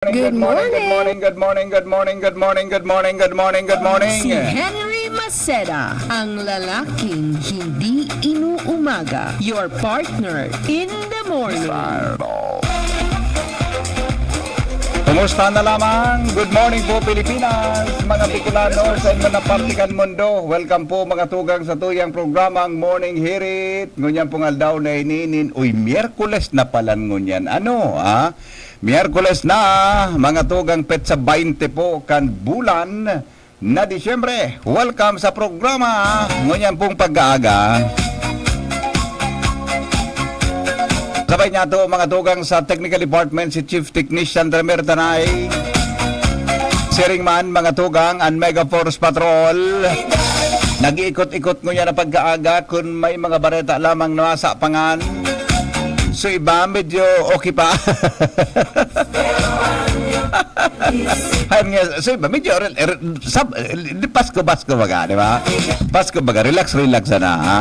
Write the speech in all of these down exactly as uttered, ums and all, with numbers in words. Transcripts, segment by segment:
Good morning, good morning, good morning, good morning, good morning, good morning, good morning, good morning. Si Henry Maceda, ang lalaking hindi inuumaga. Your partner in the morning. Kumusta na lamang? Good morning po, Pilipinas, mga Bicolano, sa inyo na parte kan mundo. Welcome po, mga tugang, sa tuyang programang Morning Hirit. Ngunyan pong aldaw na ininin, uy, Miyerkules na palan ngunyan. Ano, ah? Miyerkules na, mga tugang, petsa baynte po kan bulan na Disyembre. Welcome sa programa. Ngunyan pong pagkaaga. Sabay niya to, mga tugang, sa technical department, si Chief Technician Tremer Tanay. Siring man, mga tugang, ang Mega Force Patrol. Nag-iikot-ikot ngunyan na pagkaaga. Kun may mga bareta lamang nawasa pangan, so iba medyo okay pa. Ayun nga, so iba medyo re-, re-, sab-, di Pasko, Pasko baga, di ba? Pasko baga, relax, relax sana, ha?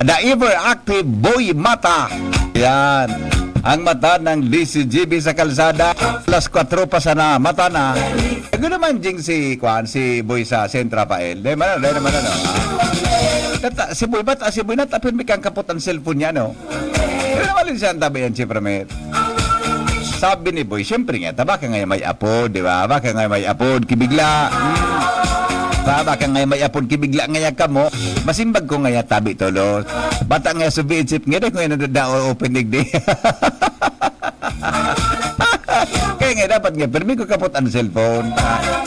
The ever active Boy Mata. Yan. Ang mata ng D C G B sa kalsada. Alas kwatro pa sana, mata na. Ano naman, Jing, si, kwan, si Boy sa Saint Rafael? Di man, di naman, ano, ha? Tata, si Boy, ba't, ah, si Boy, natapin mi kang kapot ang cellphone niya, no? Pero naman siya ang tabi yan, si Pramer. Sabi ni Boy, "Siyempre nga, ta baka nga may apod, di ba? Baka nga may apod, kibigla." Hmm. Ba, baka nga may apod, kibigla nga yan kamo. Masimbag ko nga yan, tabi tolo. Bata nga subi, isip nga, di ko yan nadadao, open digdi. Kaya nga, dapat nga, pirmi ko kapot ang cellphone. Ah.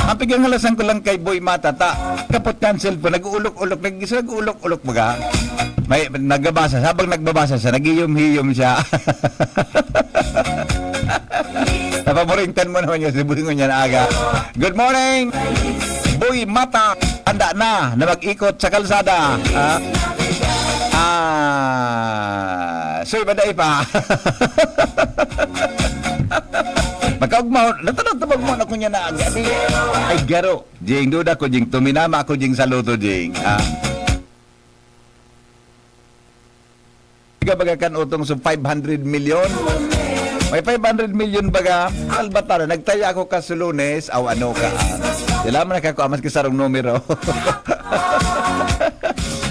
Ang piganghalasan ko lang kay Boy Mata, ta, kapot niya ang cellphone, nag-uulok-ulok, nag-, nag-uulok-ulok baga. May, nagbabasa, habang nagbabasa siya, nag-iyom-hiyom siya. Napaborintan mo naman yung sibulingon niya na aga. Good morning! Boy Mata, handa na na mag-ikot sa kalsada. Ha? Ah, soy, baday pa. Makaugmaw, natanong tabag mo na kunya na aga. Di, ay, garo. Jing, duda ko, Jing, tuminama ako, Jing, sa loto, Jing. Ha? Ika baga kan utong so five hundred million? May five hundred million baga? Albata na, nagtaya ako ka sa Lunes, aw ano ka, ah. Kailangan mo nakakawa, maski sarong numero.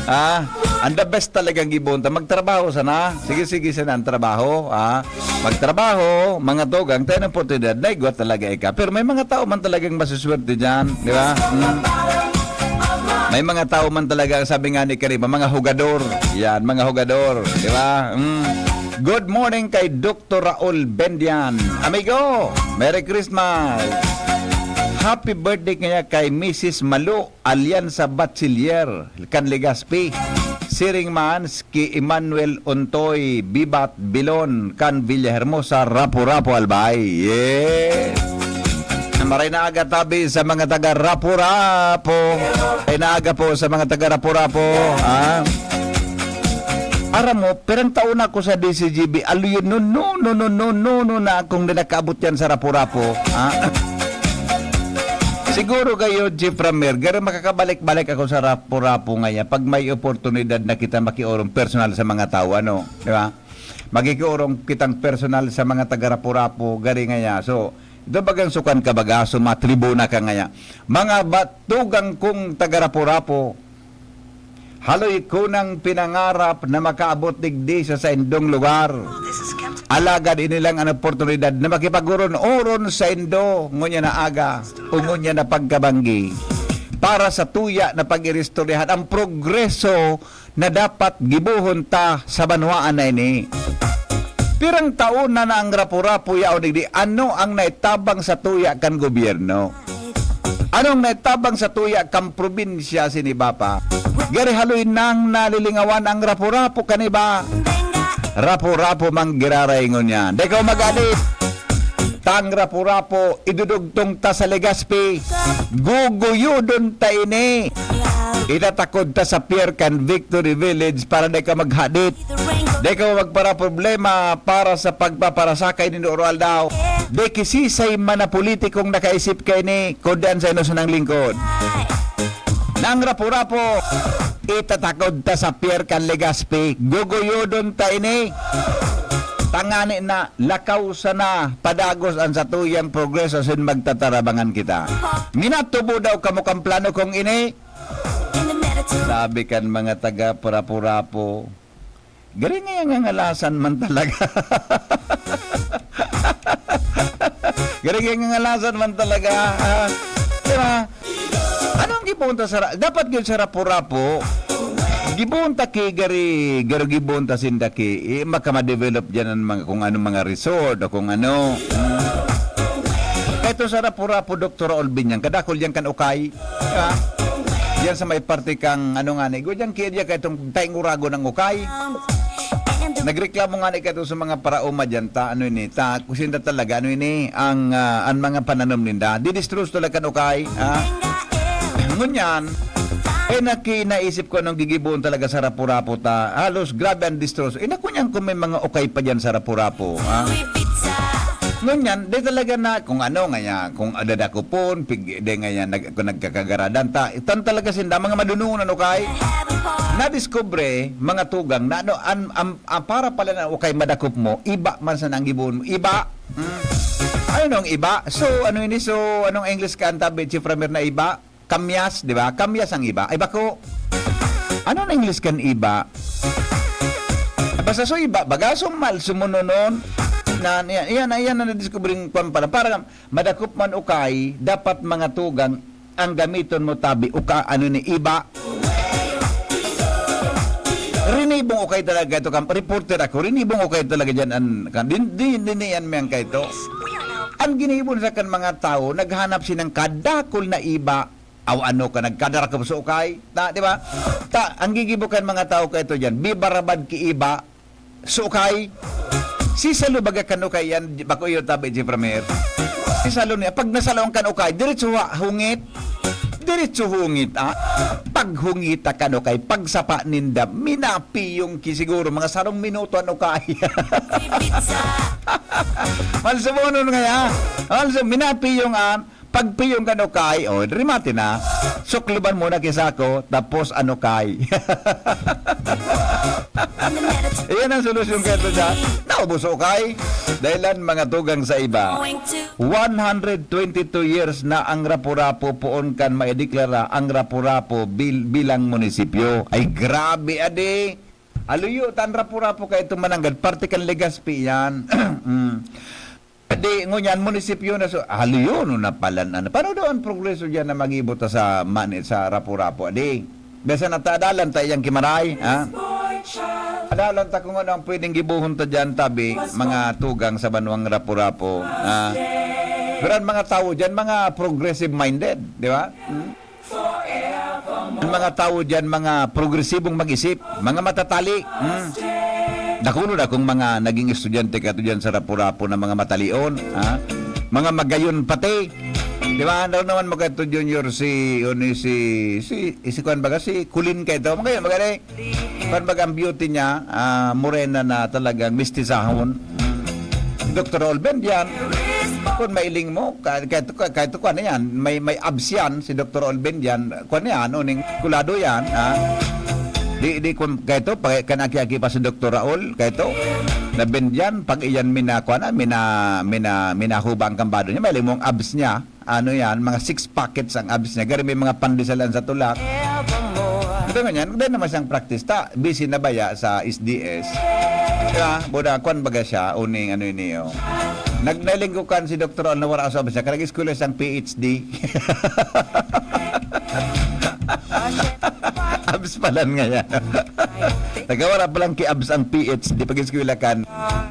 Ah, ang the best talagang gibon ta. Magtrabaho sana. Sige, sige sana ang trabaho, ah. Magtrabaho, mga tugang, tayo ng oportunidad, naigwa talaga ika. Pero may mga tao man talagang masuswerte dyan, di ba? Hmm. May mga tao man talaga, sabi nga ni Karima, mga hugador. Yan, mga hugador, di ba? Hmm. Good morning kay Doktor Raul Bendian. Amigo, Merry Christmas! Happy birthday kaya kay Missus Malo Alianza Bachiller kan Legazpi. Siring man ki Emmanuel Ontoy Bibat Bilon kan Villahermosa, Rapu-Rapu, Albay. Yeah! Maray na aga tabi sa mga taga Rapu-Rapu. Maray na aga po sa mga taga Rapu-Rapu. Ah. Aram mo, pirang taon na ako sa D C G B. Aluyon, no, no, no, no, no, no, no, na akong di nakaabot yan sa Rapu-Rapu. Ah. Siguro kayo, Jeff Ramer, garo makakabalik-balik ako sa Rapu-Rapu ngayon pag may oportunidad na kita makiorong personal sa mga tao, ano, di ba? Magkikiorong kitang personal sa mga taga Rapu-Rapu, gari ngaya. So, ito bagang sukan ka baga, so matribuna ka ngaya. Mga batugang kong taga Rapu-Rapu, haloy ko nang pinangarap na makaabot digdi sa saindong lugar. Alagad inilang an oportunidad na makipag-oron-oron saindo ngunyan na aga o ngunyan na pagkabanggi para sa tuya na pag-iristoryahan ang progreso na dapat gibohon ta sa banwaan na ini. Pirang taon na na ang Rapu-Rapu yaon digdi, ano ang naitabang sa tuya kan gobyerno? Anong naitabang sa tuya kan probinsya sini Bapa? Gari haloy nang nalilingawan ang Rapu-Rapu kan iba. Rapu-Rapu mang giraray ngunyan. Di ka mag-adit. Tang Rapu-Rapu, idudugtong ta sa Legazpi. Guguyodon ta ini. Itatakod ta sa pier kan Victory Village para di ka maghadit. Di ka magparaproblema para sa pagpaparasakay ni Oro Aldaw. Di kisisay man na politikong nakaisip kaini, kundi an sa inos nang lingkod. Nang Rapu-Rapu, itatakod ta sa pier kan Legazpi. Guguyodon ta ini. Tangani na, lakaw sana, padagos an satuyang progreso asin magtatarabangan kita. Minatubo daw kamo kan plano kong ini? Sabi kan mga taga Purapo-rapo, "Gari ngaya ngangalasan man talaga." Gari ngaya ngangalasan man talaga, ah, di ba? Anong gibohon ta sa ra-, dapat gyud sa Rapu-Rapu, gibohon ta ki gari, garo gibohon ta sinda ki, eh, makamadevelop diyan ang mga, kung anong mga resort o kung ano. Ito sa Rapu-Rapu, Doktor Olvin, yan, kadakol yan kan ukay. Di ba? Yan sa may parte kang, ano nga ni, gudyan kaya diya kaitong taing urago ng ukay. Nagreklamo nga ni kaito sa mga paraoma diyan, ta, ano ini, ta, kung sinda talaga, ano ini, ang, ah, ang mga pananom ninda. Didistroso talaga kan ukay, ha? Ngunyan, eh, naki-, naisip ko anong gigibohon talaga sa Rapu-Rapu ta. Halos grabe ang distroso. Eh, nakunyan kung may mga ukay pa diyan sa Rapu-Rapu, ha? Ngunyan, di talaga na, kung ano nga yan, kung adadakopon, pig-, di nga yan, nag-, kung nagkakagaradan ta, itan talaga sinda, mga madunungon, ano kay? Nadiskubre, mga tugang, na ano, an, an, an, para pala na ukay madakop mo, iba man sa nang gibohon mo, iba. Hmm. Ano nang iba? So, ano ini? So, anong English ka, antabi, Chief Ramir, na iba? Kamyas, di ba? Kamyas ang iba. Ay, bako. Ano ang English kan iba? Basta so iba, baga, so mal, sumunonon. Na, iyan, iyan, iyan na nadiskubre ng kwan pala. Para madakop man ukay, dapat mga tugang ang gamiton mo, tabi, uka, ano ni, iba. Rinibong ukay talaga ito, kam-, reporter ako, rinibong ukay talaga dyan, an, kan, din, din, din, yan, miyang kaito. Ang ginibon sa kan mga tao, naghanap sinang kadakol na iba, aw ano ka, nagkadarakop sa ukay, ta, di ba? Ta, ang gigibo kan mga tao kaito dyan, bibarabad ki iba, sukay. Si Salo baga kan ukay yan, bako iyo tabi, Jeffrey Mer. Si Salo niya, pag nasalo ang kan ukay, diretso ha-, hungit. Diretso hungit, ah. Pag hungita kan ukay, pagsapa ninda, minapiyong ki siguro, mga sarong minuto an ukay. Malsumonon kaya. Malsum-, minapiyong an, pagpiyong kan ukay, o, remate na. Sukluban mo na ki sako, tapos an ukay. Iyan ang solusyon kaito dyan. Naubos ukay. Dahilan mga tugang sa iba. One hundred twenty-two years na ang Rapu-Rapu poon kan maideklara ang Rapu-Rapu bil-, bilang munisipyo. Ay, grabe, adi. Aluyo, tan Rapu-Rapu kaito mananggad. Parte kan Legazpi yan. Mm. Di, ngunyan, munisipyo na so, haliyo, no, napalan, ano. Paano daw ang progreso diyan na mag-ibot ta sa mani, sa Rapu-Rapu? Di, besa na ta, adalan ta iyang kimaray, ha? Adalan ta kung ano ang pwedeng gibohon ta diyan, tabi, mga tugang sa banwang Rapu-Rapu, ha? Pero ang mga tao diyan, mga progressive-minded, di ba? Hmm? Ang mga tawo diyan, mga progresibong mag-isip, mga matatali. Hmm. Dakul na akong mga naging estudyante kato diyan sa Rapu-Rapu na mga matalion, ha? Mga magayon pati. Di ba? Ano naman mo kato, Junior, si, ano, si, si, si kuwan baga, si Kulin kaito. Magayon, magayon. Kuwan baga ang beauty niya, ah, morena na talagang mistisahon. Si Doktor Olben diyan. Kung mailing mo, ka-, kahit, kahit kuwan na yan, may, may abs yan, si Doktor Olben diyan. Kuwan na yan, uning kulado yan, ha? Di, di, kung kahit pa, kan aki-aki pa si Doktor Raul, kahit na Bendian, pag iyan mina, kuwan na, mina, mina, minahubang kambado niya, mailing mong abs niya. Ano yan, mga six pockets ang abs niya. Gari may mga pandesalan sa tulak. Ito nga yan, dahil naman siyang practice ta, busy na baya sa S D S. Diba? Buda, kwan baga siya, uning ano yun niyo. Nagnalingkukan si Doktor Al nawara sa abs niya, karag eskwela siyang P H D. Abs pala nga yan. Nagkawara palang ki-abs ang P H D pag eskwela kan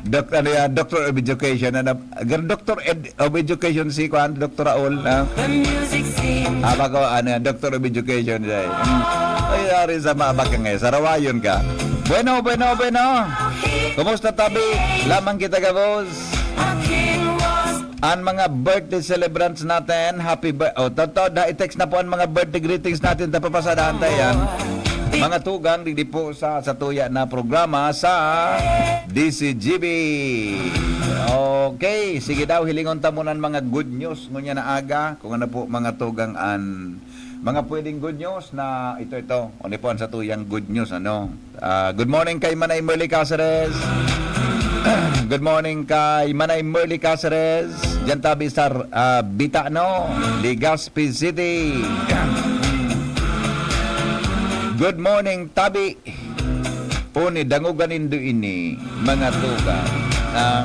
Doc-, ano yan, Doctor of Education, ano, Gar-, Doctor Ed-, of Education si kuan, Doktor Raul, ah. Ah, bako, ano yan, Doctor of Education siya, eh. Hmm. Ay, yari sa mabak ka ngayon, sarawayon ka. Bueno, bueno, bueno. Kumusta, tabi? Lamang kita, gabos. Ang mga birthday celebrants natin, happy bir-, oh, totoo, da, i-text na po ang mga birthday greetings natin, tapapasadahan tayo yan. Mga tugang, digdi po sa, sa tuya na programa sa D C G B. Okay, sige daw, hilingon ta muna ang mga good news ngunyan na aga. Kung ano po, mga tugang, an mga pwedeng good news na ito, ito. Ano po ang sa tuyang good news, ano? Ah, good morning kay Manay Merly Caceres. Good morning kay Manay Merly Caceres. Diyan tabi sa, ah, Bitano, Legazpi City. Good morning, tabi. Uni, dangoga nindo ini, mga tugang. Ah.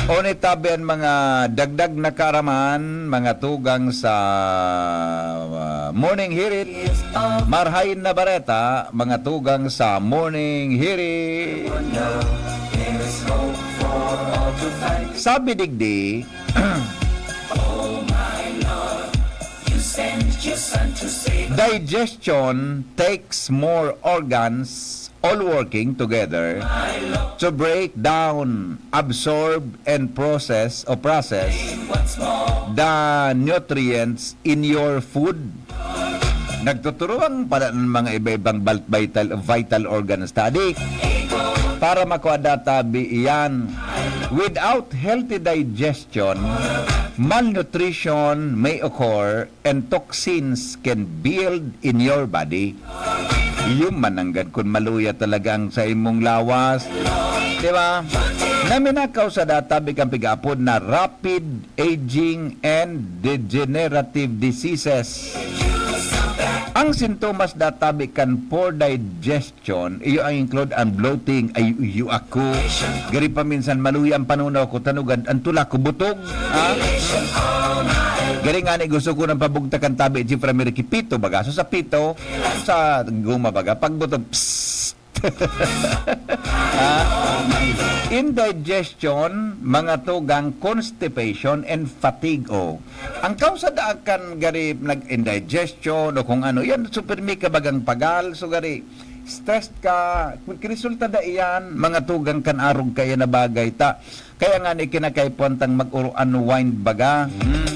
Uni, tabi an mga dagdag na kaaraman, mga tugang sa, ah, Morning Hirit. Marhay na bareta, mga tugang sa Morning Hirit. Sabi digdi, digestion takes more organs all working together to break down, absorb, and process o process the nutrients in your food. Nagtuturuan pala ng mga iba-ibang bal-, vital, vital organs study para makuha data bi iyan. Without healthy digestion, malnutrition may occur and toxins can build in your body. Iyo mananggad kun maluya talaga ang sa imong lawas. Di ba? Naminakaw sa data bi kan pigaapod na rapid aging and degenerative diseases. Ang sintomas data bi kan poor digestion, iyo ang include ang bloating, ay iyo ako. Gari pa minsan maluya ang panunaw ko, tanugad ang tula ko butog. Ha? Gari nga ni gusto ko ng pabugtakan tabi, Jeffrey Ameriki, pito baga. So sa pito, sa guma baga, pag butog, psst. Ha? Indigestion, mga tugang, constipation, and fatigue. O, ang kausa daan kan gari nag-indigestion o kung ano, yan, super mi kabagang pagal. So, gari, stressed ka, resulta da iyan, mga tugang kan arog kaya na bagay. Ta, kaya nga ni kinakaipuhan tang mag-uro-, unwind baga. Hmm.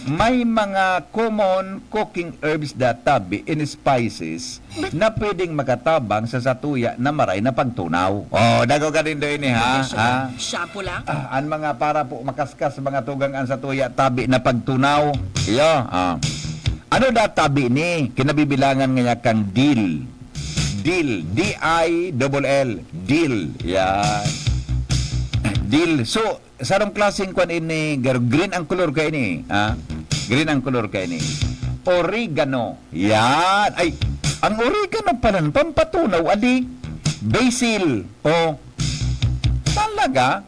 May mga common cooking herbs da tabi in spices na pwedeng makatabang sa satuya na maray na pagtunaw. Oh, dago ka din do ini, ha? Siya, Ha? Shampoo lang? Ah, an mga para po makaskas, mga tugang an satuya, tabi na pagtunaw. Iyo, ah. Ano da tabi ni? Kinabibilangan nga niya kang dill. Dill. D I double L. Dill. Yan. Dill. So, sarong klaseng kwan ini, gar-, green ang kolor ka ini, ha? Green ang kolor ka ini. Oregano. Yan. Ay, ang oregano pala, pampatunaw, ali. Basil. Oh. Talaga?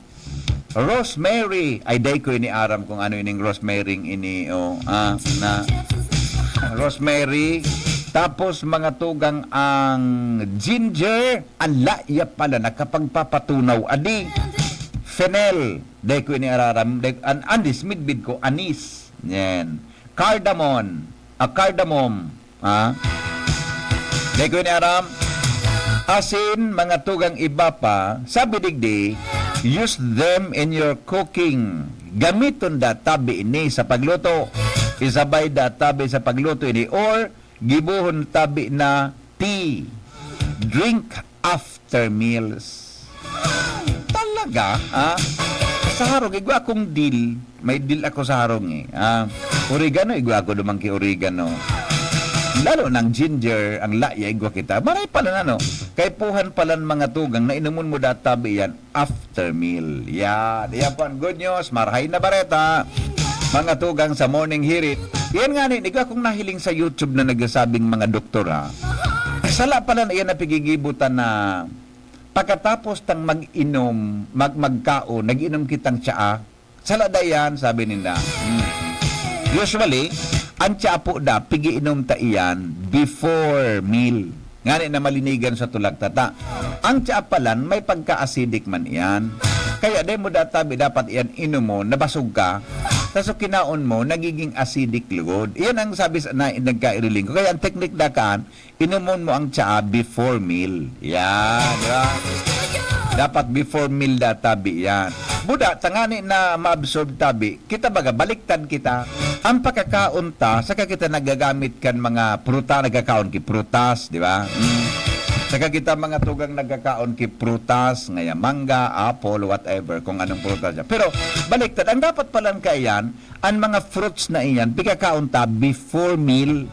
Rosemary. Ay, day ko ini aram kung ano ining rosemary ini, oh. Ah, na. Rosemary. Tapos, mga tugang ang ginger. Ala, iya pala, nakapagpapatunaw. Adi. Fennel. Day ko ini araram. Day, an-, anis, midbid ko, anis. Yan. Cardamom. Ah, cardamom. Ha? Day ko ini aram. Asin, mga tugang iba pa. Sabi digdi, use them in your cooking. Gamiton da tabi ini sa pagluto. Isabay da tabi sa pagluto ini or gibohon tabi na tea. Drink after meals. Talaga, ha? Sa harong, igwa akong dill. May dill ako sa harong, eh. Ah, oregano, igwa ako duman ki oregano. Lalo ng ginger, ang laya, igwa kita. Maray pala na, no? Kaipuhan pala ng mga tugang na inumon mo databi yan after meal. Yan. Yan po ang good news. Marhay na bareta. Mga tugang sa Morning Hirit. Yan nga ni, igwa akong nahiling sa YouTube na nagsasabing mga doktor, ha? Sala pala na iyan na pigigibutan na pagkatapos tang mag-inom, mag-, magkaon, nag-inom kitang tsaa. Sala da iyan, sabi ninda. Hmm. Usually, ang tsaa po da, pigiinom ta iyan before meal. Ngani na malinigan sa tulak tata. Ang tsaa palan, may pagka-acidic man iyan. Kaya dai mo databi dapat iyan inomon, nabasog ka. Tapos kinaon mo, nagiging acidic lugod. Iyan ang sabi sa, na, nagkairiling ko. Kaya ang teknik da kaan, inomon mo ang tsaa before meal. Yan, di ba? Dapat before meal da tabi yan. Buda, tangani na maabsorb tabi, kita baga, baliktad kita. Ang pagkakaon ta, saka kita nagagamit kan mga pruta, nagkakaon ki prutas, di ba? Mm. Saka kita mga tugang nagkakaon ki prutas, ngaya mangga, apple, whatever, kung anong prutas siya. Pero, baliktad, ang dapat palan kaiyan, ang mga fruits na iyan, pigkakaon ta before meal.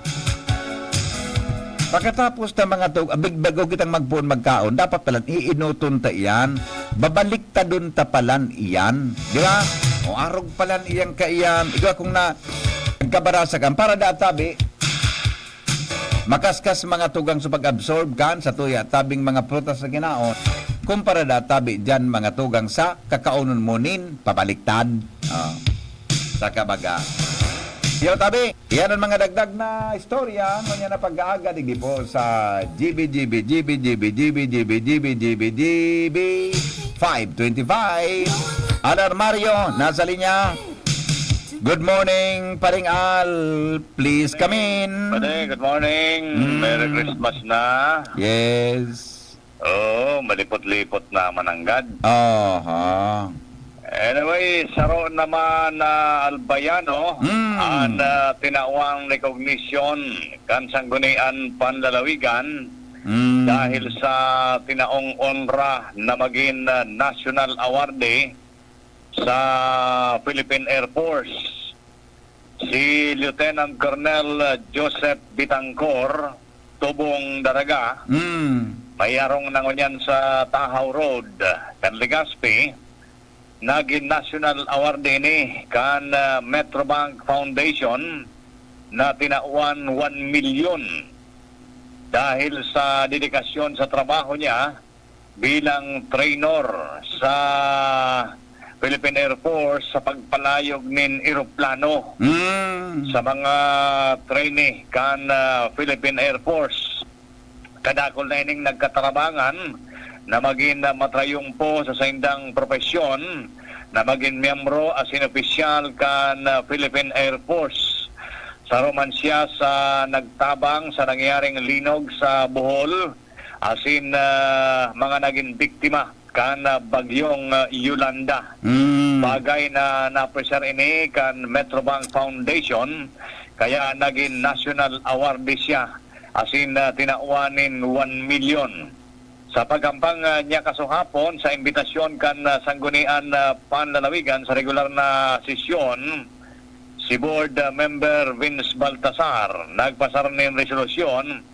Pagkatapos ta mga tug-, abig bago kitang magpoon magkaon, dapat palan iinuton ta iyan. Babaliktadon ta palan iyan. Di ba? O arog palan iyan kaiyan. Igwa kung na nagkabarasa kan, para da tabi, makaskas mga tugang sa pag-absorb kan sa tuya tabing mga prutas na kinaon, kumpara da tabi diyan mga tugang sa kakaonon mo nin pabaliktad. Ah, sa kabaga. Yo, tabi, yan ang mga dagdag na istorya ngunyan na pag-aaga digdi po sa G B, G B, G B, G B, G B, G B, G B, G B, G B five twenty-five. Alarmario, nasa linya. Good morning, Paring Al. Please come in. Pare, good morning. Mm. Merry Christmas na. Yes. Oo, malipot-lipot na mananggad. Aha. Anyway, saro naman na Albayano Mm. an, ah, tinawang recognition kan Sangguniang Panlalawigan Mm. dahil sa tinaong onra na magin, ah, national awardee sa Philippine Air Force. Si Lieutenant Colonel Joseph Bitangcor, tubong Daraga, Mm. may harong na ngunyan sa Tahaw Road, kan Legazpi, nagin national award ini kan, ah, Metrobank Foundation na tinawan one milyon dahil sa dedikasyon sa trabaho niya bilang trainer sa Philippine Air Force sa pagpalayog nin eroplano Mm. sa mga trainee kan, ah, Philippine Air Force. Kadakul na ining nagkatarabangan na magin, ah, matrayumpo sa saindang propesyon na magin miyembro asin opisyal kan, ah, Philippine Air Force. Saro man siya sa nagtabang sa nangyaring linog sa Bohol, asin, ah, mga nagin biktima kan, ah, bagyong, ah, Yolanda. Mm. Bagay na napresyar ini kan Metrobank Foundation, kaya nagin national awardee siya, asin, ah, tinawan nin one million. Sa paghampang, ah, niya kasuhapon sa imbitasyon kan, ah, Sanggunian, ah, Panlalawigan sa regular na sesyon, si Board, ah, Member Vince Baltasar nagpasar nin resolusyon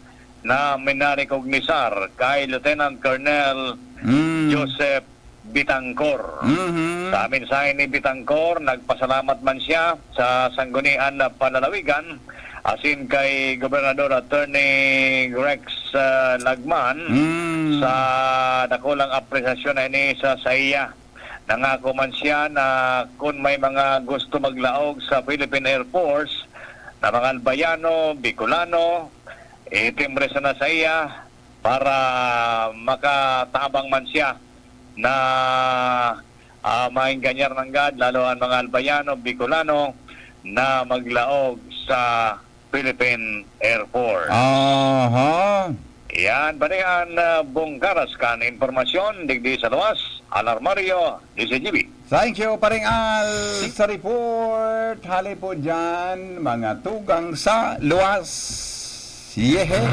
na minarekognisar kay Lieutenant Colonel Mm. Joseph Bitangcor. Mhm. Sa mensahe ni Bitangcor, nagpasalamat man siya sa Sanggunian na Panlalawigan asin kay Gobernador Attorney Rex, ah, Lagman Mm. sa dakulang apresasyon na ini sa saiya. Nangako man siya na kun may mga gusto maglaog sa Philippine Air Force na mga Albayano, Bicolano, itimbre sana saiya para makatabang man siya na, ah, maenganyar nanggad, lalo an mga Albayano, Bicolano, na maglaog sa Philippine Air Force. Aha. Yan, pare, an, ah, bungkaras kan impormasyon digdi sa luwas, Alarmario, D Z G B. Thank you, Paring Al, sa report. Hali po dyan, mga tugang sa luwas. Yehe!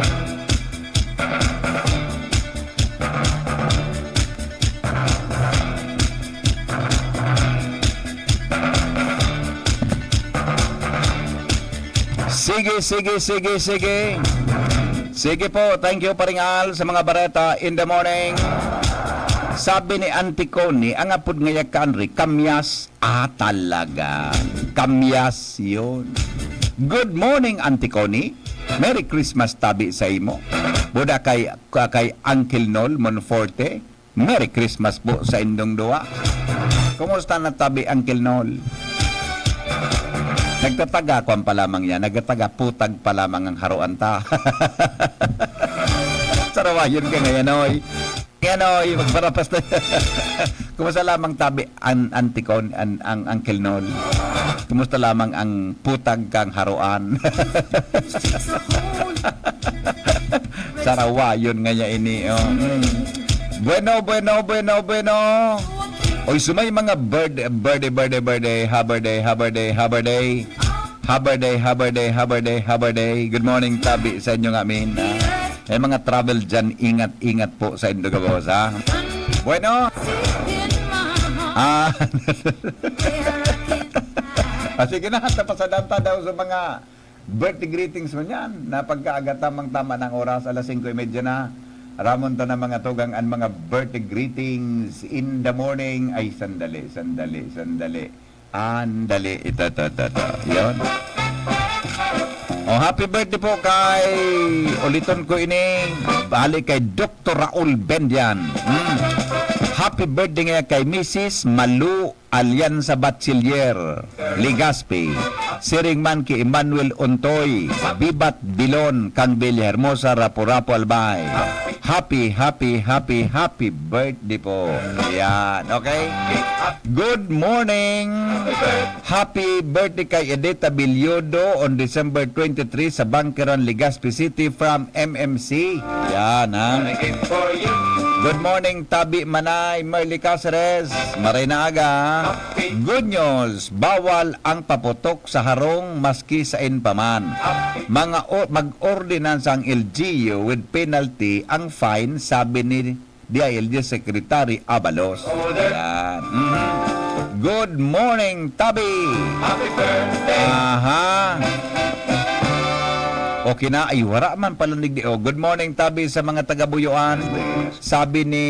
Sige, sige, sige, sige. Sige po, thank you, Paring Al, sa mga bareta in the morning. Sabi ni Auntie Connie, ang apod ngaya kanri, kamyas. Ah, talaga. Kamyas yun. Good morning, Auntie Connie. Merry Christmas tabi sa imo. Buda kay, ka-, kay Uncle Nol Monforte. Merry Christmas po sa indong duwa. Kumusta na tabi, Uncle Nol? Nagtataga kwan pa lamang yan. Nagtataga putag pa lamang ang haroan ta. Sarawayon ka ngayon, oy. Yan, oy, magparapas na. Kumusta lamang tabi an, Auntie Con, an, ang Uncle Nol? Kumusta lamang ang putag kang haroan? Sarawayon nga niya ini, oh. Mm. Bueno, bueno, bueno, bueno. Oy, sumay mga bird-, birthday, birthday, birthday, ha, birthday, ha, birthday, ha, birthday. Ha, birthday, ha, birthday, ha, birthday, ha, birthday. Good morning, tabi sa inyo nga, amin. Ah, may mga travel dyan, ingat-ingat po sa indo gabos, ha? Bueno. Ah. Ah, sige na, tapasadan ta daw sa mga Birthday greetings mo niyan. Napagkaaga, tamang-tama ng oras, alas singko y media na. Ramon ta na mga tugang an mga birthday greetings in the morning. Ay, sandali, sandali, sandali. Andali, ito, ito, ito, ito. Yun. Oh, happy birthday po kay, uliton ko ini, bali kay Doktor Raul Bendian. Mm. Happy birthday nga kay Missus Malu Alianza Bachiller Legaspi. Siring man ki Emmanuel Ontoy, Bibat Bilon, kang Villahermosa, Rapu-Rapu, Albay. Happy, happy, happy, happy birthday po. Yan, okay? Good morning. Happy birthday kay Edita Bilyodo on December twenty-three sa Bangkeran, Legazpi City from M M C. Yan, ha? Good morning, Tabi Manay, Merly Caceres. Maray na aga. Good news, bawal ang paputok sa harong maski sain pa man. Mga o-, mag-ordinansa ang L G U with penalty ang fine, sabi ni D I L G Secretary Abalos. Yan. Mhm. Good morning, Tabi! Aha. Okay na. Ay, wara man pala nigdi. Oh, good morning, Tabi, sa mga taga-Buyoan. Sabi ni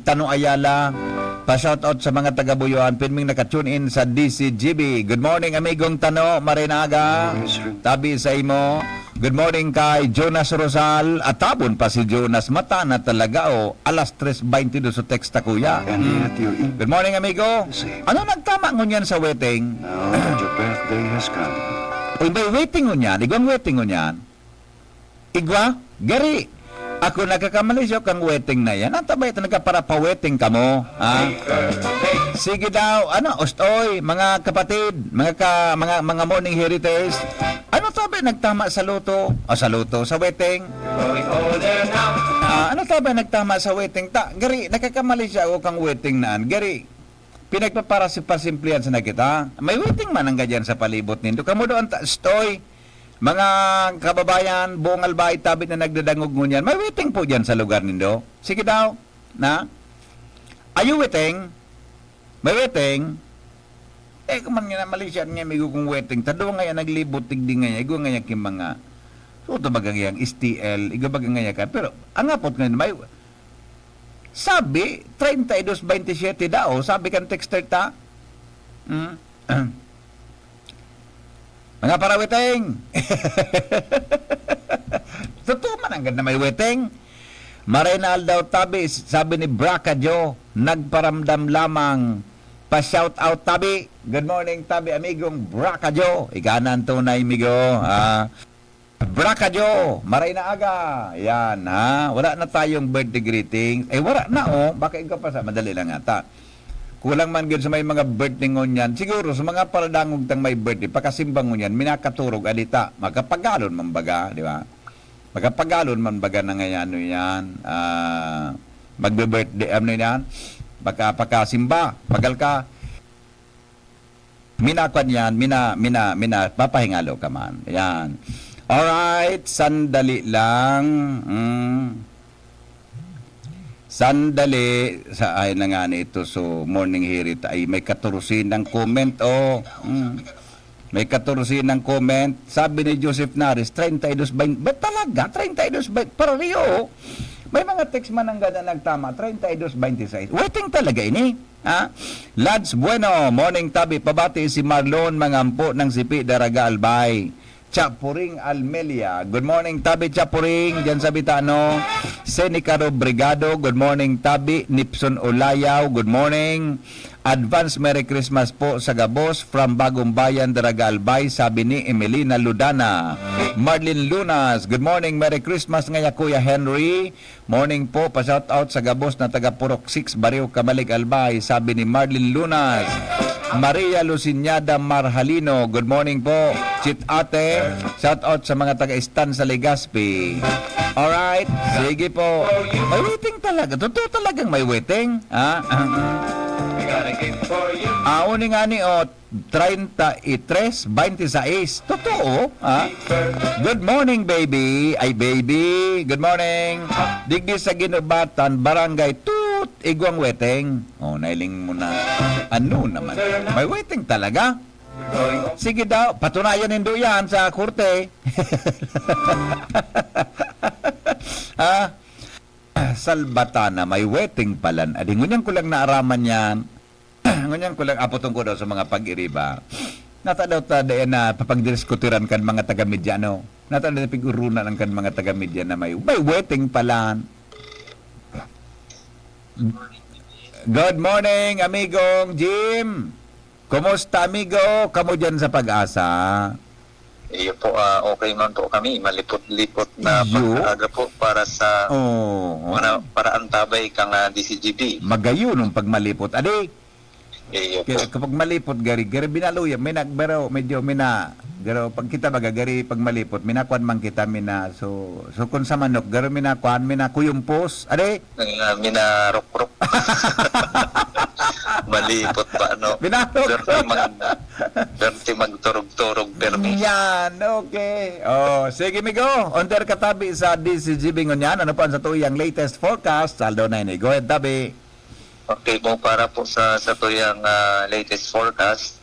Tano Ayala, pa-shoutout sa mga taga-Buyoan, pirming naka-tune in sa D C G B. Good morning, amigong Tano, maray na aga. Tabi sa imo. Good morning kay Jonas Rosal. Atabon pa si Jonas. Mata na talaga, oh. Alas tres baynte dos o teksta, kuya. Good morning, amigo. Ano nagtama ngunyan sa wedding? Now that your birthday has come. Uy, may wedding ngunyan. Igwang wedding ngunyan. Igwa? Gari. Ako nagkakamali siya kang wedding na yan. Ang tabay ito nagkaparapawedding kamo, ha? Sige daw, ano, ustoy, mga kapatid, mga ka, mga, mga morning heriters. Ano sabi nagtama sa luto? O sa luto, sa wedding? Ah, ano sabi nagtama sa wedding? Ta, gari, nagkakamali siya o kang wedding naan. Gari, pinagpaparasi-pasimplihan sa na kita. May wedding man ang ganyan sa palibot nindo. Kamo doon, ta, ustoy. Mga kababayan, buong Albay, Tabi na nagdadangog ngunyan, may wedding po diyan sa lugar nindo? Sige daw, na? Are you wedding? May wedding? Eh, kuman nga na, mali siya nga, amigo kong wedding. Tadwa nga yan, naglibot, tigdi nga yan, igwa nga yan, king mga, so, ito baga nga yang S T L, igwa baga nga yan ka. Pero, ang apot nga, may, sabi, treinta y dos veintisiete daw, sabi kan texter ta. Hmm? Mga paraweting! Totoo man ang ganda may wedding. Maray na aldaw, Tabi, sabi ni Braca Joe, nagparamdam lamang. Pa-shout out, Tabi. Good morning, Tabi, amigong Braca Joe. Ika na ang tunay, migo. Ah, Braca Joe, maray na aga. Yan, ha? Wala na tayong birthday greetings. Eh, wala na, oh. Baka ikaw pa sa, madali lang ata. Kulang man gud sa may mga birthday ngunyan. Siguro, sa mga paradangog tang may birthday, pakasimba ngunyan, minakaturog, alita, makapagalon man baga, di ba? Makapagalon man baga na ngayon, ano yan, ah, magbe-birthday, ano yan? Pagka, pagkasimba, pagal ka, minakwan yan, mina, mina, mina, papahingalo ka man. Yan. Alright, sandali lang. Mm. Sandali, sa, ay na nga na ito, so, morning hirit, ay may katorse ng comment, oh. Mm. May katorse ng comment. Sabi ni Joseph Nares, treinta y dos veinte. Ba talaga? Treinta y dos veinte. Para Rio, oh. May mga text man ang ganda nagtama, treinta y dos veintiseis. Wedding talaga ini. Ha? Lads Bueno, morning Tabi, pabati si Marlon, mangampo ng sipi, Daraga Albay. Chapuring Almelia. Good morning, Tabi Chapuring, dyan sa Bitano. Seneca Robrigado, good morning, Tabi. Nipson Olayaw, good morning. Advance Merry Christmas po sa gabos from Bagong Bayan, Daraga Albay, sabi ni Emelina Ludana. Marlin Lunas, good morning, Merry Christmas ngaya, Kuya Henry. Morning po, pa-shout out sa gabos na taga Purok six, Barrio Camalig, Albay, sabi ni Marlin Lunas. Maria Luciñada Marhalino, good morning po. Chit Ate, shout out sa mga taga Istan sa Legazpi. Alright, sige po. May wedding talaga. Totoo talagang may wedding. Ha? Ah, uni nga ni, oh, treinta y tres veintiseis. Totoo, ha? Good morning, baby. Ay, baby. Good morning. Digdi sa Ginubatan, Barangay Tut, Igwang Weteng. Oh, nailing mo na. Ano naman? May weteng talaga? Sige daw, patunayan nindo yan sa korte. Ah, Salvatana, may wedding palan. Adi, ngunyan ko lang naaraman yan. Ngunyan ko lang apotong ko daw sa mga pag-iriba. Nata daw ta, dahil na papagdiskutiran kan mga taga-media, no? Nata daw pigurunan ang kan mga taga-media na may, may wedding palan. Good morning, amigong Jim. Kumusta, amigo? Kamo dyan sa Pag-asa? Iyo po, ah, okay man po kami. Malipot-lipot na Iyo. Pag-aga po para sa Oh, para, para antabay kang ah, D C G B. Magayon ang pagmalipot. Adi, Iyo po. kaya kapag malipot, gari, gari binaluya, may nagbaro, medyo may na, garo, pag kita baga, gari, pag malipot, minakuan man kita, mina, so, so kung sa manok, garo, minakuan, minakuyumpos. Adi, Ang ah, minarokrok. Malipot ba, no? Minarokrok. Permi mag, permi magturog-turog, permi. Yan, okay. Oh, sige, migo. Under ka tabi sa D C G B ngunyan. Ano po ang sa tuyang latest forecast? Saldo na ini. Go ahead, tabi. Okay po, para po sa sa tuyang ah, latest forecast,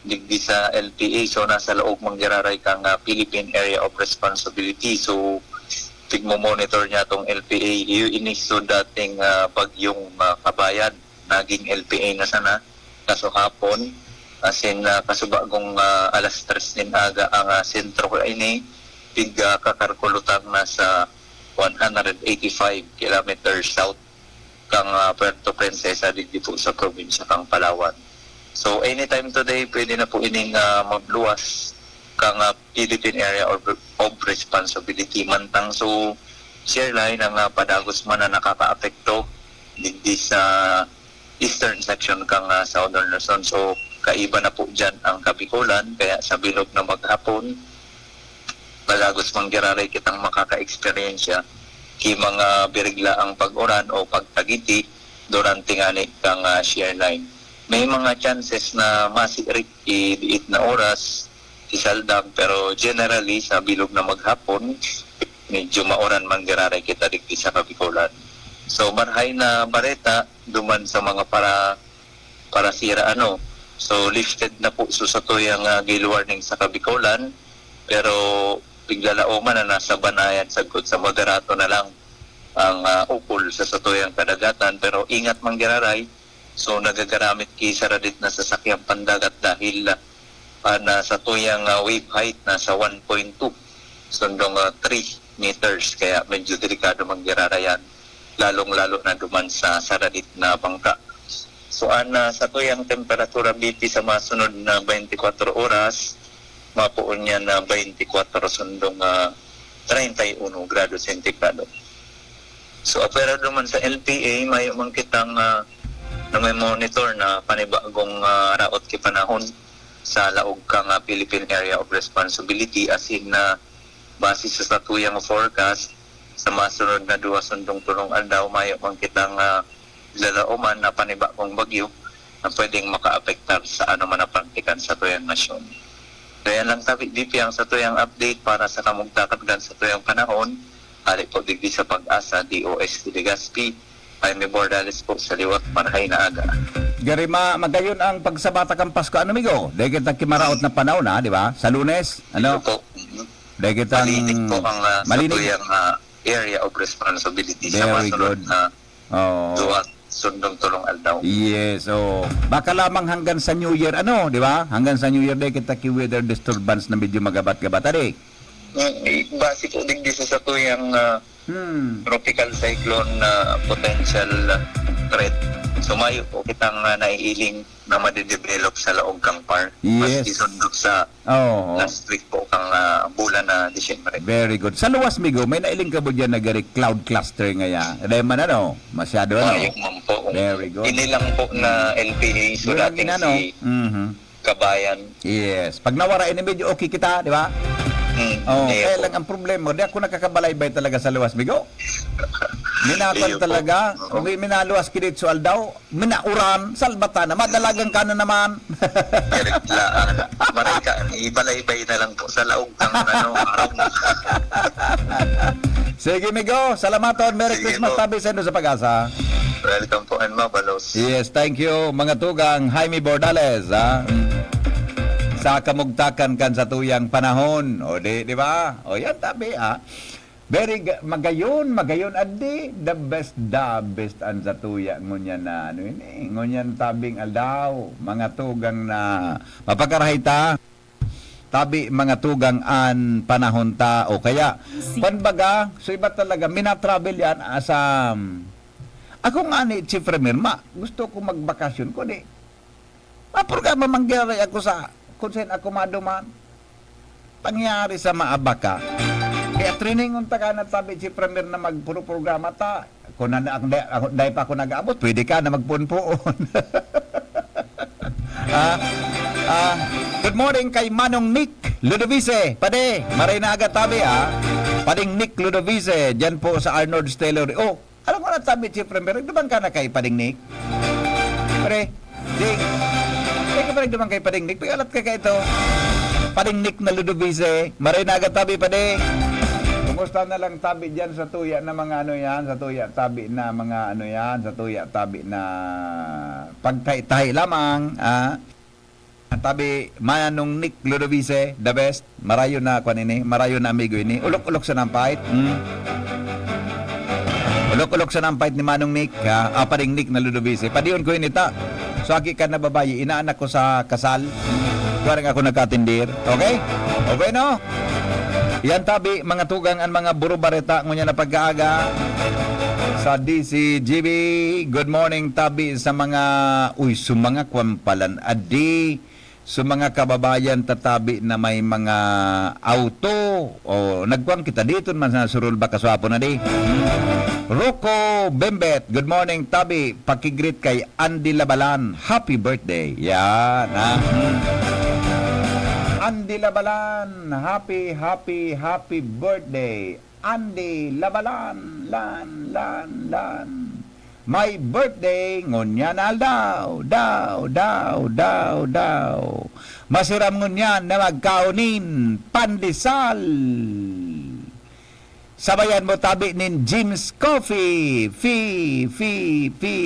digdi sa L P A, so nasa laog manggiraray kang ah, Philippine Area of Responsibility. So, tigmo-monitor niya tong L P A. Iyo ini so dating ah, bagyong ah, kabayan, naging L P A na sana. Kaso hapon, as in, ah, kasubagong ah, alas tres nin aga ang ah, sentro ko ini, pig ah, kakarkulutang na sa one hundred eighty-five kilometers south kang ah, Puerto Princesa, digdi po sa probinsya kang Palawan. So, anytime today, pwede na po ining ah, magluwas kang ah, Philippine Area of, of Responsibility mantang. So, shear line ang ah, padagos man na nakakaapekto digdi sa eastern section kang ah, Southern Luzon. So, kaiba na po dyan ang Kabikolan, kaya sa bilog na maghapon, padagos manggiraray kitang makaka-eksperyensya ki mga birigla ang pag-uran o pagtagiti durante ngani kang ah, shear line. May mga chances na masirik ki diit na oras si Saldag, pero generally sa bilog na maghapon, medyo mauran manggiraray kita digdi sa Kabikolan. So, marhay na bareta duman sa mga para para sira ano. So, lifted na po so sa tuyang ah, gale warning sa Kabikolan, pero piglalaoman na nasa banayan sagkod sa moderato na lang ang ah, ukol sa satuyang kadagatan, pero ingat manggiraray. So, nagagaramit ki saradit na sasakyang pandagat dahil ah, na satuyang ah, wave height nasa one point two sundong ah, three meters, kaya medyo delikado manggiraray yan, lalong-lalo na duman sa saradit na bangka. So, an ah, satuyang temperatura, B P, sa masunod na twenty-four oras, mapoon niya na twenty-four sundong ah, treinta y uno grado sentigrado. So, apwera duman sa L P A, mayo man kitang ah, na may monitor na panibagong ah, raot ki panahon sa laog kang ah, Philippine Area of Responsibility, as in na base sa satuyang forecast, sa masunod na duwa sundong tolong aldaw, mayo man kitang ah, lalaoman na panibagong bagyo na pwedeng makaapektar sa ano man na parte kan satuyang nasyon. Kaya lang tabi, D P, ang satuyang update para sa kamugtakan kan satuyang panahon, hali po digdi sa Pag-asa, D O S T Legazpi, Jaime Bordales po sa liwat, marhay na aga. Gari ma, magayon ang pagsabata kan Pasko. Ano, migo? Dahil kita kimaraot na panahon, ha, di ba? Sa Lunes, ano? Ito po. Mhm. Dahil kita Malinig po ang ah, malinig. Satuyang ah, area of responsibility sa Very masunod good. na Oh. duwa sundong tolong aldaw. Yes, oh. Baka lamang hanggang sa New Year, ano, di ba? Hanggang sa New Year, dahil kita ki weather disturbance na medyo magabat-gabat, adi. Mm, eh, base po digdi sa satuyang ah, Hmm. tropical cyclone na potential threat. So, mayo po kitang ah, naiiling na madedevelop sa laog kang par. Yes. Maski sundog sa Oh. last week po kang ah, bulan na Disyembre. Very good. Sa luwas, migo, may nailing ka ba dyan na gari cloud cluster ngaya? Dahil man, ano, masyado, ano? Mayo man po. Very good. Ini lang po na L P A, so Yun ang dating inano. si Mhm. Kabayan. Yes. Pag nawara ini, medyo okay kita, di ba? Mm, Oh, iyo kaya po. lang ang problema, di ako nakakabalaybay talaga sa luwas, migo. Minapan Iyo po. talaga, Oo. may minaluwas ki dito sa aldaw, minauran, salbata na, madalagan ka na naman. Periglaan. Maray ka, ibalaybay na lang po sa laog ng ano, araw mo. Sige, migo, salamaton. Merry Sige Christmas, po. tabi sa inyo sa Pag-asa. Welcome po and mabalos. Yes, thank you, mga tugang. Jaime Bordales, ha? sa kamugtakan kan satuyang panahon. O di, di ba? O yan, tabi, ah. Very ga-, magayon, magayon, adi, the best, the best an satuya ngunyan na, ano ini, ngunyan tabing aldaw, mga tugang na mapakarahay ta, tabi mga tugang an panahon ta, o kaya, Si- panbaga, so iba talaga, mina-travel yan as, um, ako nga ni Chief Premier, ma, gusto ko magbakasyon, kundi, maprograma man giraray ako sa, kung saan ako maduman. Pangyari sa maabaka. Kaya triningon ta ka na tabi si Premier na magpuro programa ta. Kung na, ako, dahil pa ako nag-aabot, pwede ka na magpuon-puon. Ah, ah, good morning kay Manong Nick Ludovice. Pade, maray na aga tabi, ah. Pading Nick Ludovice, dyan po sa Arnold's Tailor. Oh, alam ko na tabi, Chief Premier, duman ka na kay Pading Nick? Pre, Ding. Teka, Pading, duman kay Pading Nick. Pag-alat ka kaito. Pading Nick na Ludovice. Maray na aga tabi, Pading. Kumusta na lang tabi dyan sa tuya na mga ano yan? Sa tuya tabi na mga ano yan? Sa tuya tabi na pagtahi-tahi lamang, ah. Tabi, Manong Nick Ludovice, the best. Marayo na, kwan ini, marayo na amigo ini. Ulok-ulok sa nampait. Hmm. Ulok-ulok sa nampait ni Manong Nick, ha? Ah, Pading Nick na Ludovice. Padiyon ko ini ta. So, aki ka na babayi, inaanak ko sa kasal. Kuwarang ako nagkatindir. Okay? Okay, no? Yan tabi, mga tugang, ang mga burubareta, ngunya na pagkaaga sa D C G B. Good morning, tabi, sa mga, uy, sa mga kwan palan, adi, sa mga kababayan tatabi na may mga auto. O, nagkuan kita dito, man sa Surul, baka swapo na di. Rocco Bembet, good morning, tabi, pakigreet kay Andy Labalan, happy birthday. Yan, ha? Hmm. Andy Labalan, happy, happy, happy birthday. Andy Labalan, lan, lan, lan. My birthday, ngunyan na aldaw, daw, daw, daw, daw. Masiram ngunyan na magkaon nin pandesal. Sabayan mo tabi nin Jim's Coffee. Fi, fi, fi.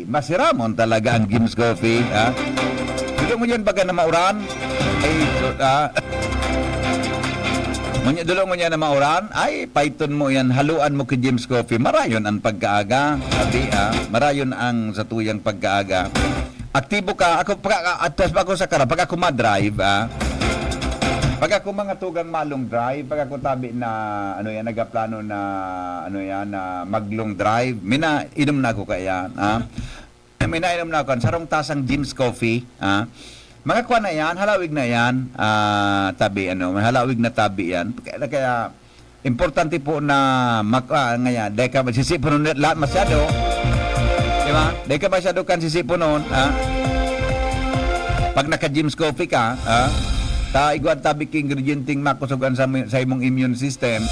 Masiramon talaga ang Jim's Coffee, ha? Dulo mo yan baga na mauran? Ay, so, ah. Ngunyan, dulo mo yan na mauran? Ay, paiton mo yan. Haluan mo ki Jim's Coffee. Marayon ang pagkaaga. Sabi, ah. Marayon ang satuyang pagkaaga. Aktibo ka. Ako, pag, ah, atras pa ako sa kara. Pag ako ma-drive, ah. Pag ako mga tugang ma-long drive, pag ako tabi na, ano yan, nagaplano na, ano yan, na mag-long drive, minainom na ako kaya, ah. Minainom na ako, sarong tasang Jim's Coffee, ah. Mga kwan na yan, halawig na yan, ah, tabi, ano, may halawig na tabi yan. Kaya, kaya, importante po na mak-, ah, nga yan, dahil ka magsisipunon lahat masyado, di ba? Dahil ka masyado kan sisipunon, ah. Pag naka-Jim's Coffee ka, ah, ta igwa tabi ki ingredienteng makusog an sa, sa imong immune system.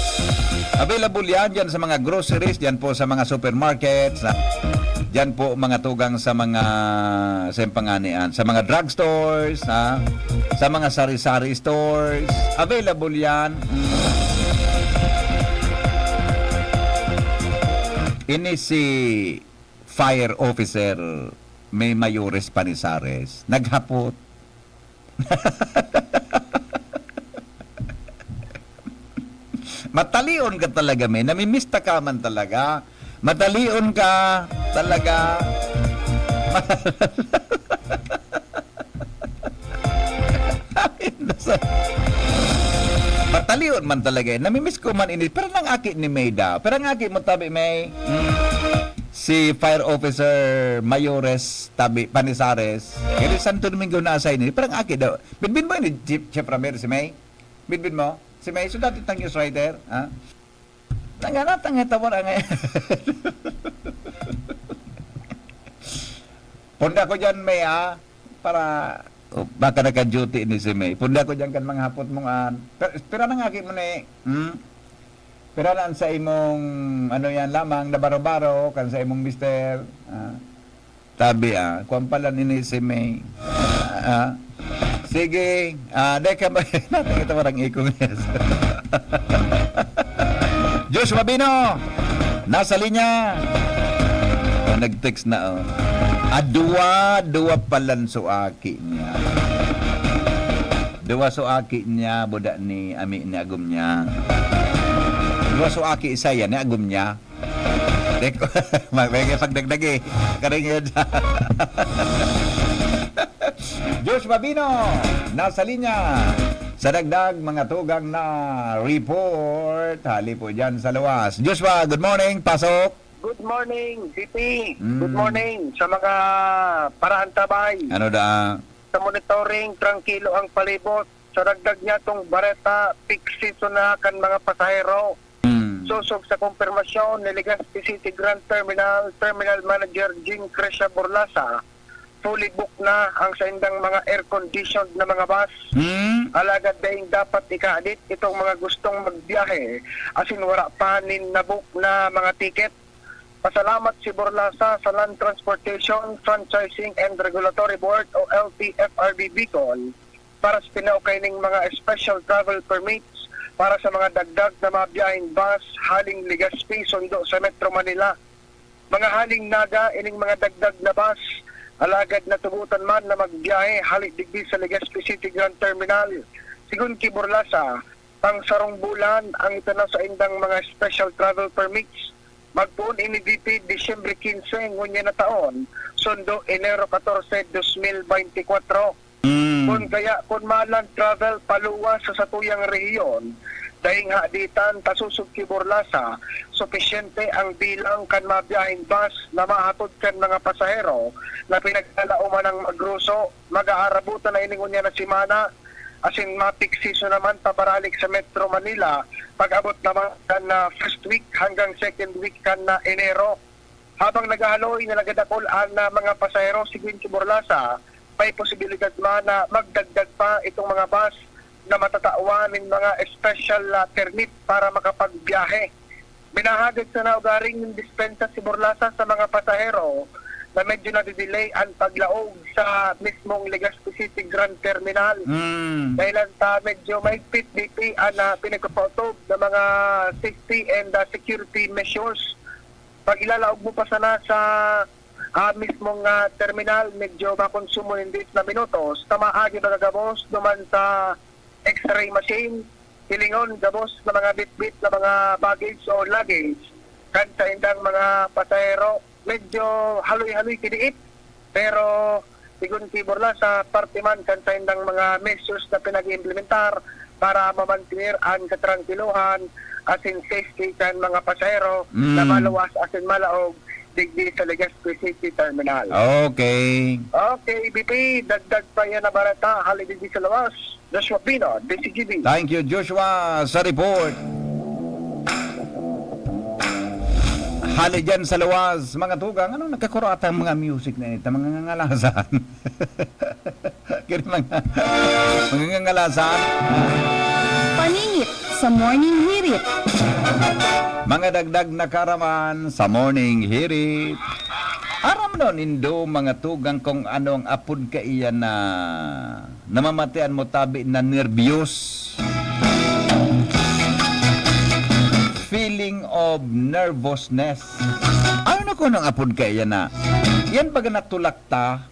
Available yan dyan sa mga groceries, dyan po sa mga supermarkets, ah, dyan po mga tugang sa mga, sa panganian, sa mga drugstores, ah, sa mga sari-sari stores. Available yan. Mm. Ini si fire officer, may Mayores Panisares, naghapot. Matalion ka talaga, men. Namimista ka man talaga. Matalion ka talaga. Matalion man talaga, eh. Namimiss ko man ini. Pero nang aki ni May daw. Pero ang aki mo, tabi, May. Hmm. Si Fire Officer Mayores tabi, Panisares. Kaya Santo Domingo na assign ni. Pero ang aki daw. Binbin mo ni Chief, Chief Ramir, si May? Binbin mo? Si May, so dati tang news writer, ha? Nangana, tanga tawar ang Punda ko dyan, May, ah, para, oh, baka naka-duty ni si May. Punda ko dyan kan mga hapot mong an. Pero, pero nang aki mo ni, hmm? Pero naan sa imong, ano yan lamang, na baro-baro, kan sa imong mister, ah. Tabi, ah, kwan pala nini si May. Ah, sige, ah, dai ka ba, natin ito parang ikong yes. Joshua Bino, nasa linya. Oh, nag-text na, oh. Ah, duwa, duwa palan so aki niya. Duwa so aki niya, buda ni ami ni agom niya. Duwa so aki, isa yan, ni agom niya. Dek-, mag-, may pagdagdag eh. Karingid. Josh Babino, nasa linya. Sa dagdag, mga tugang na report, hali po dyan sa luwas. Joshua, good morning. Pasok. Good morning, V P. Mm. Good morning sa mga paraantabay. Ano da? Sa monitoring, trangkilo ang palibot. Sa dagdag niya tong bareta, peak season na kan mga pasahero. Mm. Sosog sa kumpirmasyon ni Legazpi City Grand Terminal, Terminal Manager Jean Cresia Borlasa, fully booked na ang saindang mga air-conditioned na mga bus. Mm. Alagad daing dapat ikaadit itong mga gustong magbiyahe, asin wara pa nin nabook na mga ticket. Pasalamat si Borlasa sa Land Transportation, Franchising and Regulatory Board o L T F R B Bicol para sa pinaukay ning mga special travel permits para sa mga dagdag na mga biyaheng bus haling Legazpi sundo sa Metro Manila. Mga haling Naga ining mga dagdag na bus, alagad natugotan man na magbiyahe hali digdi sa Legazpi City Grand Terminal. Sigon ki Borlasa, pang sarong bulan ang itanaw sa indang mga special travel permits. Magpoon ini V P Disyembre quince ngunyan na taon, sundo Enero catorce, dos mil beintikwatro. Mm. Kun kaya, kun malan travel paluwas sa satuyang rehiyon, daing haditan ta sosog ki Borlasa, supisyente ang bilang kan mabiyaheng bus na mahatod kan mga pasahero na pinaglalaoman ng magruso. Mag-aarabutan na ini ngunyan na semana, asin ma-peak season naman pabaralik sa Metro Manila pag-abot naman kan, ah, first week hanggang second week kan, ah, Enero. Habang naghahaloy na nagadakul an, ah, mga pasahero, sigon ki Borlasa, may posibilidad man na magdagdag pa itong mga bus na matatawan nin mga special, ah, permit para makapagbiyahe. Minahagad sana ugaring dispensa si Borlasa sa mga pasahero na medyo nadidelay an paglaog sa mismong Legazpi City Grand Terminal. Mm. Dahilan ta medyo mahigpit, V P, an, ah, pinagpapautob na mga safety and, ah, security measures. Pag ilalaog mo pa sana sa, ah, mismong, ah, terminal, medyo makonsumo nin diyes na minutos. Ta maagi magagabos duman sa X-ray machine, hilingon gabos na mga bitbit na mga baggage o luggage kan saindang mga pasahero. Medyo haloy-haloy kiniit, pero sigon ki Borlasa, parte man kan saindang mga measures na pinag-iimplementar para mamantener an katrangkilohan asin safety kan mga pasahero na Mm. maluwas asin malaog digdi sa Legazpi City Terminal. Okay. Okay, V P, dagdag pa yan na bareta, hali digdi sa lawas. Joshua Pino, D C G B. Thank you, Joshua, sa report. Hali dyan sa luwas, mga tugang, anong nagkakurata ang mga music na ito? Mga ngangalasan. Kaya mga, mga ngangalasan. Paningit sa Morning Hirit. Mga dagdag na karaman sa Morning Hirit. Aram no nindo, mga tugang, kung ano ang apod kaiyan na namamatean mo tabi na nerbyos? Feeling of nervousness. Ano na ko nang apod kaiyan na? Yan baga natulak ta,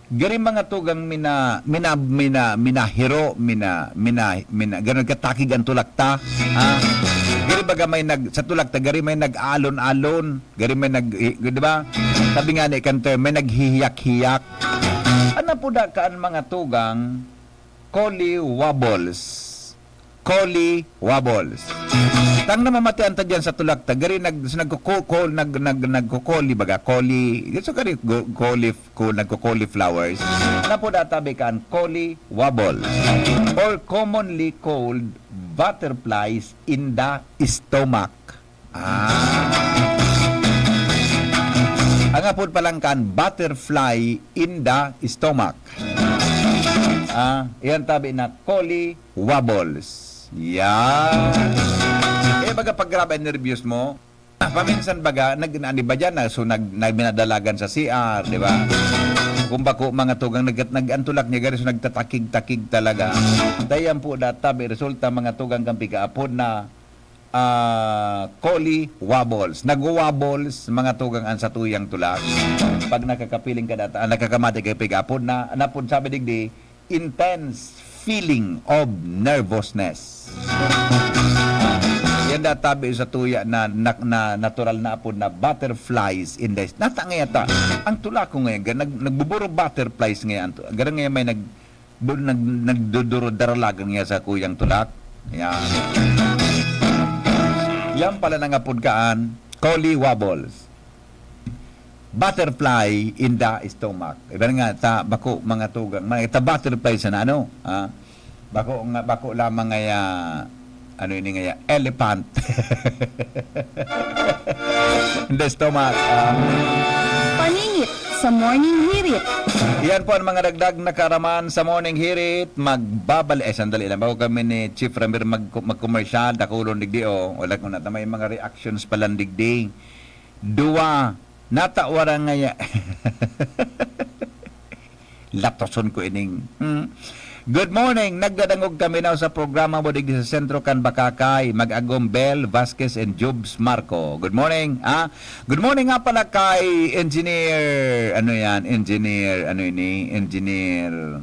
gari mga tugang mina, mina, mina, minahiro, mina, mina, mina, ganun katakig ang tulak ta. Ah, gari baga may nag, sa tulak ta, gari may nag-alon-alon, gari may nag, i-, di ba? Sabi nga ni kan term, may naghihiyak-hiyak. Ano po da ka ang mga tugang, Collie wobbles. Collie wobbles. Tang namamatean ta diyan sa tulak ta, gari nag-, so nagko-, ko-, nag-, nag-, nagko-collie baga, collie, so gari go-, collie, ko-, nagko-cauliflowers. Napod atabi kan collie wobbles, or commonly called butterflies in the stomach. Ah. Ang apod palang kan, butterfly in the stomach. Ah, iyan tabi na collie wobbles. Yan. Eh, baga pag grabe ang nervyos mo, ah, paminsan baga, nag-, ano ba dyan? Ah, so, nag-, nag-, minadalagan sa C R, di ba? Kung bako, mga tugang, nag-, nag-, ang tulak niya, gari, so, nagtatakig-takig talaga. Dayan po, databi, resulta, mga tugang, kan pigaapod na ah, collie wobbles. Nagwo-wobbles, mga tugang, an satuyang tulak. Pag nakakapiling ka data, ah, nakakamati kay pig-apod na, napod sabi digdi, intense feeling of nervousness. Yan da tabi sa tuya na, na, na natural na apod na butterflies in the... Nata nga yata, ang tulak ko ngayon, ga-, nag-, nagbuburo butterflies ngayon. Gara ngayon may nag-, bu-, nag-, nagduduro daralagan ngayon sa kuyang tulak. Yan. Yan pala nang apod kaan, Collie Wobbles. Butterfly in the stomach. Iba nga, ta bako mga tugang, mga ta butterfly sa ano, ha? Bako nga, bako lamang nga ya, ano ini nga ya, elephant. In the stomach. Ah. Paningit sa Morning Hirit. Iyan po ang mga dagdag na kaaraman sa Morning Hirit. Magbabal-, eh, sandali lang. Bago kami ni Chief Ramir mag-, mag-commercial, dakulon digdi, oh. Wala ko na, may mga reactions pa lang digdi. Duwa, natawara nga ya-, latoson ko ining. Hmm. Good morning. Nagdadangog kami now sa programa mo digdi sa sentro kan Bacacay. Mag-agom Bel Vasquez and Jobs Marco. Good morning. Ah, good morning nga pala kay Engineer, ano yan? Engineer, ano ini? Engineer.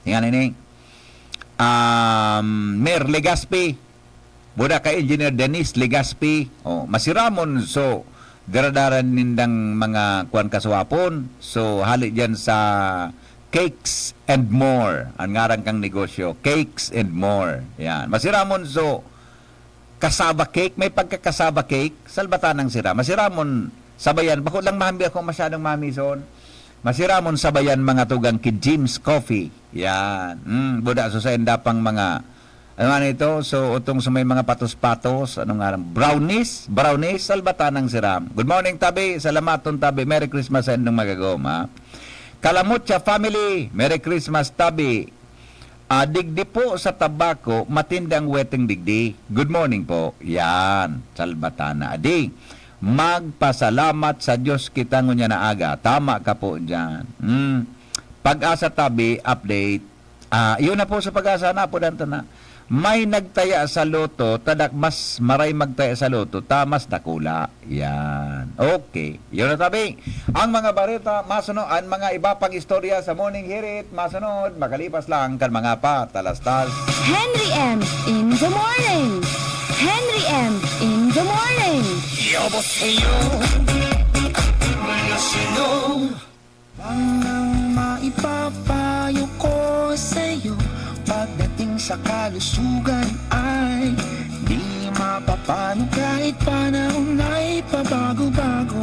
Yan ini. Um, Mer Legaspi. Buda kay Engineer Dennis Legaspi. Oh, masiramon. So, daradaran nindang mga kuwan kasuwapon. So, hali dyan sa Cakes and More. Ang ngaran kang negosyo, Cakes and More. Yan. Masiramon. So, cassava cake. May pagka-cassava cake. Salbatanang sira. Masiramon. Sabayan. Bako lang mahambi ako masyadong mamison. Masiramon sabayan mga tugang ki Jim's Coffee. Yan. Mm, buda so sa enda pang mga, ano nga nito? So, utong sa may mga patos-patos, anong nga, brownies? Brownies, salbatanang siram. Good morning, Tabi. Salamaton, Tabi. Merry Christmas sa indong magagom, ha? Kalamutya family, Merry Christmas, Tabi. Ah, digdi po sa Tabaco, matindang weteng digdi. Good morning po. Yan, salbatana. Adi, magpasalamat sa Diyos kita ngunyan na aga. Tama ka po dyan. Hmm. Pag-asa Tabi, update. Ah, yun na po sa Pag-asa na po, dan ta na. May nagtaya sa loto, tadak mas maray magtaya sa loto, ta mas dakula. Yan. Okay. Yun na, Tabi. Ang mga bareta, masunod, ang mga iba pang istorya sa Morning Hirit, masunod, makalipas lang kan mga patalastas. Henry M in the morning. Henry M in the morning. 여보세요. 안녕하세요. Ang maipapayo ko sa'yo pagdating sa kalusugan ay di mapapano kahit panahon ay pabago-bago.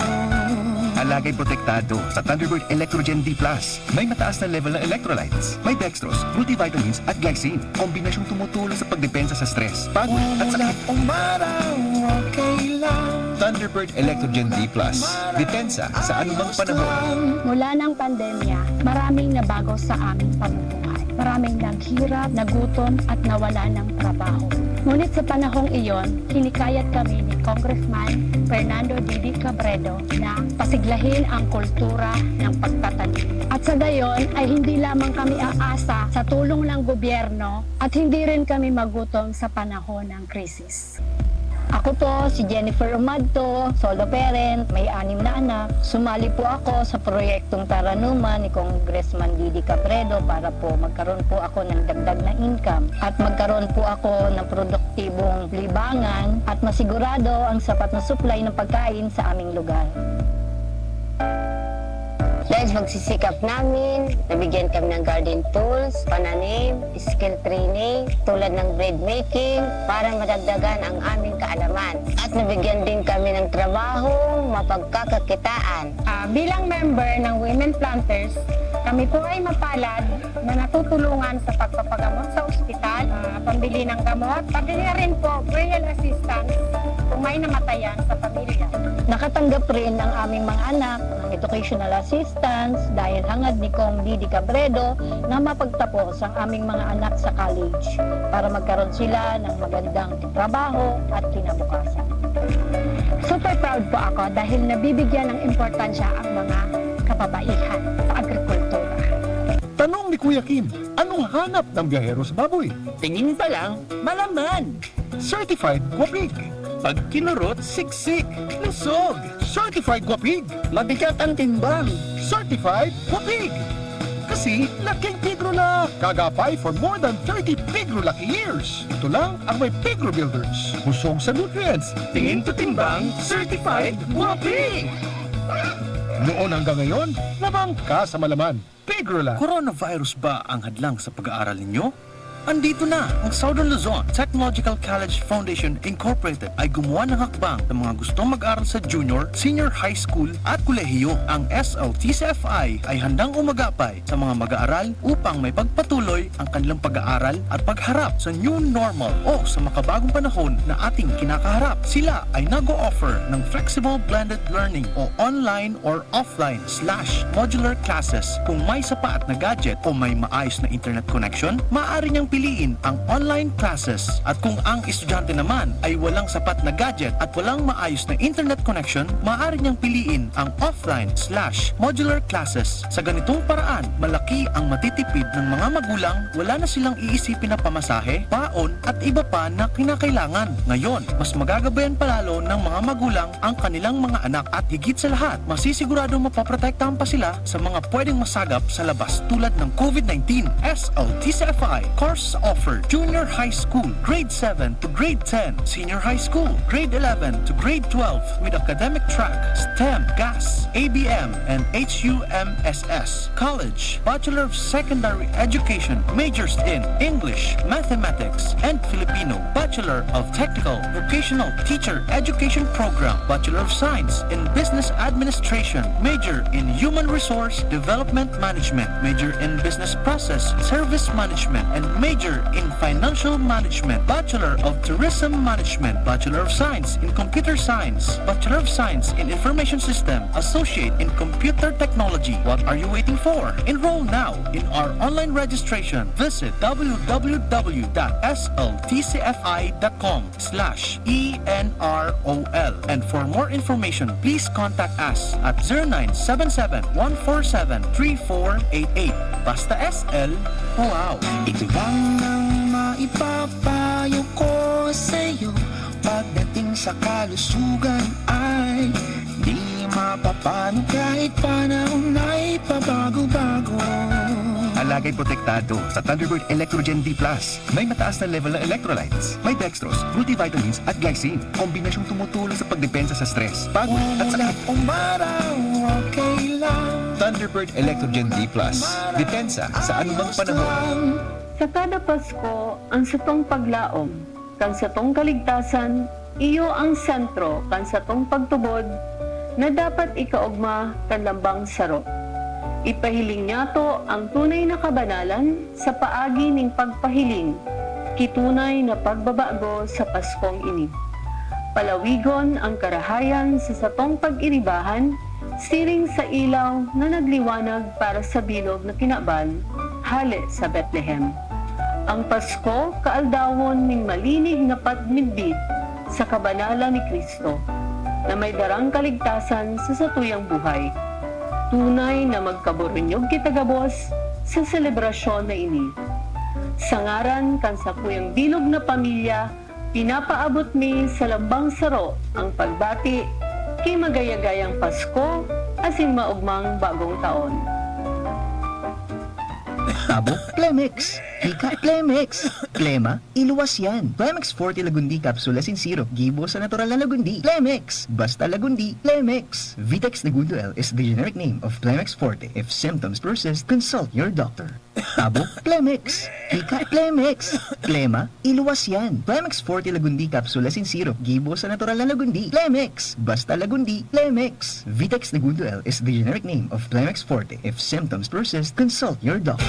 Alagay protektado sa Thunderbird Electrogen D plus. May mataas na level ng electrolytes, may dextrose, multivitamins at glycine. Kombinasyong tumutulong sa pagdepensa sa stress, pagod at sakit. Umulan o maraw, okay lang. Thunderbird Electrogen D plus. Depensa sa anumang panahon. Mula ng pandemya, maraming nabago sa aming pamumuhay. Maraming naghirap, nagutom, at nawala ng trabaho. Ngunit sa panahong iyon, hinikayat kami ni Congressman Fernando Didi Cabredo na pasiglahin ang kultura ng pagtatanim. At sa gayon ay hindi lamang kami aasa sa tulong ng gobyerno at hindi rin kami magutom sa panahon ng krisis. Ako po si Jennifer Umadto, solo parent, may anim na anak. Sumali po ako sa proyektong Taranuman ni Congressman Didi Cabredo para po magkaroon po ako ng dagdag na income at magkaroon po ako ng produktibong libangan at masigurado ang sapat na supply ng pagkain sa aming lugar. Dahil sa pagsisikap namin, nabigyan kami ng garden tools, pananim, skill training, tulad ng bread making, para madagdagan ang aming kaalaman. At nabigyan din kami ng trabahong mapagkakakitaan. Ah, bilang member ng Women Planters, kami po ay mapalad na natutulungan sa pagpapagamot sa ospital, ah, pambili ng gamot, pati na rin po burial assistance kung may namatayan sa pamilya. Nakatanggap rin ang aming mga anak ng educational assistance dahil hangad ni Cong Didi Cabredo na mapagtapos ang aming mga anak sa college para magkaroon sila ng magandang trabaho at kinabukasan. Super proud po ako dahil nabibigyan ng importansya ang mga kababaihan sa agrikultura. Tanong ni Kuya Kim, anong hanap ng biyahero sa baboy? Tingin pa lang, malaman. Certified Guapig. Pag kinurot, siksik, lusog. Certified Guapig. Mabigat ang timbang. Certified Guapig. Kasi laking tigro Pigrula, kagapay for more than thirty Pigrula years. Ito lang ang may Pigro Builders. Busog sa nutrients. Tingin to timbang, certified guapi! Noon hanggang ngayon, labang ka sa malaman. Pigrula. Coronavirus ba ang hadlang sa pag-aaral ninyo? Andito na ang Southern Luzon Technological College Foundation Incorporated ay gumawa ng hakbang sa mga gustong mag-aral sa junior, senior high school at kolehiyo. Ang S L T C F I ay handang umagapay sa mga mag-aaral upang may pagpatuloy ang kanilang pag-aaral at pagharap sa new normal o sa makabagong panahon na ating kinakaharap. Sila ay nag-o-offer ng flexible blended learning o online or offline slash modular classes. Kung may sapat na gadget o may maayos na internet connection, maaari niyang piliin ang online classes. At kung ang estudyante naman ay walang sapat na gadget at walang maayos na internet connection, maaari niyang piliin ang offline slash modular classes. Sa ganitong paraan, malaki ang matitipid ng mga magulang, wala na silang iisipin na pamasahe, baon, at iba pa na kinakailangan. Ngayon, mas magagabayan pa lalo ng mga magulang ang kanilang mga anak at higit sa lahat, masisiguradong mapoprotektahan pa sila sa mga pwedeng masagap sa labas tulad ng COVID nineteen. S L T C F I course offer, junior high school, grade seven to grade ten, senior high school, grade eleven to grade twelve with academic track, STEM, GAS, A B M, and H U M S S. College, Bachelor of Secondary Education, majors in English, Mathematics, and Filipino. Bachelor of Technical Vocational Teacher Education Program, Bachelor of Science in Business Administration, major in Human Resource Development Management, major in Business Process Service Management, and major in Financial Management, Bachelor of Tourism Management, Bachelor of Science in Computer Science, Bachelor of Science in Information System, Associate in Computer Technology. What are you waiting for? Enroll now in our online registration. Visit w w w dot s l t c f i dot com slash e n r o l. And for more information, please contact us at zero nine seven seven, one four seven, three four eight eight. Basta S L, wow! Ito lang ang maipapayo ko sa'yo. Pagdating sa kalusugan ay di mapapano kahit panahon ay pabago-bago. Alagay protektado sa Thunderbird Electrogen D plus. May mataas na level ng electrolytes. May dextrose, multivitamins at glycine. Kombinasyong tumutulong sa pagdepensa sa stress, pagod at sakit. Umulan o umaraw, okay lang. Thunderbird Electrogen D plus. Depensa sa anumang panahon. Sa kada Pasko, ang satong paglaom, kan satong kaligtasan, iyo ang sentro kan satong pagtubod na dapat ikaogma kan lambang saro. Ipahiling niyato ang tunay na kabanalan sa paagi ning pagpahiling ki tunay na pagbabago sa Paskong ini. Palawigon ang karahayan sa satong pag-iribahan siring sa ilaw na nagliwanag para sa bilog na kinaban hale sa Betlehem. Ang Pasko, kaaldawon ning malinig na pagmidbid sa kabanalan ni Cristo, na may darang kaligtasan sa satuyang buhay. Tunay na magkaburunyog kita gabos sa selebrasyon na ini. Sa ngaran kan sakuyang bilog na pamilya, pinapaabot mi sa lambang saro ang pagbati ki magayagayang Pasko asin maogmang Bagong Taon. Abo, Plemex! Hika, Plemex! Plema, iluwas yan! Plemex Forte Lagundi Capsule asin Syrup, gibo sa natural na Lagundi. Plemex! Basta Lagundi, Plemex! Vitex Negundo L is the generic name of Plemex Forte. If symptoms persist, consult your doctor. Abo, Plemex! Hika, Plemex! Plema, iluwas yan! Plemex Forte Lagundi Capsule asin Syrup, gibo sa natural na Lagundi. Plemex! Basta Lagundi, Plemex! Vitex Negundo L is the generic name of Plemex Forte. If symptoms persist, consult your doctor.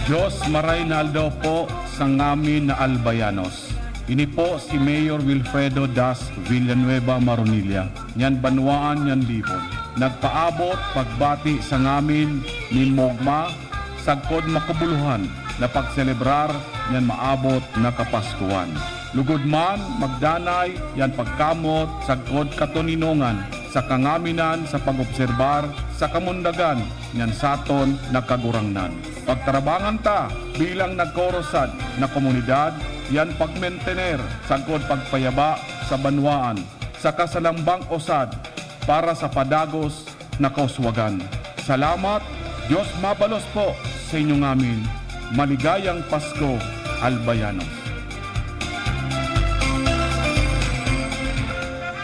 Diyos, maray na aldaw po sa ngamin na Albayanos. Ini po si Mayor Wilfredo Das Villanueva Maronilla, nyan banwaan, nyan libon. Nagpaabot pagbati sa ngamin nin mogma, sagkod makabuluhan na pagselebrar nyan maabot na Kapaskuhan. Lugod man, magdanay yan pagkamot sagkod katoninongan sa kangaminan sa pag-obserbar sa kamundagan nyan saton na Kagurangnan. Pagtarabangan ta bilang nagkorosad na komunidad yan pagmentener sagkod pagpayaba sa banwaan, saka sa lambang usad para sa padagos na kauswagan. Salamat, Diyos mabalos po Sa inyo ngamin, maligayang Pasko, Albayanos.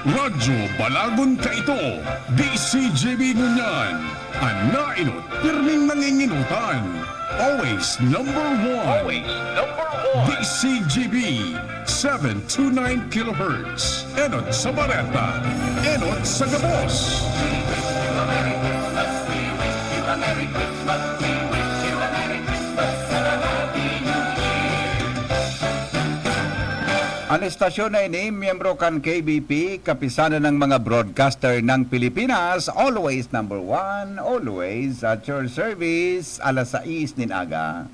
Radyo Balagon kaito, D C G B ngunyan, an naenot pirming nangingenotan. Always number one. Always number one. D C G B, seven two nine kilohertz. Enot sa bareta, enot sa gabos. An estasyon na ini, miyembro kan K B P, Kapisanan ng mga Broadcaster ng Pilipinas, always number one, always at your service, alas sais nin aga.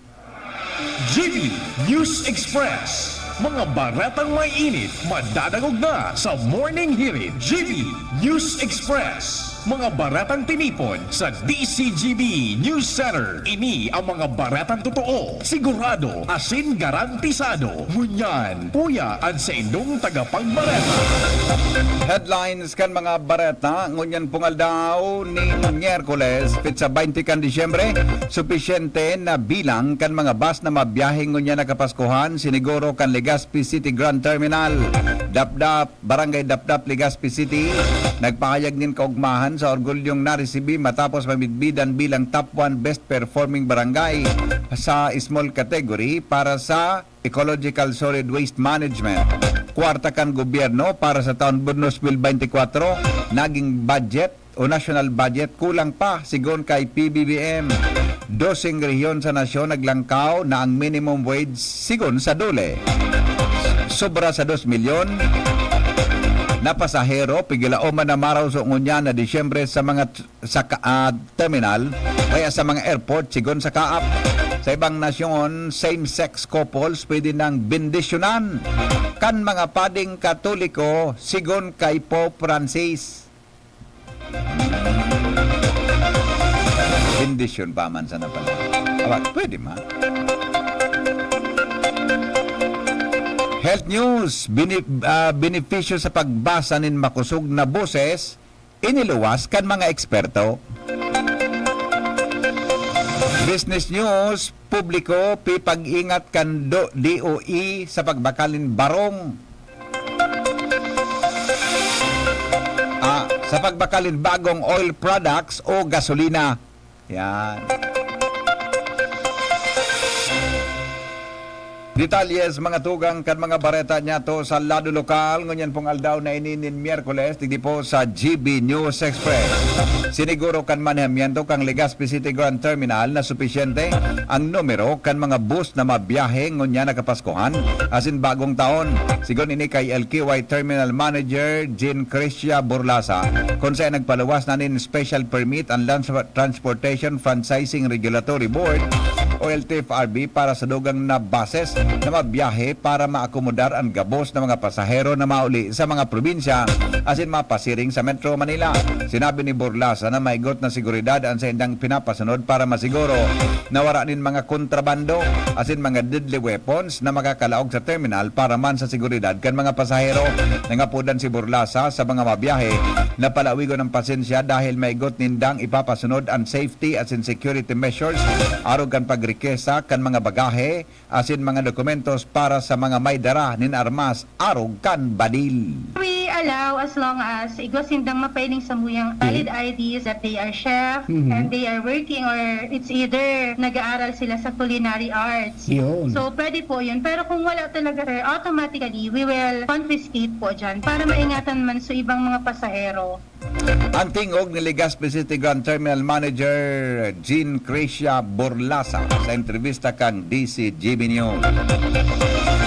G B News Express, mga baretang may init, madadangog na sa Morning Hirit. G B News Express, mga baretang tinipon sa D C G B News Center. Ini ang mga baretang totoo, sigurado, asin garantisado. Ngunyan, uya an saindong tagapagbareta. Headlines kan mga bareta ngunyan pong aldaw nin Miyerkules, petsa baynte kan Disyembre. Supisyente na bilang kan mga bus na mabiyahe ngunyan na Kapaskuhan, siniguro kan Legazpi City Grand Terminal. Dapdap, Barangay Dapdap, Legazpi City, nagpahayag nin kaugmahan sa orgulyong naresibi matapos mamidbidan bilang top one best performing barangay sa small category para sa Ecological Solid Waste Management. Kwarta kan gobyerno para sa taon dos mil beintikwatro, naging budget o national budget kulang pa, sigon kay P B B M. Doseng rehiyon sa nasyon naglangkaw na ang minimum wage, sigon sa DOLE. Sobra sa dos milyon na pasahero, pigilaoman na marawso ngunyan na Disyembre sa mga t-, sa ka-, ah, terminal, kaya sa mga airport, sigon sa kaap. Sa ibang nasyon, same-sex couples pwede nang bendisyonan kan mga pading Katoliko, sigon kay Pope Francis. Bendisyon pa man sana pala. Aba, pwede man. Health News, bini-, ah, benepisyo sa pagbasa nin makosog na boses, iniluwas kan mga eksperto. Business News, publiko, pipag-ingat kan do-, D O E sa pagbakal nin barong. Ah, sa pagbakal nin bagong oil products o gasolina. Yan. Detalye sa mga tugang kan mga bareta niyato sa lado lokal, ngunyan pong aldaw na ini nin Miyerkules, digdi po sa G B News Express. Siniguro kan manehamiento kan Legazpi City Grand Terminal na supisyente ang numero kan mga bus na mabiyahe ngunyan na Kapaskuhan asin Bagong Taon. Sigon ini kay L Q Y Terminal Manager Jean Crescia Burlasa, kun saen nagpaluwas na nin special permit ang Land Transportation Franchising Regulatory Board o L T F R B para sa dugang na buses na mabiyahe para maakomodar an gabos na mga pasahero na mauli sa mga probinsya asin mapasiring sa Metro Manila. Sinabi ni Burlasa na maigot na seguridad an saindang pinapasunod para masiguro na wara nin mga kontrabando asin mga deadly weapons na makakalaog sa terminal para man sa seguridad kan mga pasahero. Nangapodan si Burlasa sa mga mabiyahe na palawigon ang pasensya dahil maigot nindang ipapasunod an safety asin security measures arog kan pagrikesa kan mga bagahe asin mga dokumentos para sa mga may dara nin armas arog kan badil. We allow as long as igwa sindang mapailing samuyang valid I Ds that they are chef Mhm. and they are working, or it's either nag-aaral sila sa culinary arts. Yun. So, pwede po yun. Pero kung wala talaga, sir, automatically, we will confiscate po dyan para maingatan man sa ibang mga pasahero. Ang tingog ni Legazpi City Grand Terminal Manager Jean Crescia Borlasa sa entrebista kan D C G B News.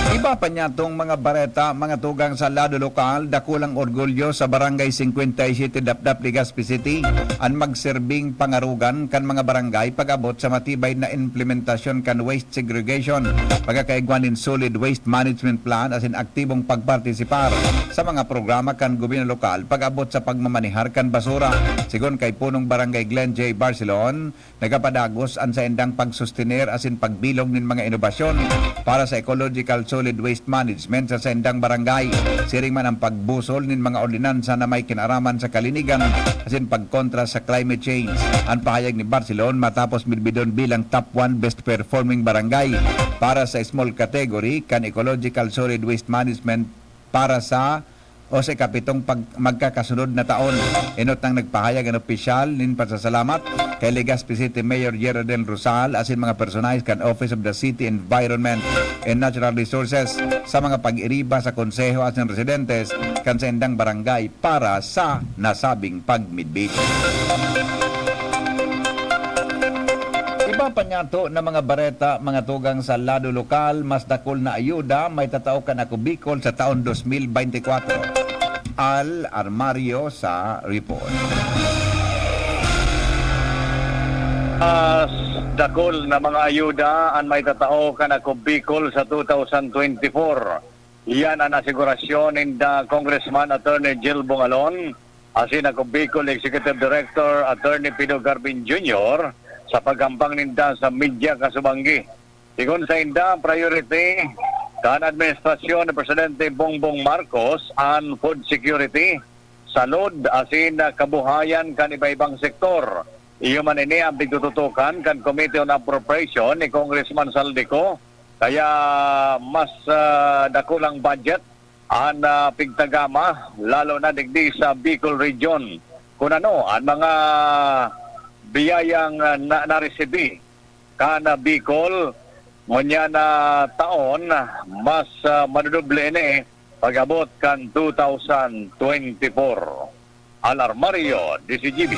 Iba pa niya tong mga bareta, mga tugang sa lado lokal, dakulang orgulyo sa Barangay singkwenta y siyete Dapdap, Legazpi City, an magserbing pangarogan kan mga barangay pag-abot sa matibay na implementasyon kan waste segregation, pagkakaigwa nin solid waste management plan asin aktibong pagpartisipar sa mga programa kan gobyerno lokal pag-abot sa pagmamanehar kan basura. Sigon kay Punong Barangay Glenn J. Barcelon, nagapadagos an saindang pagsustener asin pagbilog nin mga inobasyon para sa ecological solid waste management sa saindang barangay. Siring man ang pagbusol nin mga ordinansa na may kinaraman sa kalinigan asin pagkontra sa climate change. An pahayag ni Barcelon matapos midbidon bilang top one best performing barangay para sa small category kan ecological solid waste management para sa o sa ikapitong pag-, magkakasunod na taon. Enot nang nagpahayag an opisyal nin pasasalamat kay Legazpi City Mayor Gerald Del Rosal asin mga personahe kan Office of the City Environment and Natural Resources sa mga pag-iriba sa konseho asin residentes kan saindang barangay para sa nasabing pagmidbid. Iba pa niyato na mga bareta, mga tugang sa lado lokal, mas dakul na ayuda may tatao kan Ako Bicol sa taon dos mil beintikwatro. Al Armario sa report. As dakul na mga ayuda an may tatao kan Ako Bicol sa two thousand twenty-four. Iyan an asigurasyon ninda Congressman Attorney Jill Bongalon asin Ako Bicol Executive Director Attorney Pido Garbin Junior sa paghampang ninda sa media kasubanggi. Sigon sainda, priority kan administrasyon ni Presidente Bongbong Marcos an food security, salud asin kabuhayan kan iba-ibang sektor. Iyo man ini an pigtututukan kan Committee on Appropriation ni Congressman Zaldy Co, kaya mas, ah, dakulang budget an, ah, pigtagama, lalo na digdi sa Bicol Region. Kun ano an mga biyayang, ah, na, naresibi kan, ah, Bicol, ngunyan na taon, mas, ah, madodoble ini pag-abot kan two thousand twenty-four. Al Armario, D Z G B.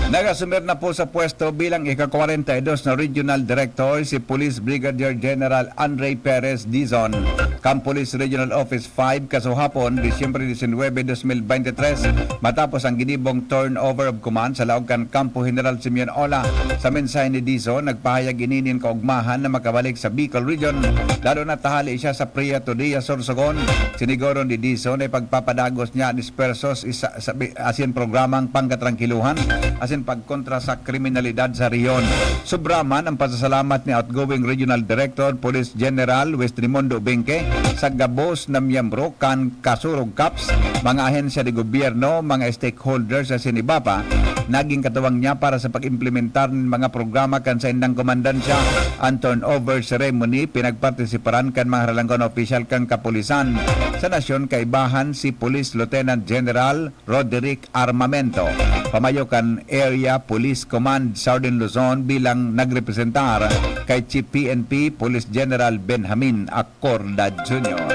Nag-asumer na po sa pwesto bilang ika-kwarenta y dos na Regional Director si Police Brigadier General Andre Perez Dizon, kan Police Regional Office five, kasuhapon, Disyembre disinwebe, dos mil beintitres, matapos ang ginibong turnover of command sa laog kan Kampo General Simeon Ola. Sa mensahe ni Dizon, nagpahayag ini nin kaogmahan na makabalik sa Bicol Region, lalo na tahali siya sa Priya Todia, Sorsogon. Sinigoron ni Dizon na ipagpapadagos niya an espuwerso sa, sa, asin programang pangkatrangkiluhan asin pagkontra sa kriminalidad sa rehiyon. Sobra man ang pasasalamat ni outgoing Regional Director Police General Wes Raimundo Benque sa gabos na miyembro kan Kasurog Cops, mga ahensya de gobyerno, mga stakeholders asin iba pa, naging katuwang niya para sa pag-implementar nin mga programa kan saindang komandansya. An turnover ceremony pinagpartisiparan kan mga haralangkaw na opisyal kan kapulisan sa nasyon, kaibahan si Police Lieutenant General Roderick Armamento, pamayo kan Area Police Command Southern Luzon, bilang nagrepresentar kay Chief P N P Police General Benjamin Acorda Junior.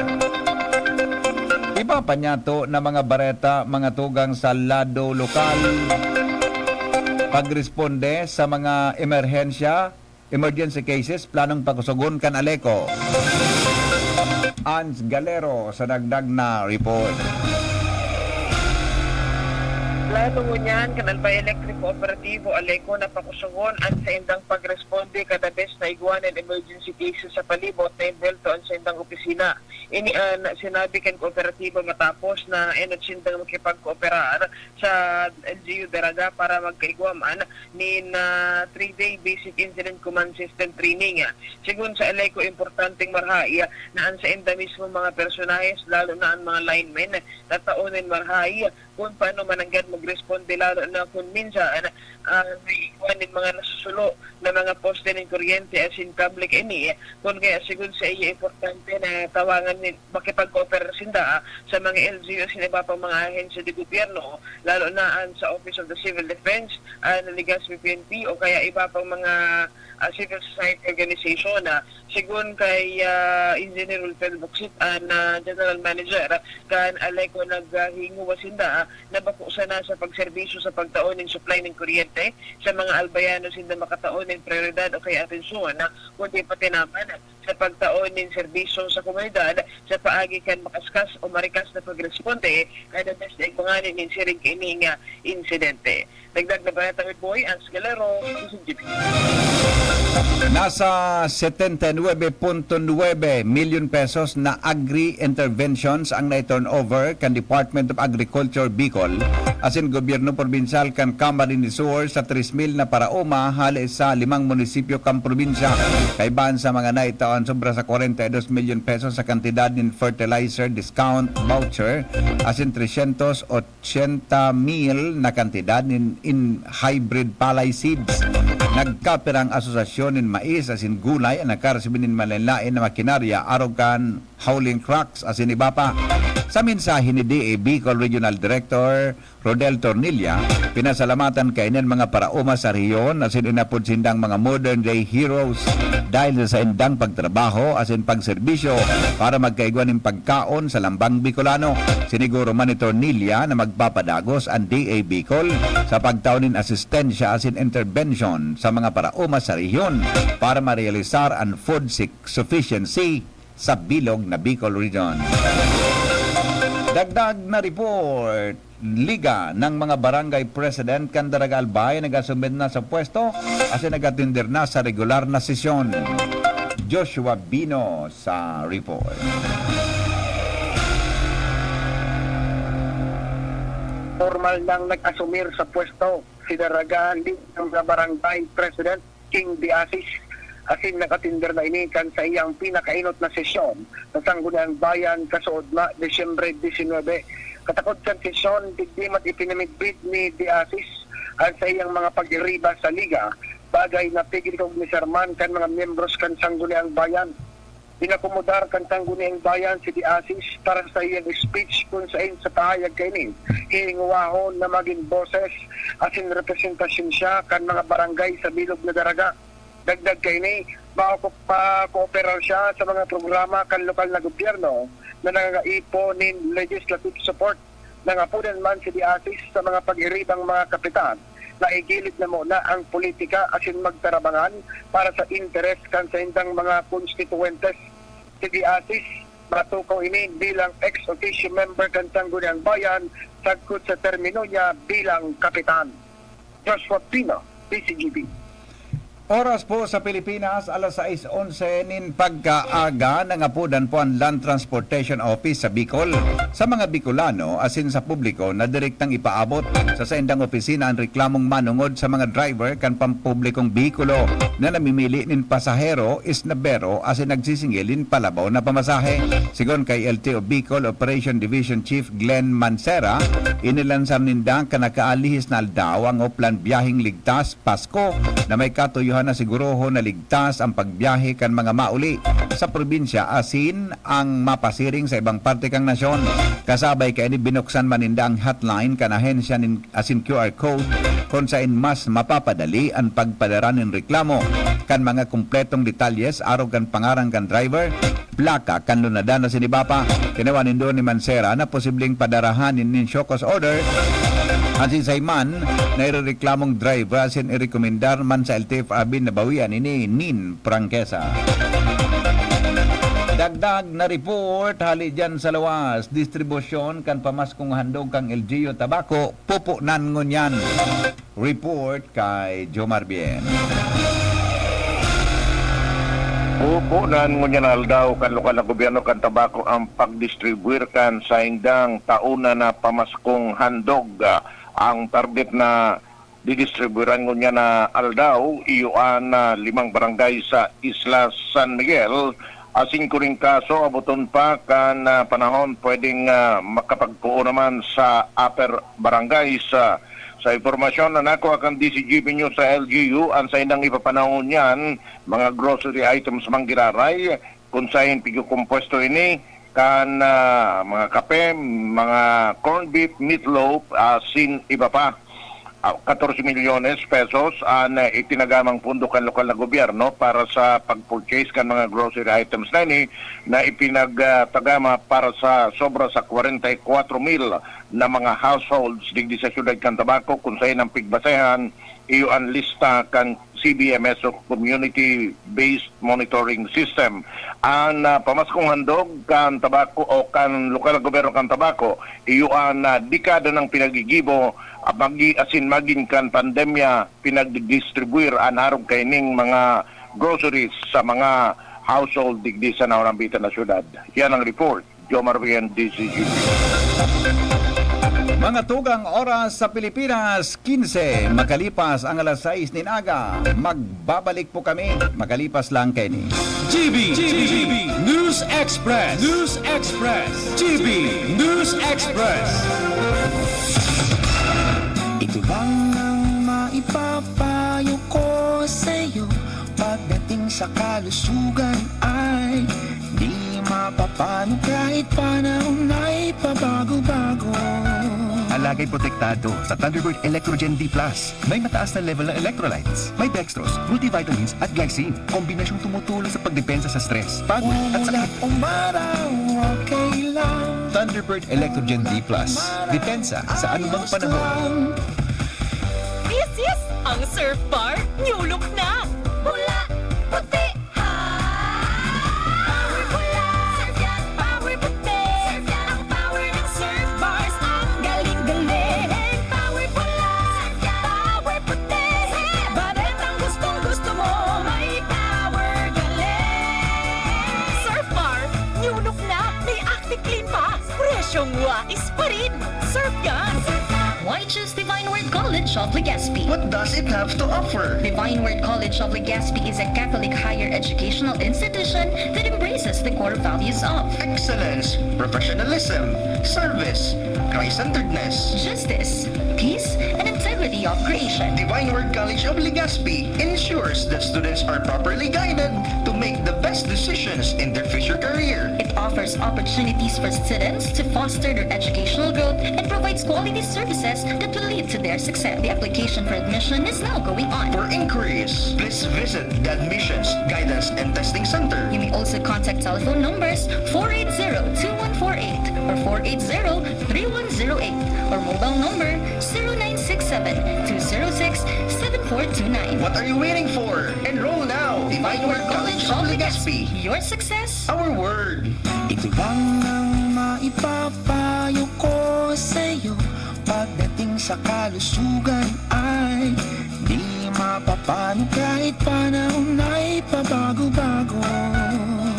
Iba pa niyato na mga bareta, mga tugang sa lado lokal. Pagresponde sa mga emerhensya, emergency cases, planong pakusogon kan Aleco. Ans Galero sa dagdag na report. Plano ngunyan kan Albay Electric Cooperativo, Aleco, na pakusogon an saindang pagresponde kada bes na igwa nin emergency cases sa palibot na envuelto an saindang opisina. Ini an sinabi kan kooperatiba matapos na enot sindang makipagkooperar sa L G U Daraga para magkaigwa man nin, ah, three-day Basic Incident Command System training. Segun sa Aleco, importanteng marahay na an sainda mismo mga personahes, lalo na an mga linemen, tatao nin marahay kun paano mananggad magresponde, lalo na kun minsan, ah, may igwa nin mga nasusulo na mga poste nin kuryente asin kable kaini. Kun kaya, segun sa iya, importante na tawangan nin, makipag-kooperar sinda, ah, sa mga L G U asin iba pang mga ahensya de gobyerno, lalo na an sa Office of the Civil Defense, an Legazpi P N P, o kaya iba pang mga, ah, civil society organization, ah. Segun kay, ah, Engineer Wilfredo Bucsit, an, ah, General Manager kan Aleco, naghinguwa sinda, ah, na bako sana sa pagserbisyo sa pagtao nin supply nin kuryente sa mga albayano sinda makatao nin prioridad o kaya atensyon, ah, kundi pati naman sa pagtao nin serbisyo sa komunidad sa paagi kan makaskas o marikas na pagresponde kada bes na igwa ngani nin siring kaini nga insidente. Dagdag na bareta, Boy Ans Galero, D Z G B. Nasa setenta y nuebe punto nuebe milyon pesos na agri-interventions ang nai-turnover kan Department of Agriculture Bicol asin gobyerno probinsyal kan Camarines Sur sa tres mil na paraoma hale sa limang munisipyo kan probinsya. Kaibahan sa mga naitawan, sobra sa kwarenta y dos milyon pesos sa kantidad nin fertilizer discount voucher asin tresyentos ochenta mil na kantidad nin in hybrid palay seeds. Nagkapirang asosasyon nin mais asin gulay an nakaresibi nin malaen-laen na makinarya arog kan hauling cracks asin iba pa. Sa mensahe ni D A Bicol Regional Director Rodel Tornilla, pinasalamatan kaini an mga paraoma sa rehiyon asin inapod sindang mga modern day heroes dahil sa saindang pagtrabaho asin pagserbisyo para magkaigwa nin pagkaon sa lambang Bicolano. Siniguro man ni Tornilla na magpapadagos an D A Bicol sa pagtao nin asistensya asin interbensyon sa mga paraoma sa rehiyon para marealisar an food sec- sufficiency sa bilog na Bicol Region. Dagdag na report, Liga ng mga Barangay President kan Daraga Albay nag-asumir na sa pwesto asin nag-atender na sa regular na sesyon. Joshua Bino sa report. Formal nang nag-asumir sa pwesto si Daraga Liga ng mga Barangay President King Diasis, asin nag-atender na ini kan saiyang pinakaenot na sesyon sa Sangguniang Bayan kasuodma, Disyembre disinwebe. Katakod kan sesyon, digdi man ipinamidbid ni Diasis an saiyang mga pag-iriba sa liga, bagay na piglikog ni Serman kan mga miyembros kan Sangguniang Bayan. Inakomodar kan Sangguniang Bayan si Diasis para sa saiyang speech, kun saen sa pahayag kaini, hihingowahon na magin boses asin representasyon siya kan mga barangay sa bilog na Daraga. Dagdag kaini, mako-, makooperar siya sa mga programa kan lokal na gobyerno na nangangaipo nin legislative support. Nangapodan man si Diasis sa mga pag-iribang mga kapitan na igilid na muna ang politika asin magtarabangan para sa interes kan saindang mga konstituwentes. Si Diasis, matukaw ini bilang ex officio member kan Sangguniang Bayan sagkod sa termino niya bilang kapitan. Joshua Pino, D C G B. Oras po sa Pilipinas, alas sais onse nin pagkaaga. Nangapodan po an Land Transportation Office sa Bicol sa mga Bicolano asin sa publiko na direktang ipaabot sa saindang opisina an reklamong manongod sa mga driver kan pampublikong behikulo na namimili nin pasahero, isnabero asin nagsisingil nin palabaw na pamasahe. Sigon kay L T O Bicol Operation Division Chief Glenn Mancera, inilansar ninda kan nakaalihis na aldaw ang Oplan Biyaheng Ligtas Pasko na may katuyohan na sigurohon na ligtas an pagbiyahe kan mga mauli sa probinsya asin ang mapasiring sa ibang parte kan nasyon. Kasabay kaini, binuksan man ninda an hotline kan ahensya nin, asin Q R code, kun saen mas mapapadali an pagpadara nin reklamo. Kan mga kumpletong detalyes arog kan pangaran kan driver, plaka kan lunadan asin iba pa, kinua nindo ni Mancera na posibleng padarahan nin, nin show cause order an siisay man na irereklamong driver asin irekomendar man sa L T F R B na bawian ini nin prangkesa. Dagdag na report hali diyan sa lawas, distribusyon kan pamaskong handog kan L G U Tabaco, pupunan ngunyan. Report kay Jomar Bien. Pupunan ngunyan aldaw kan lokal na gobyerno kan Tabaco ang pagdistribuir kan saindang taon na pamaskong handog. Ang target na didistribuiran ngunyan na aldaw, iyo an, ah, limang barangay sa Isla San Miguel, asin kuning kaso, aboton pa kan, ah, panahon pwedeng, ah, makapagpoon naman sa upper barangays, ah, Sa impormasyon na nakuha kan D C G P News sa L G U, an saindang ipapanahon niyan, mga grocery items man giraray, kun saen pigkokompuesto ini kan, ah, mga kape, mga corned beef, meatloaf, asin iba pa. Ah, katorse milyones pesos an, ah, itinagamang pondo kan lokal na gobyerno para sa pag-purchase kan mga grocery items na ini na ipinagtagama para sa sobra sa kwarenta y kwatro mil na mga households digdi sa siyudad kan Tabaco, kun saen ang pigbasehan, iyo an lista kan C B M S o Community Based Monitoring System. An, ah, pamaskong handog kan Tabaco o kan lokal na gobyerno kan Tabaco, iyo an, ah, dekada nang pinagigibo, ah, magi-, asin magin kan pandemya, pinagdidistribuir an arog kaining mga groceries sa mga household digdi sa naunambitan na syudad. Yan ang report. Jomar Vian, D Z G P. Mga tugang, oras sa Pilipinas, kinse makalipas ang alas sais nin aga. Magbabalik po kami makalipas lang kaini. G B, G B, News Express. News Express. G B News Express. Ito lang ang maipapayo ko sa'yo. Pagdating sa kalusugan ay di mapapano kahit panahon ay pabago-bago. Alagay protektado sa Thunderbird Electrogen D plus. May mataas na level ng electrolytes, may dextrose, multivitamins at glycine. Kombinasyong tumutulong sa pagdepensa sa stress, pagod at sakit. Umaraw o kailan. Thunderbird Electrogen D plus. Depensa sa anumang panahon. This is ang Surf Bar New Look na! Pula, puti, ha! Power pula, surf yan, power puti. Surf yan, ang power ng Surf Bars. Ang galing-galing. Power pula, surf yan, power puti. Baretang gustong-gusto mo, may power galing. Surf Bar New Look na! May Active Clean pa! Presyong wais pa rin! Surf yan! Why choose Divine Word College of Legazpi? What does it have to offer? Divine Word College of Legazpi is a Catholic higher educational institution that embraces the core values of excellence, professionalism, service, Christ-centeredness, justice, peace, and integrity of creation. Divine Word College of Legazpi ensures that students are properly guided to make the best decisions in their future career. It offers opportunities for students to foster their educational growth and provides quality services that will lead to their success. The application for admission is now going on. For inquiries, please visit the Admissions, Guidance, and Testing Center. You may also contact telephone numbers four eight zero two one four eight or four eight zero three one zero eight or mobile number zero nine six seven two zero six seven four two nine. What are you waiting for? Enroll now! Divine Word College of Legazpi. Your success, our word. Ito lang ang maipapayo ko sa'yo. Pagdating sa kalusugan ay di mapapano kahit panahon ay pabago-bago.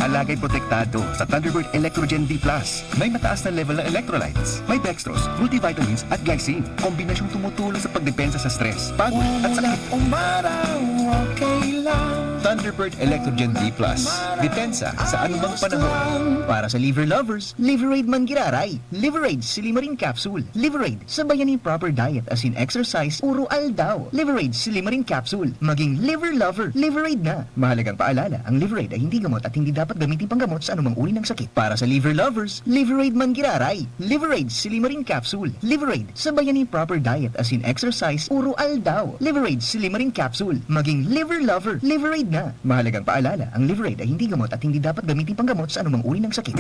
Alagay protektado sa Thunderbird Electrogen D plus. May mataas na level ng electrolytes, may dextrose, multivitamins at glycine. Kombinasyong tumutulong sa pagdepensa sa stress, pagod at sakit. Umaraw o kailan. Thunderbird Electrogen D plus. Depensa sa anumang panahon. Para sa liver lovers, Liverade man giraray. Liverade Silimarin Capsule. Liverade, sabayan nin proper diet asin exercise oro aldaw. Liverade Silimarin Capsule. Maging liver lover, Liverade na. Mahalagang paalala, ang Liverade ay hindi gamot at hindi dapat gamitin panggamot sa anumang uri ng sakit. Para sa liver lovers, Liverade man giraray. Liverade Silimarin Capsule. Liverade, sabayan nin proper diet asin exercise oro aldaw. Liverade Silimarin Capsule. Maging liver lover, Liverade na. Mahalagang paalala, ang Liverade ay hindi gamot at hindi dapat gamitin panggamot sa anumang uri ng sakit.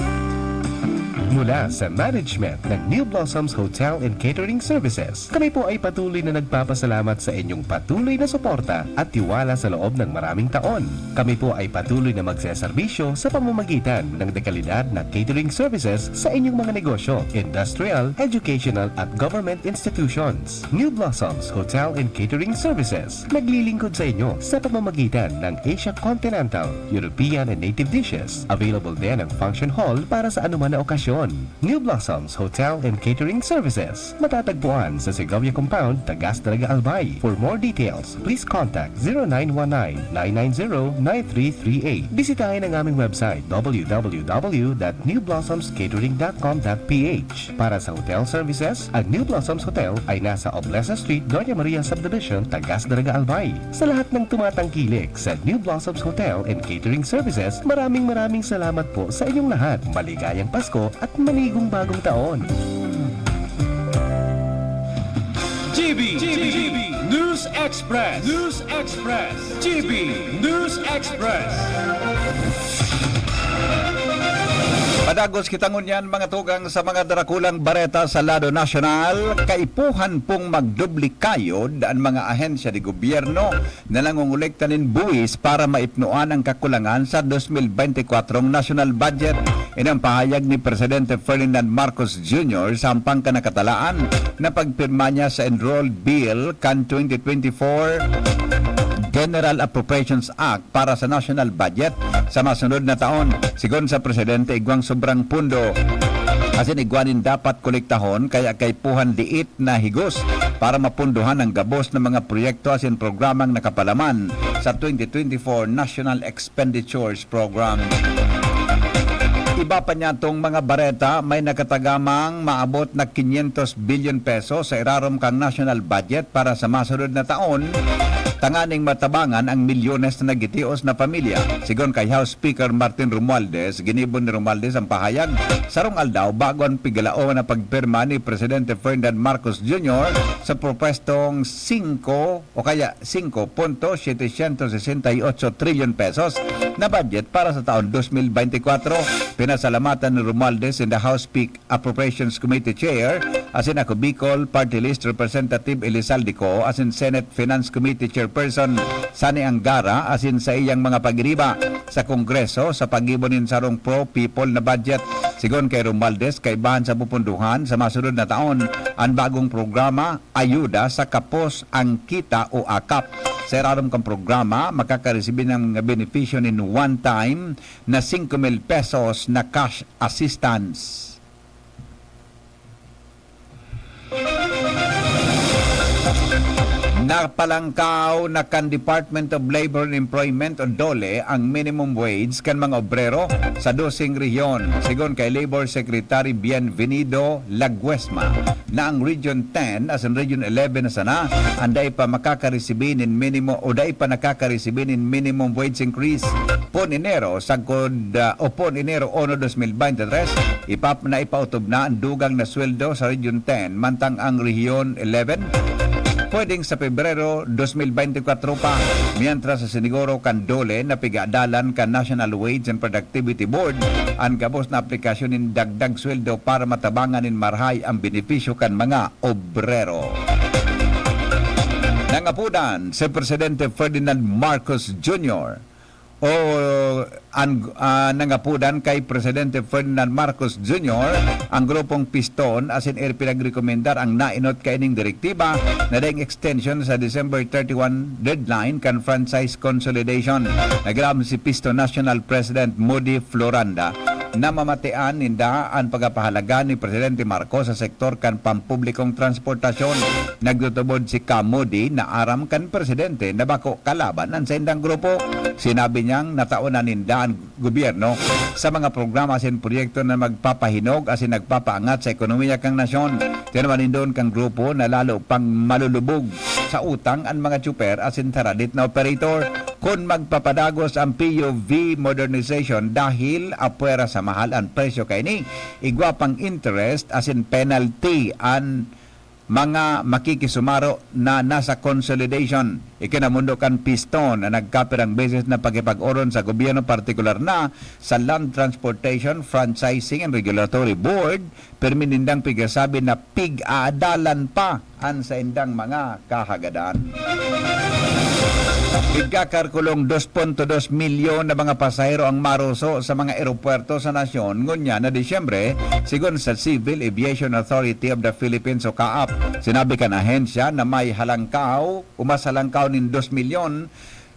Mula sa management ng New Blossoms Hotel and Catering Services, kami po ay patuloy na nagpapasalamat sa inyong patuloy na suporta at tiwala sa loob ng maraming taon. Kami po ay patuloy na magseserbisyo sa pamamagitan ng dekalidad na catering services sa inyong mga negosyo, industrial, educational at government institutions. New Blossoms Hotel and Catering Services, naglilingkod sa inyo sa pamamagitan ng Asia Continental, European and native dishes. Available din ang function hall para sa anuman na okasyon. New Blossoms Hotel and Catering Services, matatagpuan sa Segovia Compound, Tagas Daraga, Albay. For more details, please contact zero nine one nine, nine nine zero, nine three three eight. Bisitahin ang aming website, w w w dot new blossoms catering dot com dot p h. Para sa hotel services, ang New Blossoms Hotel ay nasa Oblesa Street, Doña Maria Subdivision, Tagas Daraga, Albay. Sa lahat ng tumatangkilik sa New Blossoms Hotel and Catering Services, maraming maraming salamat po sa inyong lahat. Maligayang Pasko at manigong bagong taon! G B, G B, News Express, News Express, G B News Express. Padagos kita ngunyan, mga tugang, sa mga darakulang bareta sa lado nasyonal. Kaipuhan pong magdubli kayod an mga ahensya de gobyerno na nangongolekta nin buwis para maipnoan ang kakulangan sa dos mil bente kwatro national budget. Ini ang pahayag ni Presidente Ferdinand Marcos Junior sa hampang kan nakatalaan na pagpirma niya sa enrolled bill kan twenty twenty-four General Appropriations Act para sa national budget sa masunod na taon. Sigon sa presidente, igwang sobrang pundo asin igwa nin dapat kolektahon, kaya kaipuhan liit na higos para mapunduhan ang gabos na mga proyekto asin programang nakapalaman sa twenty twenty-four National Expenditures Program. Iba pa niya tong mga bareta, may nakatagamang maabot na quinientos billion pesos sa irarom kang national budget para sa masunod na taon, tanganing matabangan ang milyones na nagitios na pamilya. Sigon kay House Speaker Martin Romualdez, ginibo ni Romualdez ang pahayag sarong aldaw bago an pigalaom na pagpirma ni Presidente Ferdinand Marcos Junior sa propwestong singko o kaya singko punto setecientos sesenta y ocho trilyon pesos na budget para sa taon dos mil beintikwatro. Pinasalamatan ni Romualdez in the House Speak Appropriations Committee Chair asin ako Bicol Party List Representative Elizalde Co asin Senate Finance Committee Chairperson Sani Angara asin sa iyang mga pagiriba sa Kongreso sa paggibo nin sarong pro-people na budget. Sigon kay Romualdez, kaibahan sa pupunduhan sa masunod na taon an bagong programa, ayuda sa kapos ang kita o akap. Sa irarom kan programa, makakaresibi nin benepisyo nin one-time na singko mil pesos na cash assistance. Napalangkaw na kan Department of Labor and Employment o DOLE ang minimum wage kan mga obrero sa doseng rehiyon. Sigon kay Labor Secretary Bienvenido Laguesma, na ang Region ten asin Region eleven na sana an dai pa makakaresibi nin minimo o dai pa nakakaresibi nin minimum wage increase pon Enero sagkod, ah, o pon Enero uno, dos mil beintitres, ipap-, na ipautob na an dugang na sweldo sa Region ten, mantang ang Region eleven pwedeng sa Pebrero dos mil beintikwatro pa, mientras sa siniguro kan DOLE na pigadalan kan National Wage and Productivity Board an gabos na aplikasyon nin dagdag sweldo para matabangan nin marahay ang benepisyo kan mga obrero. Nangapudan si Presidente Ferdinand Marcos Junior o an, ah, nangapudan kay Presidente Ferdinand Marcos Junior ang grupong Piston asin ipinagrekomendar ang nainot kaining direktiba na daing extension sa December thirty-one deadline kan franchise consolidation. Naglaom si Piston National President Moody Floranda na mamatian ninda an pagpapahalaga ni Presidente Marcos sa sektor kan pampublikong transportasyon. Nagtutubod si Ka Moody na aram kan presidente na bako kalaban an saindang grupo. Sinabi niyang nataon na ninda an gobyerno sa mga programa asin proyekto na magpapahinog asin nagpapaangat sa ekonomiya kan nasyon. Tinawan nindon kan grupo na lalo pang malulubog sa utang an mga tsuper asin taradit na operator kun magpapadagos ang P U V modernization dahil apwera sa mahal an presyo kaini. Igwa pang interest asin penalty an mga makikisumaro na nasa consolidation. Ikinamundo kan Piston na nagkapirang beses na pakipag-oron sa gobyerno, partikular na sa Land Transportation Franchising and Regulatory Board, pirmi nindang pigsasabi na pig-aadalan pa an saindang mga kahagadan. Igkakalkulong dos punto dos milyon na mga pasahero ang maroso sa mga eropuwerto sa nasyon ngunyan na Disyembre, sigon sa Civil Aviation Authority of the Philippines o CAAP. Sinabi kan ahensya na may halangkaw o mas halangkaw nin dos milyon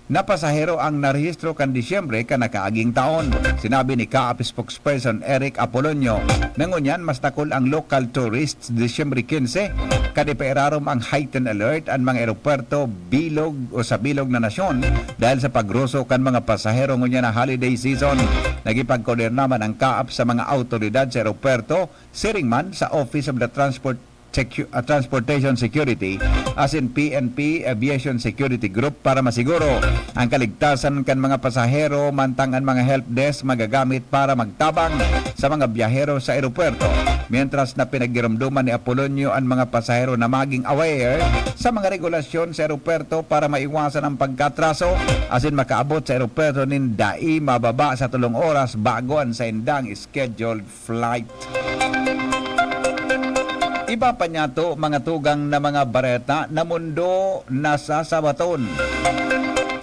na pasahero ang narehistro kan Disyembre kan nakaaging taon. Sinabi ni CAAP spokesperson Eric Apolonio na ngunyan mas dakul ang local tourists Disyembre quince, kan ipairarom ang heightened alert an mga eropuwerto bilog o sa bilog na nasyon dahil sa pagroso kan mga pasahero ngunyan na holiday season. Nagipagkoordinar man ang CAAP sa mga awtoridad sa eropuwerto, siring man sa Office of the Transport Secu-, ah, Transportation Security asin P N P Aviation Security Group para masiguro ang kaligtasan kan mga pasahero, mantang an mga help desk magagamit para magtabang sa mga biyahero sa eropuwerto. Mientras na pinagiromdoman ni Apolonio an mga pasahero na maging aware sa mga regulasyon sa eropuwerto para maiwasan ang pagkaatraso asin makaabot sa eropuwerto nin dai mababa sa tolong oras bago an saindang scheduled flight. Iba pa niyato, mga tugang, na mga bareta, namundo na sa Sabaton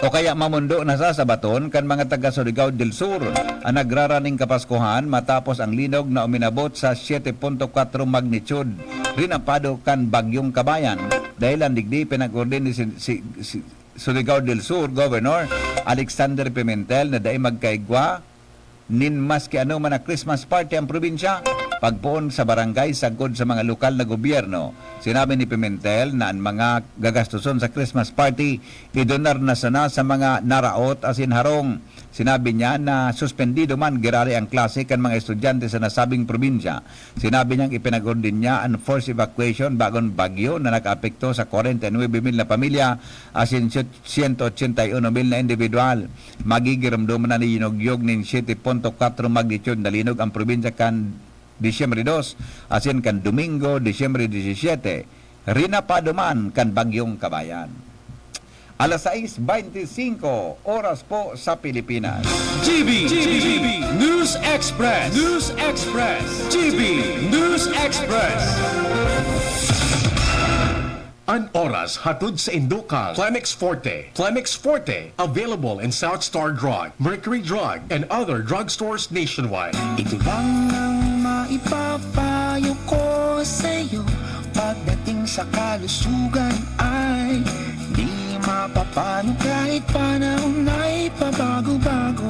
o kaya mamundo na sa Sabaton kan mga taga Surigao del Sur an nagraraning Kapaskuhan matapos ang linog na uminabot sa siyete punto kwatro magnitude rinapado kan Bagyong Kabayan. Dahilan digdi, pinag-ordinar ni si, si, si, Surigao del Sur Governor Alexander Pimentel na dai magkaigwa nin maski anoman na Christmas party ang probinsya, pagpoon sa barangay sagkod sa mga lokal na gobyerno. Sinabi ni Pimentel na an mga gagastoson sa Christmas party idonar na sana sa mga naraot asin harong. Sinabi niya na suspendido man giraray ang klase kan mga estudyante sa nasabing probinsya. Sinabi niyang ipinag-ordin niya an forced evacuation bagon bagyo na nakaapekto sa kwarenta y nuebe mil na pamilya asin siyento ochenta y uno mil na individual. Magigiromdoman na linugyog nin siyete punto kwatro magnitude na linog ang probinsya kan Disyembre dos asin kan Domingo, Disyembre disisiyete, rinapado man kan Bagyong Kabayan. Alas sais beintisinko, oras po sa Pilipinas. G B, G B, News Express, News Express, G B News Express. An oras hatod sa indo kan Clemex Forte. Clemex Forte, available in South Star Drug, Mercury Drug, and other drugstores nationwide. Ito lang ang maipapayo ko sa'yo. Pagdating sa kalusugan ay di mapapano kahit panahon ay pabago-bago.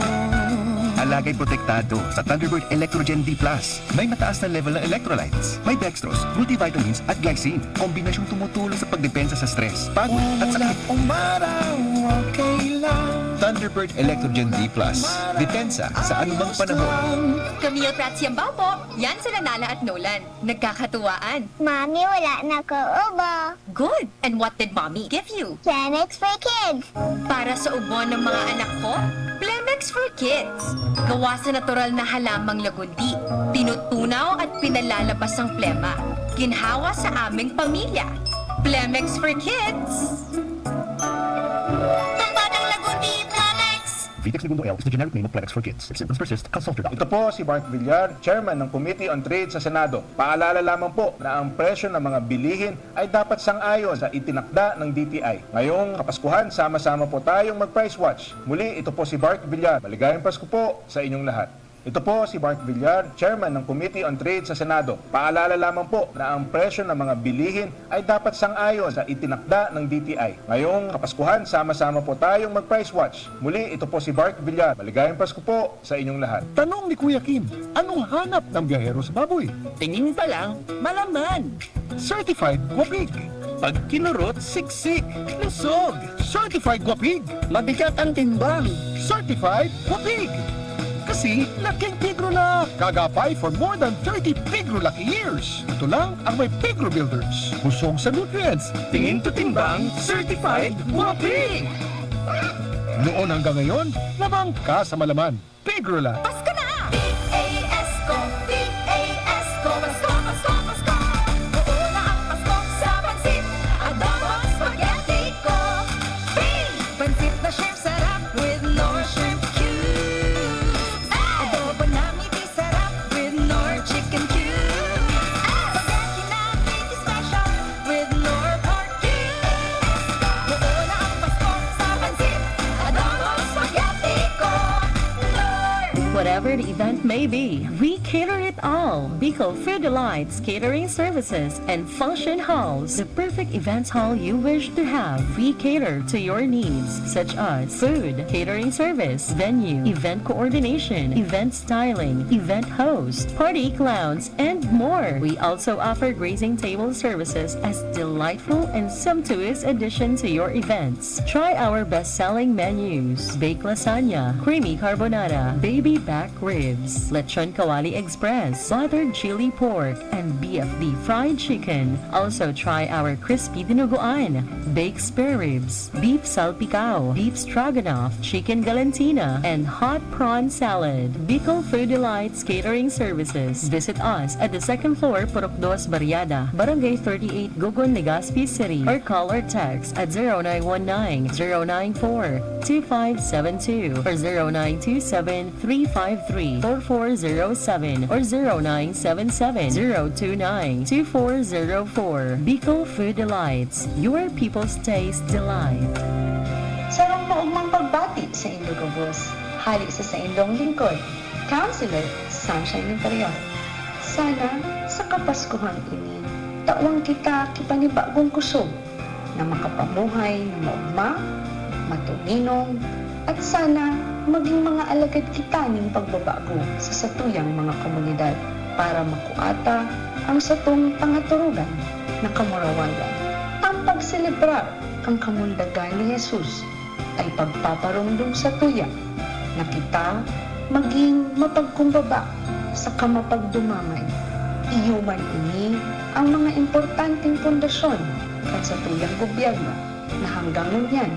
Alagay protektado sa Thunderbird Electrogen D plus. May mataas na level ng electrolytes. May dextrose, multivitamins at glycine. Kombinasyong tumutulong sa pagdepensa sa stress, pagod at sakit. Umulan, umaraw, okay lang. Thunderbird Electrogen D plus. Depensa sa anumang panahon. Camille Prats Yambao po. Yan sila Nana at Nolan. Nagkakatuwaan. Mami, wala na ko ubo. Good! And what did Mommy give you? Clemex for Kids. Para sa ubo ng mga anak ko, Clemex for Kids. Gawa sa natural na halamang lagundi, tinutunaw at pinalalabas ang plema. Ginhawa sa aming pamilya. Clemex for Kids! Pambatang lagundi, Clemex! Vitex Negundo L is the generic name of Clemex for Kids. If symptoms persist, consult your doctor. Ito po si Mark Villar, Chairman ng Committee on Trade sa Senado. Paalala lamang po na ang presyo ng mga bilihin ay dapat sang-ayon sa itinakda ng D T I. Ngayong Kapaskuhan, sama-sama po tayong mag-price watch. Muli, ito po si Mark Villar. Maligayang Pasko po sa inyong lahat. Ito po si Mark Villar, Chairman ng Committee on Trade sa Senado. Paalala lamang po na ang presyo ng mga bilihin ay dapat sang-ayon sa itinakda ng D T I. Ngayong Kapaskuhan, sama-sama po tayong mag-price watch. Muli, ito po si Mark Villar. Maligayang Pasko po sa inyong lahat. Tanong ni Kuya Kim, anong hanap ng biyahero sa baboy? Tingin pa lang, malaman. Certified Guapig. Pag kinurot, siksik, lusog. Certified Guapig. Mabigat ang timbang. Certified Guapig. Kasi laking Pigro na. Kagapay for more than thirty Pigro Lucky Years. Ito lang ang may Pigro Builders. Busog sa nutrients. Tingin to timbang, certified Guapig. Noon hanggang ngayon, labang ka sa malaman. Pigro lang. Pasko na! P A S ko, P A S ko, Pasko, Pasko, Pasko. Oo na ang Pasko sa pansit, adobo, spaghetti ko. Hey! Pansit na shrimp sarap with Knorr shrimp cubes. Adobo na miti sarap with Knorr chicken cubes. Spaghetti na miti special with Knorr pork cubes. Oo na ang Pasko sa pansit, adobo, spaghetti ko. Knorr! Whatever the event may be, we cater it all. Bicol Food Delights Catering Services and Function Halls, the perfect events hall you wish to have. We cater to your needs, such as food, catering service, venue, event coordination, event styling, event host, party clowns, and more. We also offer grazing table services as delightful and sumptuous addition to your events. Try our best-selling menus: baked lasagna, creamy carbonara, baby back ribs, lechon kawali express, buttered chili pork, and B F D fried chicken. Also try our crispy dinuguan, baked spare ribs, beef salpicao, beef stroganoff, chicken galantina, and hot prawn salad. Bicol Food Delights Catering Services. Visit us at the second floor, Purok Dos Barriada, Barangay thirty-eight, Gogon, Legazpi City, or call or text at zero nine one nine, zero nine four, two five seven two or zero nine two seven, three five three, four four zero seven or zero nine seven seven, zero two nine, two four zero four. Bicol Food Delights, your people's taste delight. Sarong maogmang pagbati sa indo gabos, hali sa saindong lingkod, Counselor Sunshine Imperial. Sana sa Kapaskuhan ini, tawan kita ki panibagong kusog na makapamuhay na maogma, matoninong, at sana magin mga alagad kita nin pagbabago sa satuyang mga komunidad para makua ta ang satong pangaturugan na kamurawayan. Ang pagselebrar kan kamundagan ni Jesus ay pagpaparomdom satuya na kita magin mapagkumbaba saka mapagdumaman. Iyo man ini ang mga importanteng pundasyon kan satuyang gobyerno na hanggang ngunyan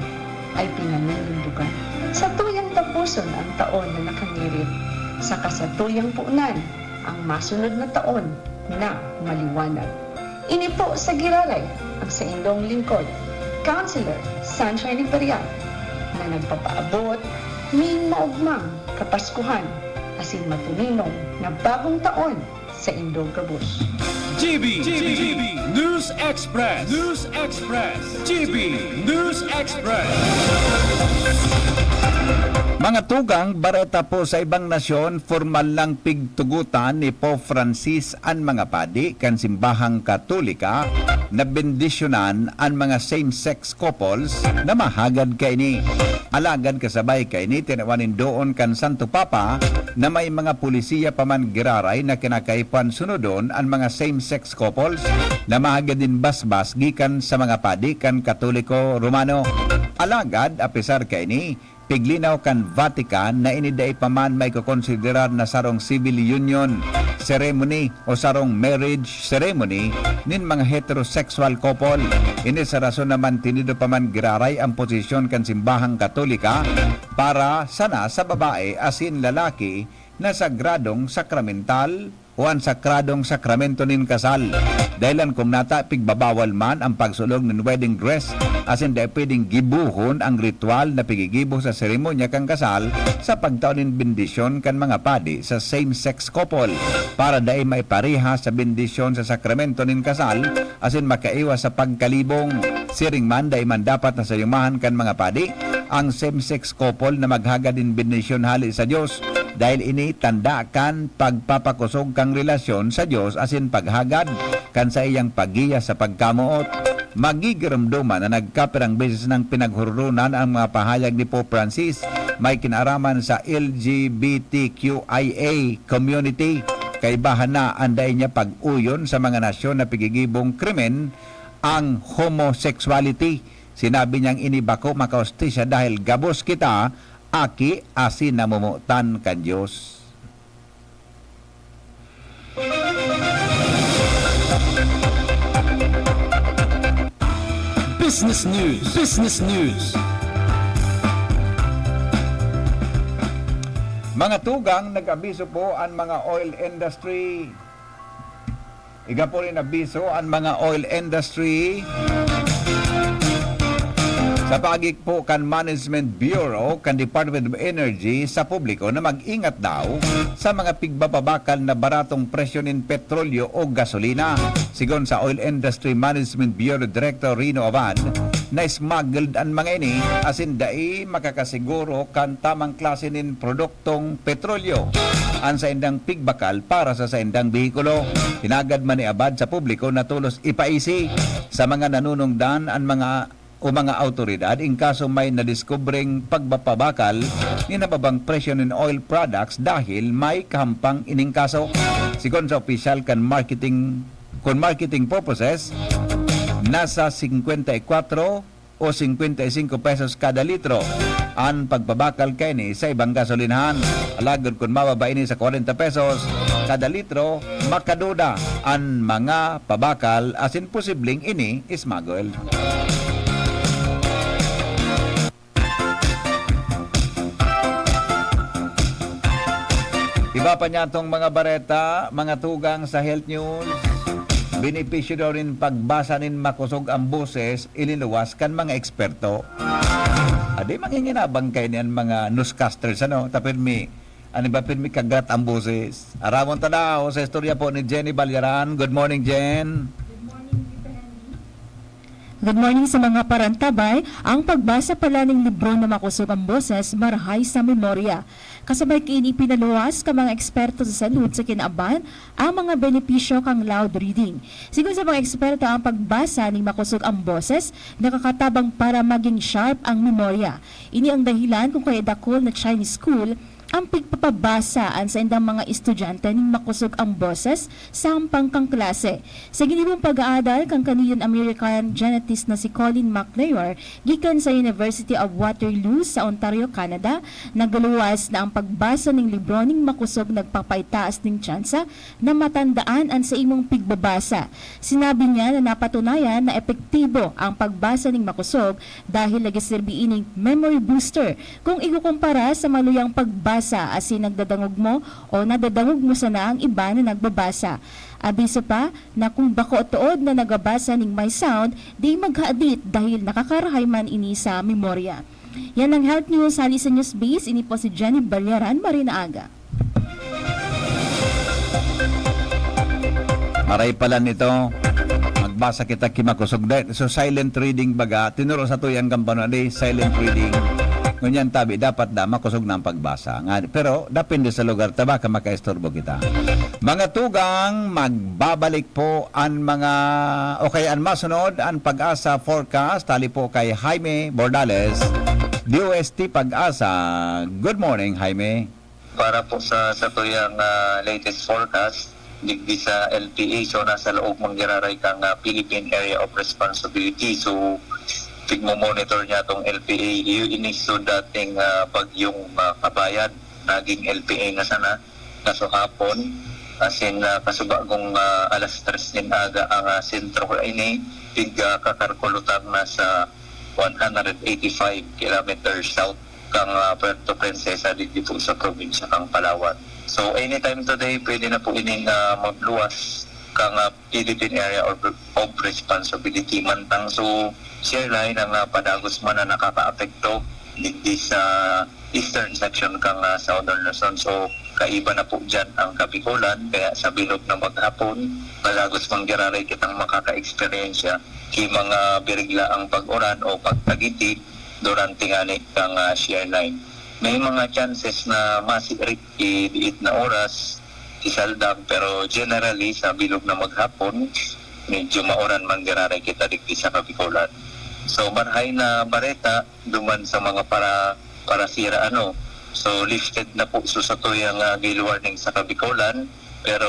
ay pinaninundugan. Satuyang taposon ang taon na nakangirit, saka satuyang puonan ang masunod na taon na maliwanag. Ini po sa giraray ang saindong lingkod, Councilor Sunshine Imperial, na nagpapaabot nin maogmang Kapaskuhan asin matoninong na bagong taon sa indog gabos. G B, G B, News Express, News Express, G B News Express. Mga tugang, bareta po sa ibang nasyon, formal nang pigtugotan ni Pope Francis an mga padi kan simbahang Katolika na bendisyonan an mga same-sex couples na mahagad kaini. Alagad kasabay kaini, tinawan nin doon kan Santo Papa na may mga polisiya pa man giraray na kinakaipuhan sunodon an mga same-sex couples na mahagad nin basbas gikan sa mga padi kan Katoliko Romano. Alagad, apesar kaini, piglinaw kan Vatican na ini dai pa man maikokonsiderar na sarong civil union ceremony o sarong marriage ceremony nin mga heterosexual couple. Ini sa rason na mantinido pa man giraray ang posisyon kan simbahang Katolika para sana sa babae asin lalaki na sagradong sakramental o an sakradong sakramento nin kasal. Dahelan kung nata, pigbabawal man ang pagsulog nin wedding dress asin dai pwedeng gibohon ang ritual na pigigibo sa seremonya kan kasal sa pagtao nin bendisyon kan mga padi sa same-sex couple, para dai maiparehas sa bendisyon sa sakramento nin kasal asin makaiwas sa pagkalibong. Siring man, dai man dapat na sayumahan kan mga padi ang same-sex couple na maghagad nin bendisyon hale sa Dios, dahil ini tanda kan pagpapakosog kan relasyon sa Dios asin paghagad kan saiyang paggiya sa pagkamoot. Magigiromdoman na nagkapirang beses nang pinaghororonan ang mga pahayag ni Pope Francis may kinaaraman sa L G B T Q I A community. Kaibahan na an dai niya pag-uyon sa mga nasyon na pigigibong krimen ang homosexuality. Sinabi niyang ini bako makahustisya dahil gabos kita aki asin namomotan kan Dios. Business News. Business News. Mga tugang, nag-abiso po an mga oil industry. Igapon nin abiso an mga oil industry sa paagi po kan Management Bureau kan Department of Energy sa publiko na mag-ingat daw sa mga pigbababakal na baratong presyo nin petrolyo o gasolina. Sigon sa Oil Industry Management Bureau Director Rino Abad, na-smuggled an mga ini asin dai makakasiguro kan tamang klase nin produktong petrolyo an saindang pigbakal para sa saindang behikulo. Hinagad man ni Abad sa publiko na tolos ipaisi sa mga nanunungdan an mga o mga awtoridad in kaso may nadiskubreng pagpapabakal nin mababang presyo nin oil products dahil may kahampang ining kaso. Sigon sa opisyal kan marketing, kun marketing purposes, nasa singkwenta y kwatro o singkwenta y singko pesos kada litro an pagpabakal kaini sa ibang gasolinahan. Alagad kun mababa ini sa kwarenta pesos kada litro, makaduda an mga pabakal asin posibleng ini smuggle. Iba pa niyatong mga bareta, mga tugang sa health news. Benepisyo daw nin pagbasa nin makosog ang boses, ilinuwas kan mga eksperto. Adi, manginginabang kaini an mga newscasters, ano? Ta pirmi, ano ba, pirmi kagrat ang boses. Aramon ta daw sa istorya po ni Jenny Balyaran. Good morning, Jen. Good morning, Tito Henry. Good morning sa mga parantabay. Ang pagbasa pala ning libro na makosog ang boses, marahay sa memorya. Kasabay kaini, ipinaluwas kan mga eksperto sa salud sa kinaban ang mga benepisyo kan loud reading. Sigon sa mga eksperto, ang pagbasa ning makosog ang boses nakakatabang para maging sharp ang memorya. Ini ang dahilan kung kaya dakul na Chinese school ang pigpapabasa an saindang mga estudyante ning makosog ang boses sa hampang kan klase. Sa ginibong pag-aadal kan Canadian-American genetist na si Colin McLeod, gikan sa University of Waterloo sa Ontario, Canada, nagluwas na ang pagbasa ning libro ning makosog nagpapaitaas ning tsansa na matandaan an saimong pigbabasa. Sinabi niya na napatunayan na epektibo ang pagbasa ning makosog dahil nagsiserbi ining memory booster. Kung ikukumpara sa maluyang pagbasa asin nagdadangog mo o nadadangog mo sana ang iba na nagbabasa. Abiso pa na kung bako tood na nagbabasa ning may sound, di maghadit dahil nakakarahay man ini sa memorya. Yan ang Health News hali sa Newsbase. Ini po si Jenny Balyaran. Maray na aga. Maray pala nito. Magbasa kita ki makosog. Dahil, so, silent reading baga. Tinuro sa tuyang gampano di, silent reading. Ngunyan tabi, dapat da, makosog na ang pagbasa. Nga, pero, depende sa lugar, ta baka makaistorbo kita. Mga tugang, magbabalik po an mga, o kaya an masunod, an Pag-asa Forecast, hali po kay Jaime Bordales, D O S T Pag-asa. Good morning, Jaime. Para po sa, sa tuyang, ah, latest forecast, digdi sa L P A, so nasa laog manggiraray kang, ah, Philippine Area of Responsibility. So, tigmo-monitor niya tong L P A, iyo ini so dating, ah, bagyong, ah, Kabayan, naging L P A na sana, kaso hapon, asin, ah, kasubagong, ah, alas tres nin aga ang, ah, sentro ko ini, tig, ah, kakalkulo ta na sa one hundred eighty-five kilometers south kan, ah, Puerto Princesa, digdi po sa probinsya kan Palawan. So, anytime today, pwede na po ining, ah, magluwas kan, ah, Philippine Area of, of Responsibility mantang. So, siya lain ang, ah, padagos man na nakakaapekto digdi sa eastern section kan, ah, Southern Luzon. So, kaiba na po diyan ang Kabikolan, kaya sa bilog na maghapon, padagos manggiraray kitang makaka-eksperyensya ki mga biriglaang pag-uran o pagtagiti durante ngani kan, ah, shear line. May mga chances na masirik ki diit na oras, si Saldag, pero generally, sa bilog na maghapon, medyo mauran manggiraray kita digdi sa Kabikolan. So, marahay na bareta duman sa mga para, parasira, ano. So, lifted na po so satuyang, ah, gale warning sa Kabikolan, pero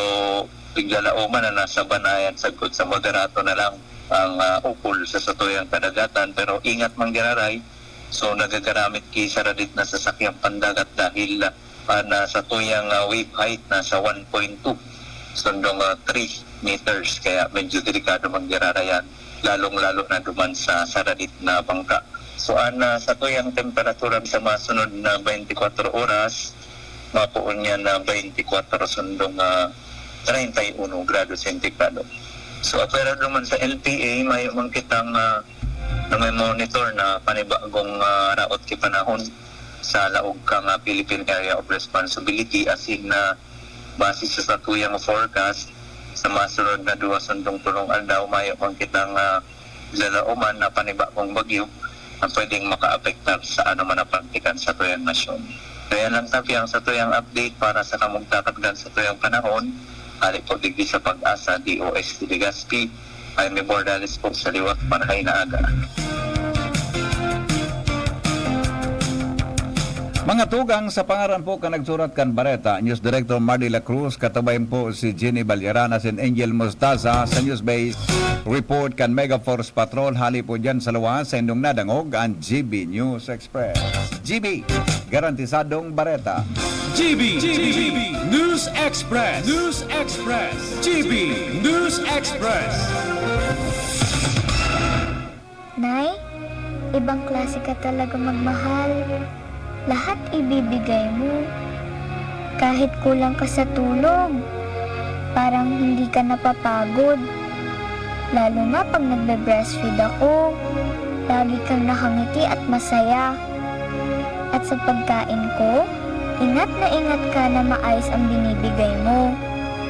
piglalaoman na nasa banayan sagkod sa moderato na lang ang, ah, ukol sa satuyang kadagatan. Pero ingat manggiraray, so nagagaramit ki saradit na sasakyang pandagat dahil, ah, na satuyang, ah, wave height nasa one point two sundong, ah, three meters, kaya medyo delikado manggiraray yan, lalong-lalo na duman sa saradit na bangka. So, an, ah, satuyang temperatura sa masunod na twenty-four oras, mapoon niya na twenty-four sundong, ah, treinta y uno grado sentigrado. So, apwera duman sa L P A, mayo man kitang, ah, na may monitor na panibagong, ah, raot ki panahon sa laog kan, ah, Philippine Area of Responsibility, asin na base sa satuyang forecast, sa masunod na duwa sundong tolong aldaw, mayo man kitang, ah, lalaoman na panibagong bagyo na pwedeng makaapektar sa anoman na parte kan satuyang nasyon. Kaya lang tabi ang satuyang update para sa kamugtakan kan satuyang panahon, hali po digdi sa Pag-asa, D O S T Legazpi, Jaime Bordales po sa liwat, marahay na aga. Mga tugang, sa pangaran po kan nagsurat kan bareta, News Director Mardy La Cruz, katabayan po si Jenny Balyarana, sin Angel Mostaza, sa News Base Report kan Mega Force Patrol, hali po dyan sa luwas, sa indong nadangog, ang G B News Express. G B, garantisadong bareta. G B, G B, News Express, News Express, G B News Express. Nay, ibang klase ka talaga magmahal. Lahat ibibigay mo. Kahit kulang ka sa tulog, parang hindi ka napapagod. Lalo na pag nagbe-breastfeed ako, lagi kang nakangiti at masaya. At sa pagkain ko, ingat na ingat ka na maayos ang binibigay mo.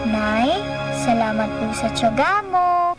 Nay, salamat po sa tiyaga mo.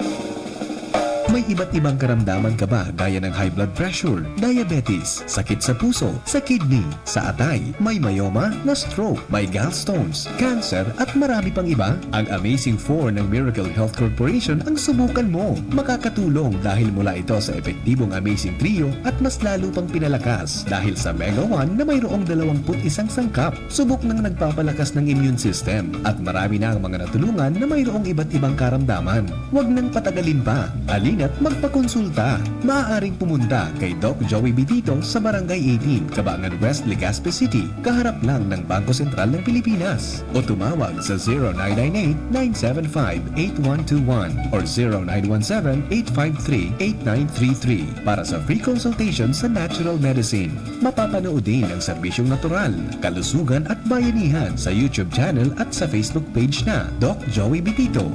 May iba't ibang karamdaman ka ba gaya ng high blood pressure, diabetes, sakit sa puso, sa kidney, sa atay, may myoma, na-stroke, may gallstones, cancer, at marami pang iba? Ang Amazing four ng Miracle Health Corporation ang subukan mo. Makakatulong dahil mula ito sa epektibong Amazing Trio at mas lalo pang pinalakas dahil sa Mega one na mayroong dalawampu't isang sangkap. Subok nang nagpapalakas ng immune system at marami na ang mga natulungan na mayroong iba't ibang karamdaman. Huwag nang patagalin pa. Halina't magpakonsulta. Maaaring pumunta kay Doc Joey Bitito sa Barangay eighteen, Cabangan West, Legazpi City, kaharap lang ng Bangko Sentral ng Pilipinas. O tumawag sa zero nine nine eight, nine seven five, eight one two one or zero nine one seven, eight five three, eight nine three three para sa free consultation sa natural medicine. Mapapanood din ang serbisyong natural, kalusugan at bayanihan sa YouTube channel at sa Facebook page na Doc Joey Bitito.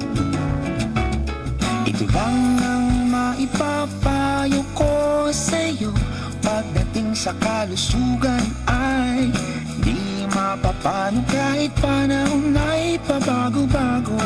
Ito bang ang maipapayo ko sa'yo? Pagdating sa kalusugan ay di mapapano kahit panahon ay pabago-bago.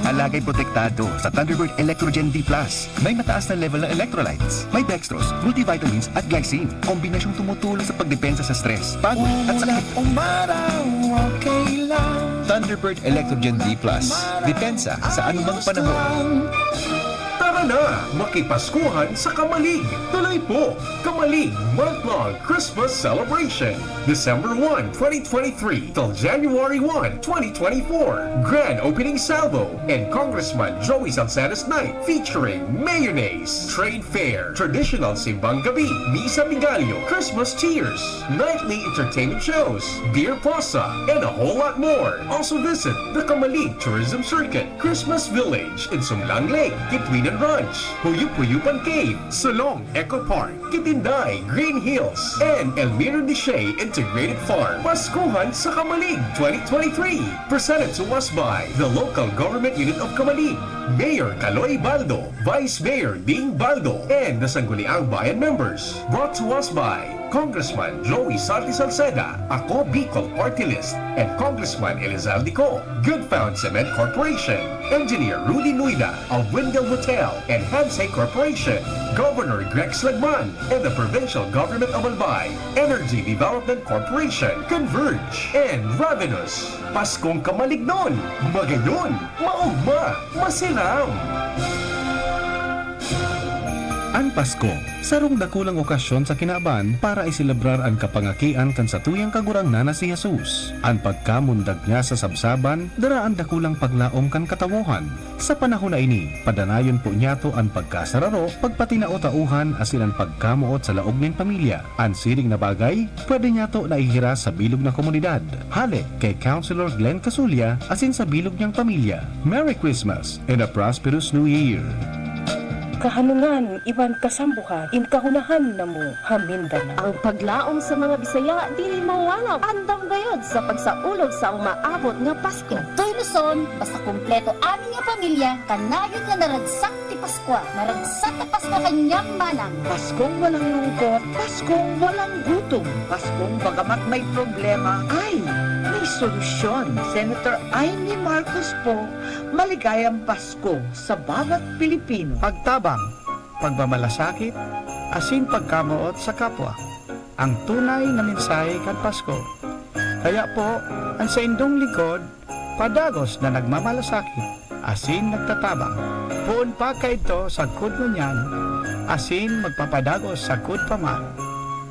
Alagay protektado sa Thunderbird Electrogen D plus. May mataas na level ng electrolytes. May dextrose, multivitamins at glycine. Kombinasyong tumutulong sa pagdepensa sa stress, pagod at sakit. Umulan o maraw, okay lang. Thunderbird Electrogen D plus. Depensa sa anumang panahon. Tara na, makipaskuhan sa Kamalig! Tuloy po, Kamalig Month-Long Christmas Celebration, December one, twenty twenty-three till January one, twenty twenty-four. Grand opening salvo and Congressman Joey Salcedo's Night featuring mayonnaise, trade fair, traditional simbang gabi, misa bigalyo, Christmas tears, nightly entertainment shows, beer plaza, and a whole lot more. Also visit the Kamalig Tourism Circuit, Christmas Village, Insumlang Lake, Kitwinan Ranch, Huyup-Huyupan Cave, Solong Eco Park, Kitinday, Green Hills, and Elmiro Deshay Integrated Farm. Paskuhan sa Kamalig twenty twenty-three. Presented to us by the Local Government Unit of Kamalig, Mayor Kaloy Baldo, Vice Mayor Ding Baldo, and the Sangguniang Bayan members. Brought to us by Congressman Joey Sati Salceda, Ako Bicol Party List, and Congressman Elizalde Co, Good Found Cement Corporation, Engineer Rudy Nuida of Windel Hotel and Hansei Corporation, Governor Greg Slagman, and the Provincial Government of Albay, Energy Development Corporation, Converge, and Ravenous. Paskong kamalignon, magayon, maugma, masiram! An Pasko, sarong dakulang okasyon sa kinaban para iselebrar an kapangakian kan satuyang Kagurangnan na si Jesus. An pagkamundag niya sa sabsaban, dara an dakulang paglaom kan katawohan. Sa panahon na ini, padanayon po niyato an pagkasararo, pagpatinao-taohan asin an pagkamoot sa laog nin pamilya. An siring na bagay, pwede niyato naihiras sa bilog na komunidad. Hale kay Councilor Glenn Casulla asin sa bilog niyang pamilya. Merry Christmas and a prosperous New Year! Kahanungan iban kasambuhan, in kahunahan na mo, ha Mindanao. Ang paglaom sa mga Bisaya dili mawawala. Andam gayod sa pagsaulog sa umaabot nga Pasko. Igtoy Luzon, basta kompleto amin nga pamilya, kanayon nga naragsak ti Paskwa, naragsak ta Paskwa kanyang manang. Paskong walang lungkot, Paskong walang gutom, Paskong bagamat may problema, ay, may solusyon. Senator Imee Marcos po, maligayang Pasko sa bawat Pilipino. Pagtabang, pagmamalasakit, asin pagkamoot sa kapwa, ang tunay na mensahe kan Pasko. Kaya po, ang saindong lingkod, padagos na nagmamalasakit, asin nagtatabang. Poon pa kaidto sagkod ngunyan, asin magpapadagos sagkod pa man.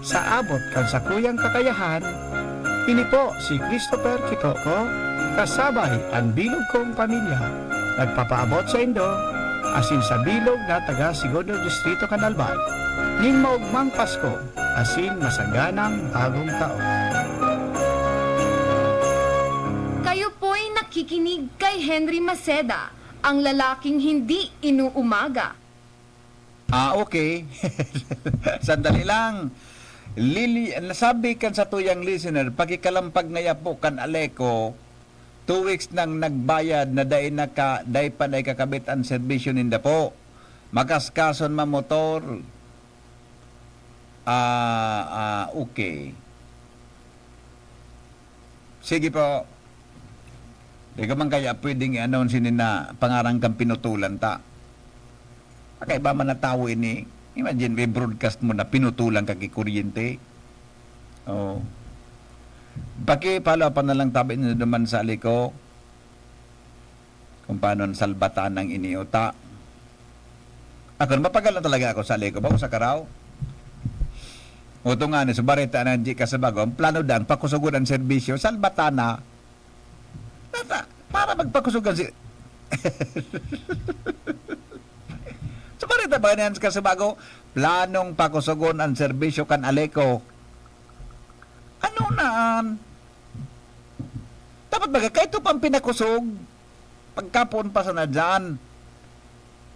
Sa abot kan sakuyang kakayahan, ini po si Christopher Kitoco, kasabay an bilog kong pamilya, nagpapaabot saindo, asin sa bilog na taga Segundo Distrito kan Albay, nin maogmang Pasko asin masaganang Bagong Taon. Kayo po'y nakikinig kay Henry Maceda, ang lalaking hindi inuumaga. Ah, okay. Sandali lang. Lili-, nasabi kan satuyang listener, pakikalampag ngaya po kan Aleco, two weeks nang nagbayad na dai naka-, dai pa naikakabit an serbisyo ninda po. Makaskason mamotor. Ah, ah, okay. Sige po. Di ka man kaya pwedeng i-announce ini na pangaran kan pinutulan ta? Kakaiba man na tawo ini. Imagine, may broadcast mo na pinutulan ka ki kuryente. Oh. Paki-follow up na lang tabi nyo naman sa Aleco kung paano ang salbatan ng iniuta. Ako, mapagal na talaga ako sa Aleco. Bako sa Karaw. Uto nga ni, subareta na di ka sa bago. Ang plano dan, pakusugon ang serbisyo. Salbatana. Nata, para magpakusugan si... Subareta ba niyan ka sa bago? Planong pakusugon ang serbisyo kan Aleco. Ano naan? Dapat baga, kaito pang pinakusog. Pagkapon pa sana dyan.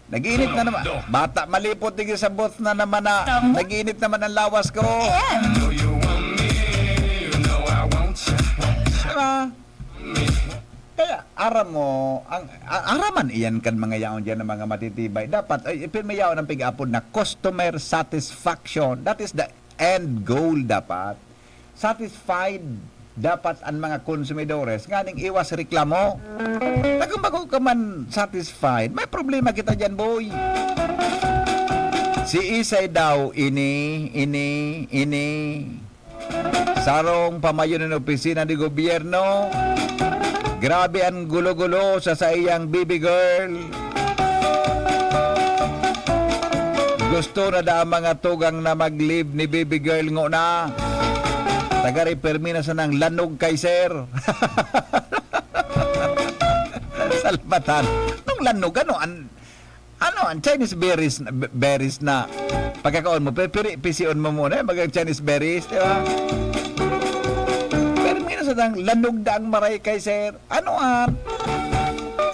Nag-iinit na naman. Bata, malipot, tigil sa booth na naman na. Tama. Nag-iinit naman ang lawas ko. Ayan. Diba? Kaya, aram mo, ang, a-, araman iyan kan mga yaon dyan ng mga matitibay. Dapat, ay, pirmi yaon ang pig-apod na customer satisfaction. That is the end goal dapat. Satisfied dapat ang mga konsumidores, nganing iwas reklamo. Takong bako ka man satisfied, may problema kita dyan, boy. Si Isay daw, ini, ini, ini. Sarong pamayo nin opisina ni gobyerno. Grabe ang gulo-gulo sa saiyang baby girl. Gusto na da ang mga tugang na mag-leave ni baby girl ngona. Tagari permi na sanang lanog kay sir. Salbatan. Nung lanog, ano, an-, ano, ang Chinese berries, be-, berries na pagkakaon mo, pe-, piri, pision mo muna, eh, bagang Chinese berries, di ba? Pero may nasa dang lanog da ang maray kay sir. Ano an?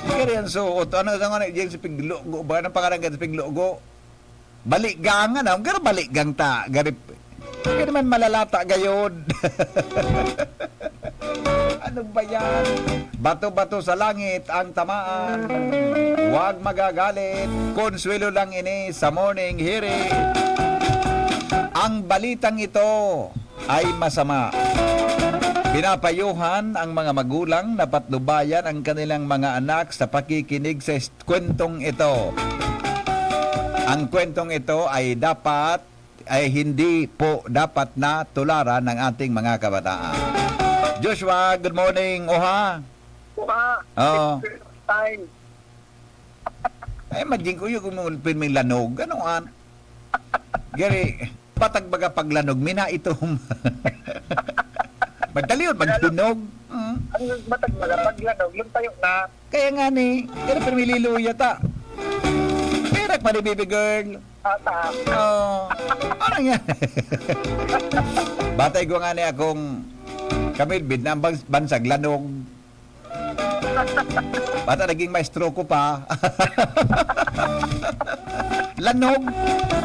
Kaya yan, so, ano sa nga na, diyan sa piglugo ba? Anong pangalan ka sa piglugo? Baligang, ano? Garo baligang ta. Gari, gari man malalata gayod. Ano ba yan? Bato-bato sa langit ang tamaan. Huwag magagalit. Konsuelo lang ini sa morning hearing. Ang balitang ito ay masama. Pinapayuhan ang mga magulang na patnubayan ang kanilang mga anak sa pakikinig sa kwentong ito. Ang kwentong ito ay dapat, ay hindi po dapat na tularan ng ating mga kabataan. Joshua, good morning. Oha. Oha. Oo. Time. Ay, imagine ko yung kung may lanog. Ano an? Gary, patag baga paglanog, mina itom. Magdali yun, maghinog. Mm. Ang matag baga paglanog, yung tayo na. Kaya nga ni, pero permi liluya ta. Perak pa ni baby girl. Ata. Oh. Ano nga? Batay ko nga ni akong kamidbid na ang bans-, bansag lanog. Bata naging maestro ko pa. Lanog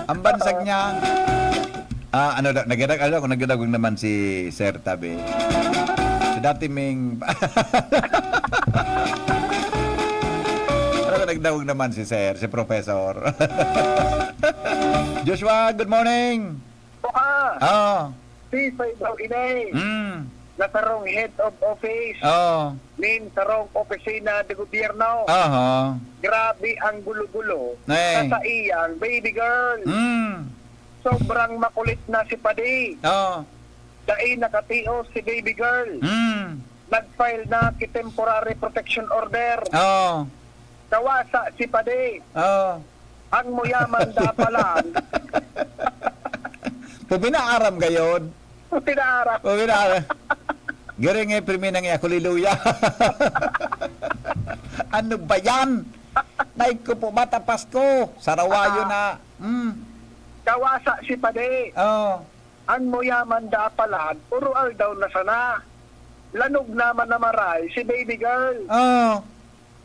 ang bansag niya. Ah, ano daw, nagdadagdag, ano, kung nagdadagdag naman si Sir Tabi. Si dati ming, ano, nagdadagdag naman si Sir, si Professor. Joshua, good morning. Buka. Oh. Si Soy daw ini. Mm. Na sarong head of office. Oh. Nin sarong opisina de gobyerno. Aha. Grabe ang gulo-gulo Eh. sa saiyang baby girl. Mm. Sobrang makulit na si Padi. Oh. Dai nakatios si baby girl. Mm. Nag-file na ki temporary protection order. Oh. Kawasa si Padi. Oh. Ang muyaman da palan. Puminaaram gayod. Puminaaram. Puminaaram. Gari nga, pirmi na nga, haleluya. Ano ba yan? Naig ko po, bata Pasko. Sarawayo Ah. na. Mm. Kawasa si Padi. Oh. Ang muyaman da palan, puro aldaw na sana. Lanog naman na maray si baby girl. Oh.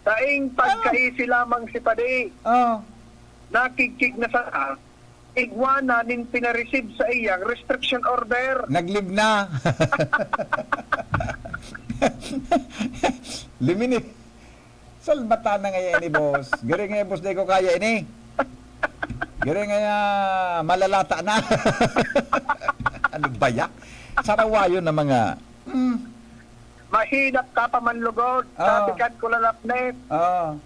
Saing pagkaisi lamang si Padi. Oh. Nakigkig na sa igwa na nin pinareceive sa iyang restriction order. Nag-leave na. Limini. Salbata na nga yan ni boss. Gari nga yan, boss, di ko kaya ini. Gari nga yan, malalata na. Ano ba yan? Sarawayo na mga, hmm. Mahinap ka pa man lugod, Oo. sabi kan kulalapnit. Oo.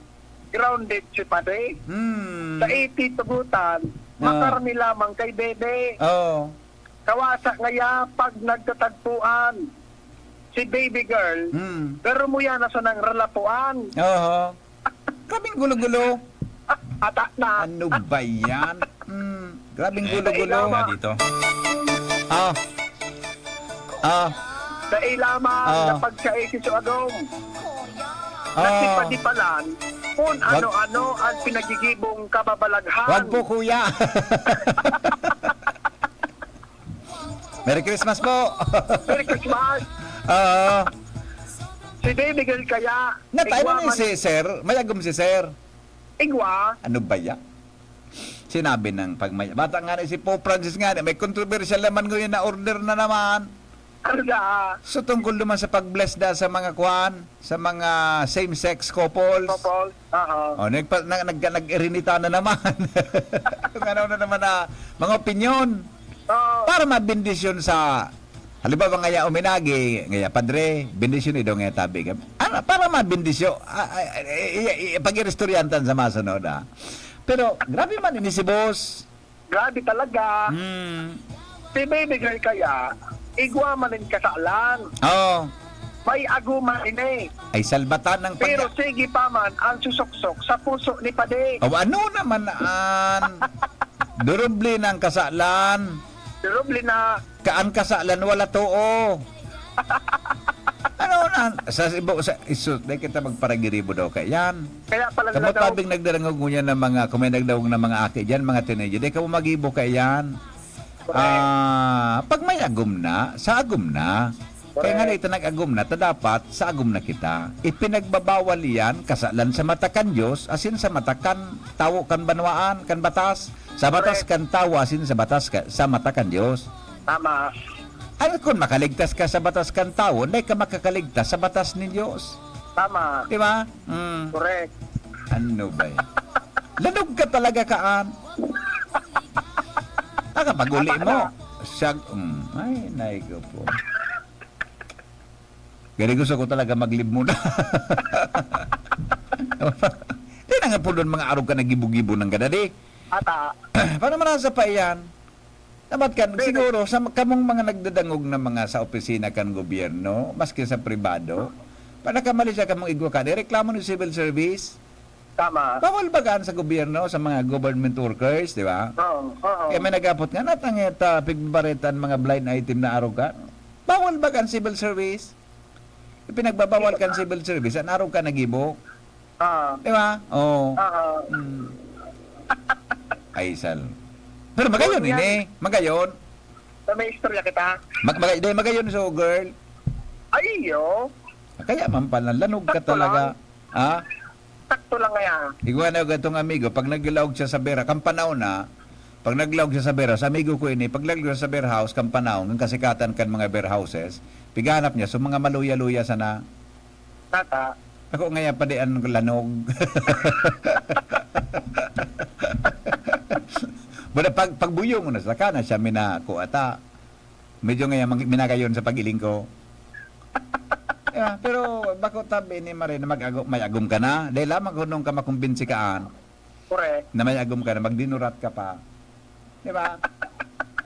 Grounded si Padi. Hmm. Sa iti tugutan, Ah. makarani lamang kay Bebe. Oo. Kawasa ngaya pag nagtatagpuan si baby girl, Hmm. pero muya na sanang ralapuan. Oho. Grabing gulo-gulo. Ata na. Ano ba yan? Hmm. Grabing Eh, gulo-gulo. Tama. Dito. Ah. Ah. Dai lamang Ah. na pagsaiti sa agom. Ah. Nasipadipalan kung Wag ano-ano ang pinagigibong kababalaghan. Wag po, kuya. Merry Christmas po. Merry Christmas. Oo. Si Baby Girl kaya, Natay igwa na ni man si Sir. Mayagom si Sir. Igwa. Ano ba yan? Sinabi ng pag may, bata nga ni si Pope Francis nga, may controversial naman ngayon na order na naman. Ano na? So, tungkol naman sa pag-bless da sa mga kwan, sa mga same-sex couples. Couples, aha. O, nagpa-, nag-, nag-, nag-irinita na naman. Kung ano na naman na mga opinyon. Oo. Para mabindisyon sa, halimbawa, ngaya uminagi, ngaya, "Padre, bendisyon ido ngaya tabi." Ano, para mabindisyo, ah, ah, ah, i-, i-, i-, pag-iristoryantan sa masunod, ah. Pero, grabe man ini si boss. Grabe talaga. Hmm. Si Baby Girl kaya, igwa man nin kasalan. Oo. May aguman ini. Ay, salbatan ng Pero pagya- sige pa man ang susuksok sa puso ni Padi. O, ano naman, an? Durubli na ang kasalan. Durubli na. Ka-, ang kasalan, wala too. Ano na? Sa ibo, sa iso, dai kita magparagiribo daw kaiyan. Kaya pala Kamo nagdangog. Tabing nagdarangog ngunyan ng mga, kung may nagdangog na mga aki diyan, mga teenager, dai kamo magibo kaiyan. Correct. Ah, pag may agom na, sa agom na. Kaya nga Correct. Ito nag-agom na, ta dapat sa agom na kita. Ipinagbabawal iyan, kasalan sa mata kan Diyos, asin sa mata kan tawo, kan banwaan, kan batas. Sa batas Correct. Kan tawo, asin sa batas ka, sa mata kan Diyos. Tama. Ano kun makaligtas ka sa batas kan tawo, dai ka makakaligtas sa batas ni Diyos. Tama. Di ba? Mm. Correct. Ano ba yan? Lanog ka talaga, kaan. Nakapag-uli Tama mo. Ka na. Siya, mm, ay, nay ko po. Gani gusto ko talaga maglib muna. Di na nga po doon mga arog ka na gibo-gibo ng gadadi. Ata. Paano man sa pa iyan? Dapat kan, Pero siguro, sa kamong mga nagdadangog na mga sa opisina kan gobyerno, maski sa pribado, pag nakamali siya kamong igwa ka, reklamo ni civil service. Tama. Bawal ba gaan sa gobyerno, sa mga government workers, di ba? Oo, oo. Kaya may nagapot nga, natangit, ah, pigbabaretan mga blind item na arogan. Bawal ba gaan civil service? Ipinagbabawal kan civil service, an arog ka nagibo. Ah. Di ba? Oo. Ah. Mm. Ay, sal. Pero magayon Ganyan. Ini, magayon. Sa may istorya kita? Mag-, magay-, di, magayon, so, girl. Ay, iyo. Kaya man pala, lanog ka Sakto talaga. Lang. Ha? Sakto lang kaya. Igwa na itong amigo, pag naglaog siya sa bera, kan panahon na, pag naglaog siya sa bera, sa amigo ko ini, pag naglaog siya sa beer house, kan panahon, ang kasikatan kan mga beer houses, piganap niya, so mga maluya-luya sana. Tata. Ako ngaya pa di ang lanog. Bada pag, pagbuyo mo na sa kana, siya mina ko ata. Medyo ngaya mang-, minagayon sa pagiling ko. Yeah, pero bako tabi ni Mare na mag-ago-, may agom ka na. Dahil lamang kung nung ka makumbinsi kaan Correct. Na may agom ka na, magdinurat ka pa. Di ba?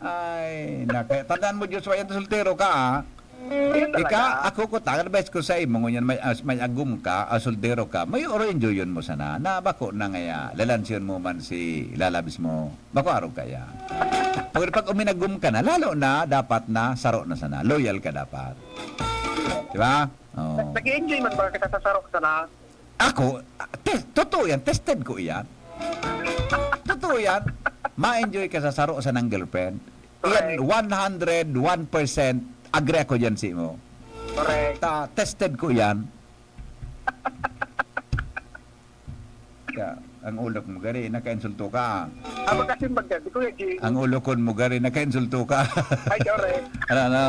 Ay, naka-, tandaan mo, Joshua, yan soltero ka, ah. Yun talaga. Ika, ako ko, ta-, advice ko sa imo, ngunyan may, as-, may agom ka, ah, soltero ka, may oro enjoyon mo sana, na bako na ngaya, lalansyon mo man si lalabis mo, bako arog kaya. Pag, pag uminagom ka na, lalo na, dapat na, saro na sana, loyal ka dapat. Di ba? Oo. Nag-i-enjoy man ba kita sa saro sana? Ako, te-, totoo yan, tested ko iyan. Totoo yan. Ma-enjoy ka sa saro sa nang girlfriend. Iyan, Correct. One hundred one percent agree ako dyan sa imo. Correct. Ta-, tested ko iyan. Ya, ang ulo mo gari, nakainsulto ka. Aba kasi magkasi, Kuya Jing. Ang ulo ko mo gari, nakainsulto ka. Ay, sorry. Ano, ano?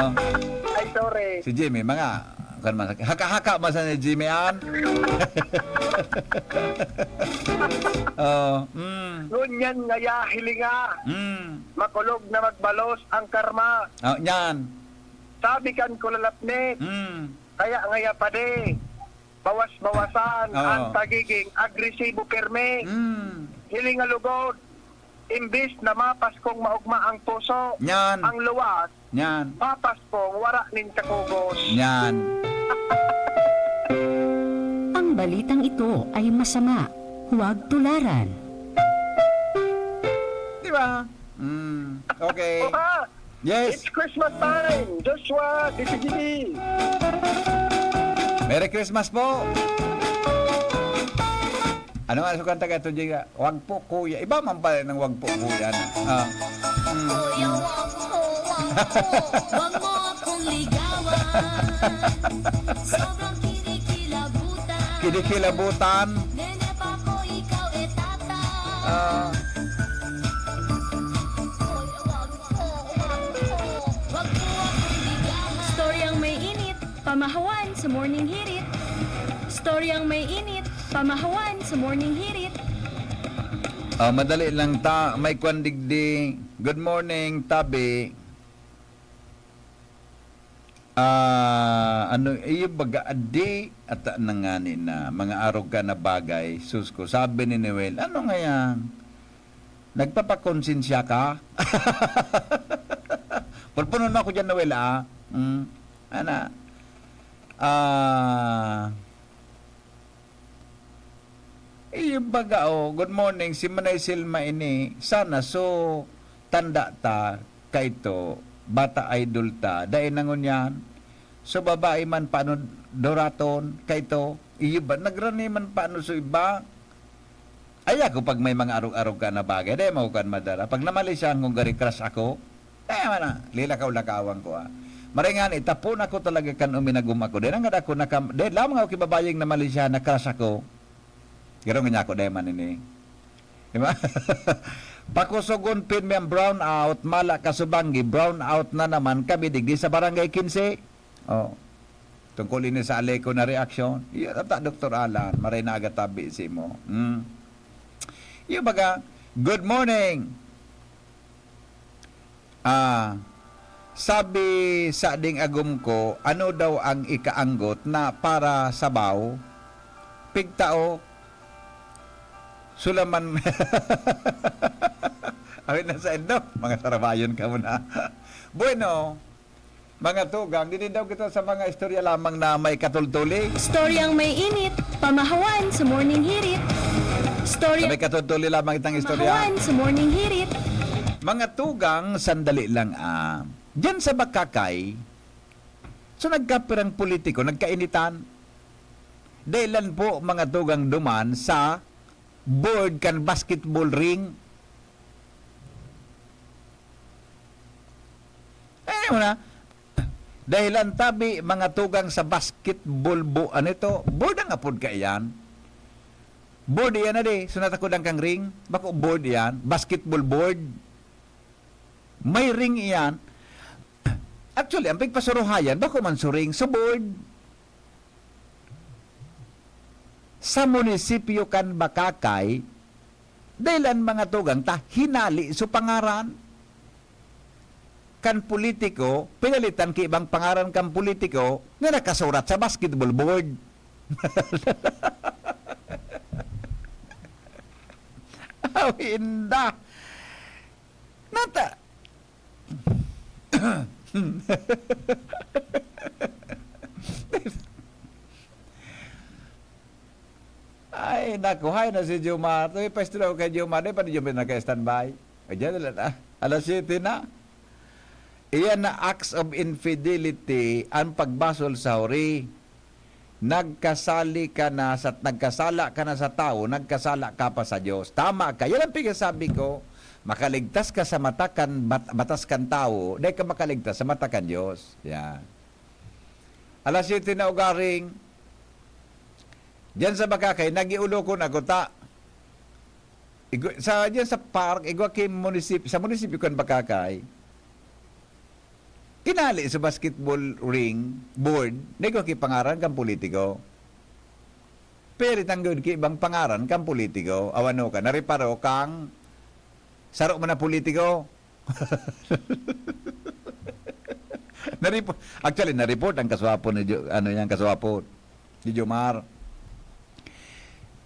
Ay, sorry. Si Jimmy, mga, kan man, haka-haka man sa ni Jimmy, an? Oh, mm. Ngunyan ngaya hilinga, Mm. makulog na magbalos ang karma. Oh, nyan. Sabi kan kulalapnit, Mm. kaya ngaya padi. Bawas-bawasan Oo. ang pagiging agresibo pirmi. Mm. Hiling nga lugod, imbis na mapaskong maugma ang puso, Yan. ang luwas, Yan. mapaskong wara nin kakugos. Yan. Ang balitang ito ay masama. Huwag tularan. Di ba? Mm. Okay. Oha! Yes. It's Christmas time! Joshua, D P G B! Merry Christmas po! Ano nga sa kanta ka ito, Jiga? Wag po, kuya. Iba man pala ng wag po, kuya. No? Ah. Mm. Kuya, wag po, wag po. Wag mo akong ligawan. Sobrang kinikilabutan. Kinikilabutan. Nene pa ko, ikaw e tata. Ah. Kuya, wag po, wag po. Wag mo akong ligawan. Storyang may init, pamahawan sa morning hirit. Storyang may init, pamahawan sa morning hirit. Ah, madali lang ta, may kwan digdi. Good morning, tabi. Ah, ano, iyo baga adi ata nangani na mga arog ka na bagay, sus ko, sabi ni Noel, ano nga yan? Nagpapakonsensya ka? Pulpunon mo ako dyan, Noel, ah. Mm. Ana. Ah, Iyo baga, oh, good morning, si Manay Silma ini. Sana so tanda ta kaito, bata idol ta, dai na ngunyan. So babae man paano doraton kaito, iyo ba nagrani man paano so iba? Ay ako pag may mga arog-arog ka na bagay, dai mo kan madara. Pag namali siya kung gari crush ako, Kaya man na, lilakaw-lakawan ko, ah. Maray ngani, tapon ako talaga kan uminagom ako. Dai na nga ako nakam-, dai lamang ako kibabayeng na Malaysia, na-crush ako. Garo nga niya ako, dai man ini. Di ba? Pakusogon pin may ang brown out, mala ka subanggi, brown out na naman kami digdi sa Barangay quince. Oh. Tungkol ini sa Aleco na reaksyon. Iya, tata, Doktor Alan, maray na aga tabi si mo. Hmm. Iyo baga, good morning. Ah, sabi sa ding agom ko, ano daw ang ikaanggot na para sabaw? Pigtao, sulaman. Awit na sa endo, mga sarabayon ka muna. Bueno, mga tugang, dini daw kita sa mga istorya lamang na may katultuli. Storyang may init, pamahawan sa morning hirit. Sa Storyang may katultuli lamang itang istorya. pamahawan sa morning hirit. Mga tugang, sandali lang, ah. Diyan sa Bakakay, so nagkapirang politiko, nagkainitan. Dahilan po, mga tugang, duman sa board kan basketball ring. Eh, mo na. Dahilan tabi, mga tugang sa basketball bo-, ano ito? Board ang apod ka iyan. Board iyan na di. So, natakodan kang ring. Bako board iyan. Basketball board. May ring iyan. Actually, ang pigpasuruhayan, bako man suring sa board. Sa munisipyo kan Bakakay, dahilan mga tugang ta, hinali so pangaran kan politiko, pinalitan ki ibang pangaran kan politiko na nakasurat sa basketball board. Aw, inda. Nata. Ay, naku, hay na si Jomar. Ito, ipaistorya ko kay Jomar. Di pa ni Jomar naka-standby. Ay, dyan na lang, ah. Alas siyete na. Iyan na acts of infidelity, ang pagbasol sa huri. Nagkasali ka na sa, nagkasala ka na sa tawo, nagkasala ka pa sa Diyos. Tama ka. Yan ang pigsasabi ko. Makaligtas ka sa mata kan, bat-, batas kan tawo, dai ka makaligtas sa mata kan Diyos. Yan. Alas siyete na ugaring, diyan sa Bakakay, nag-iulokon ako ta. Igo-, sa, diyan sa park, igwa ki munisip-, sa munisipyo kan Bakakay, inali sa basketball ring board, na igwa ki pangaran kan politiko. Pilit ang gud ki ibang pangaran kan politiko. Awan no ka, nariparo kang saro man na politiko. Naripo-, actually, na-report ang kaswapo ni Jo-, ano yan, kaswapo ni Jomar.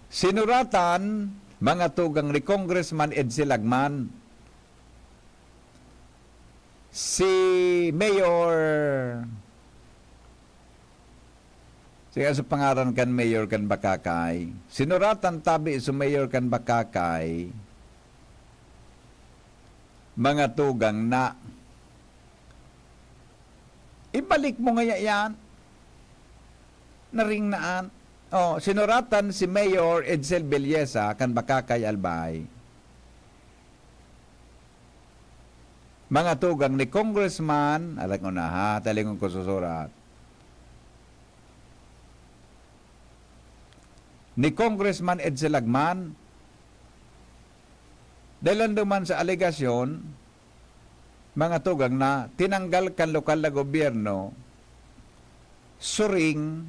Sinuratan, mga tugang, ni Congressman Edsel Lagman, si Mayor, sige, sa pangaran kan Mayor kan Bacacay, sinuratan tabi si Mayor kan Bacacay, mga tugang, na ibalik mo ngaya yan. Naring naan. Oh, sinuratan si Mayor Edsel Belleza kan Bacacay, Albay. Mga tugang, ni Congressman, alam ko na ha, talingon ko susurat. Ni Congressman Edsel Lagman, dahil lang duman sa alegasyon, mga tugang, na tinanggal kan lokal na gobyerno, suring,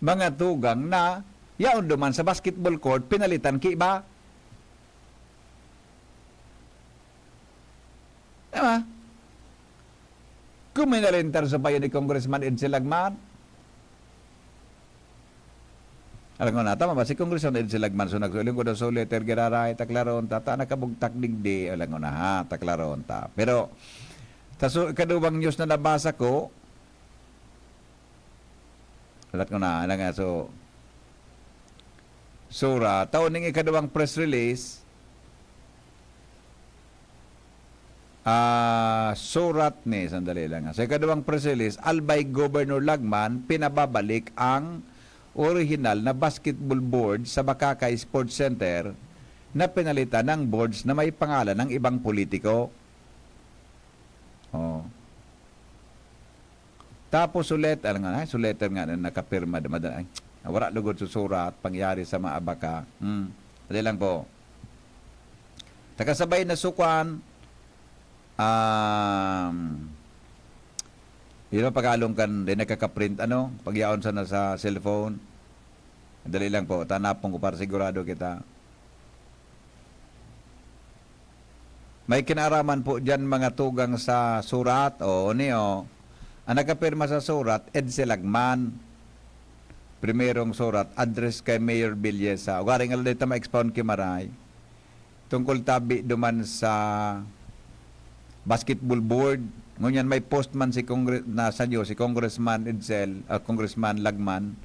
mga tugang, na yaon duman sa basketball court, pinalitan ki ba? Diba? Kung may nalintar sa payo ni Congressman Edsel Lagman, alam ko na, tama ba? Si Congressman Edsel Lagman, so nagsuling ko daw sa letter, giraray, taklaron, tata, nakabugtak digdi, alam ko na ha, taklaron ta. Pero, taso, ikaduwang news na nabasa ko, alat ko na, alam nga, so, sura, taon ning ikaduwang press release, ah, surat ni, sandali lang, ah. Sa ikaduwang press release, Albay Governor Lagman, pinababalik ang orihinal na basketball board sa Bacacay Sports Center na pinalitan ng boards na may pangalan ng ibang politiko. Oh. Tapos sulet, alam nga, ay, suletter nga na nakapirma, madala, ay, wala lugod susurat, pangyari sa maabaka. Hmm. Dali lang po. Takasabay na sukan, um, yun ang pag-along kan, di nakakaprint, ano, pagyaon sana sa cellphone. Dali lang po, tanapon ko para sigurado kita. May kinaraman po diyan mga tugang sa surat, o ni, o. Ang nakapirma sa surat, Edsel Lagman. Primerong surat, address kay Mayor Belleza. Ugaring aldaw dito ma-expound ki Maray. Tungkol tabi duman sa basketball board. Ngunyan may post man si Congre-, na sa Diyos, si Congressman Edsel, ah, Congressman Lagman,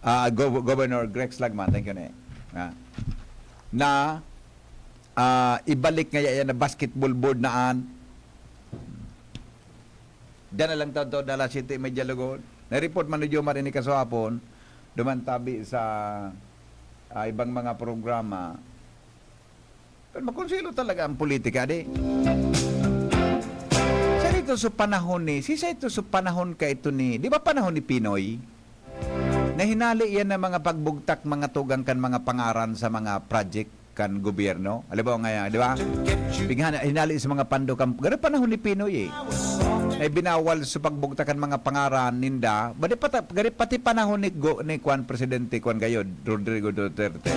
ah, Gov-, Governor Grex Lagman, thank you, ne. Ah, na, ah, ibalik nga yan na basketball board na an. Diyan na lang taon-taon, alas siyete y media lugod. Na-report man ni Jomar ini kasuhapon, duman tabi sa, ah, ibang mga programa. Pero makonselo talaga ang politika, di? Sa ito sa panahon ni, si sa ito sa panahon ka ito ni, di ba panahon ni Pinoy? Na hinali yan ng mga pagbugtak, mga tugang kan mga pangaran sa mga project kan gobyerno. Halimbawa nga yan, di ba? Pighan-, hinali sa mga pando kan, garo panahon ni Pinoy eh. Ay binawal sa pagbugtak kan mga pangaran ninda. Bali pata-, gari pati panahon ni Go-, ni Kwan, Presidente Kwan Gayod, Rodrigo Duterte.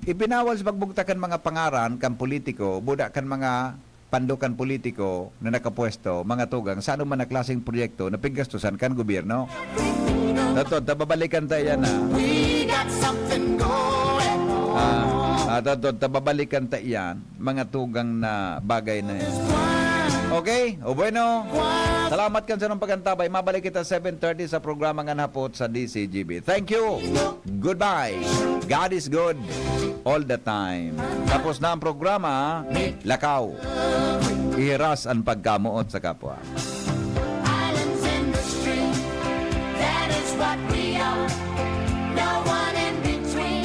Ibinawal sa pagbugtak kan mga pangaran kan politiko, buda kan mga pandukan politiko na nakapwesto, mga tugang, sa anuman na klaseng proyekto na piggastusan kan gobyerno. Totoo, tababalikan ta iyan, ah. We got something going on. Ah, ah, totoo, tababalikan ta iyan, mga tugang na bagay na yan. Okay? O bueno, salamat kan sarong pagkantabay. Mabalik kita seven thirty sa programa Ngan Hapot sa D C G B. Thank you. Goodbye. God is good all the time. Tapos na ang programa, lakaw. Ihiras ang pagkamoot sa kapwa. Islands in the stream, that is what we are. No one in between.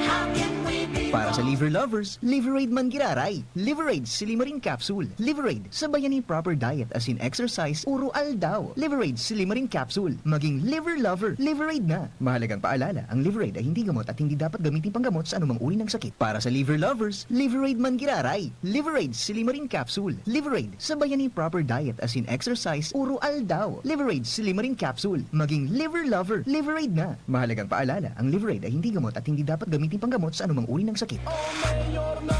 How can we be Para sa liver lovers, Liverade man giraray. Liverade Silimarin Capsule. Liverade, sabayan ni proper diet, asin exercise, uro aldaw. Liverade Silimarin Capsule. Maging liver lover, Liverade na. Mahalagang paalala, ang Liverade ay hindi gamot at hindi dapat gamitin panggamot sa anumang uri ng sakit. Para sa liver lovers, Liverade man giraray. Liverade Silimarin Capsule. Liverade, sabayan ni proper diet, asin exercise, uro aldaw. Liverade Silimarin Capsule. Maging liver lover, Liverade na. Mahalagang paalala, ang Liverade ay hindi gamot at hindi dapat gamitin panggamot sa anumang uri ng sakit. Oh, Mayor, no,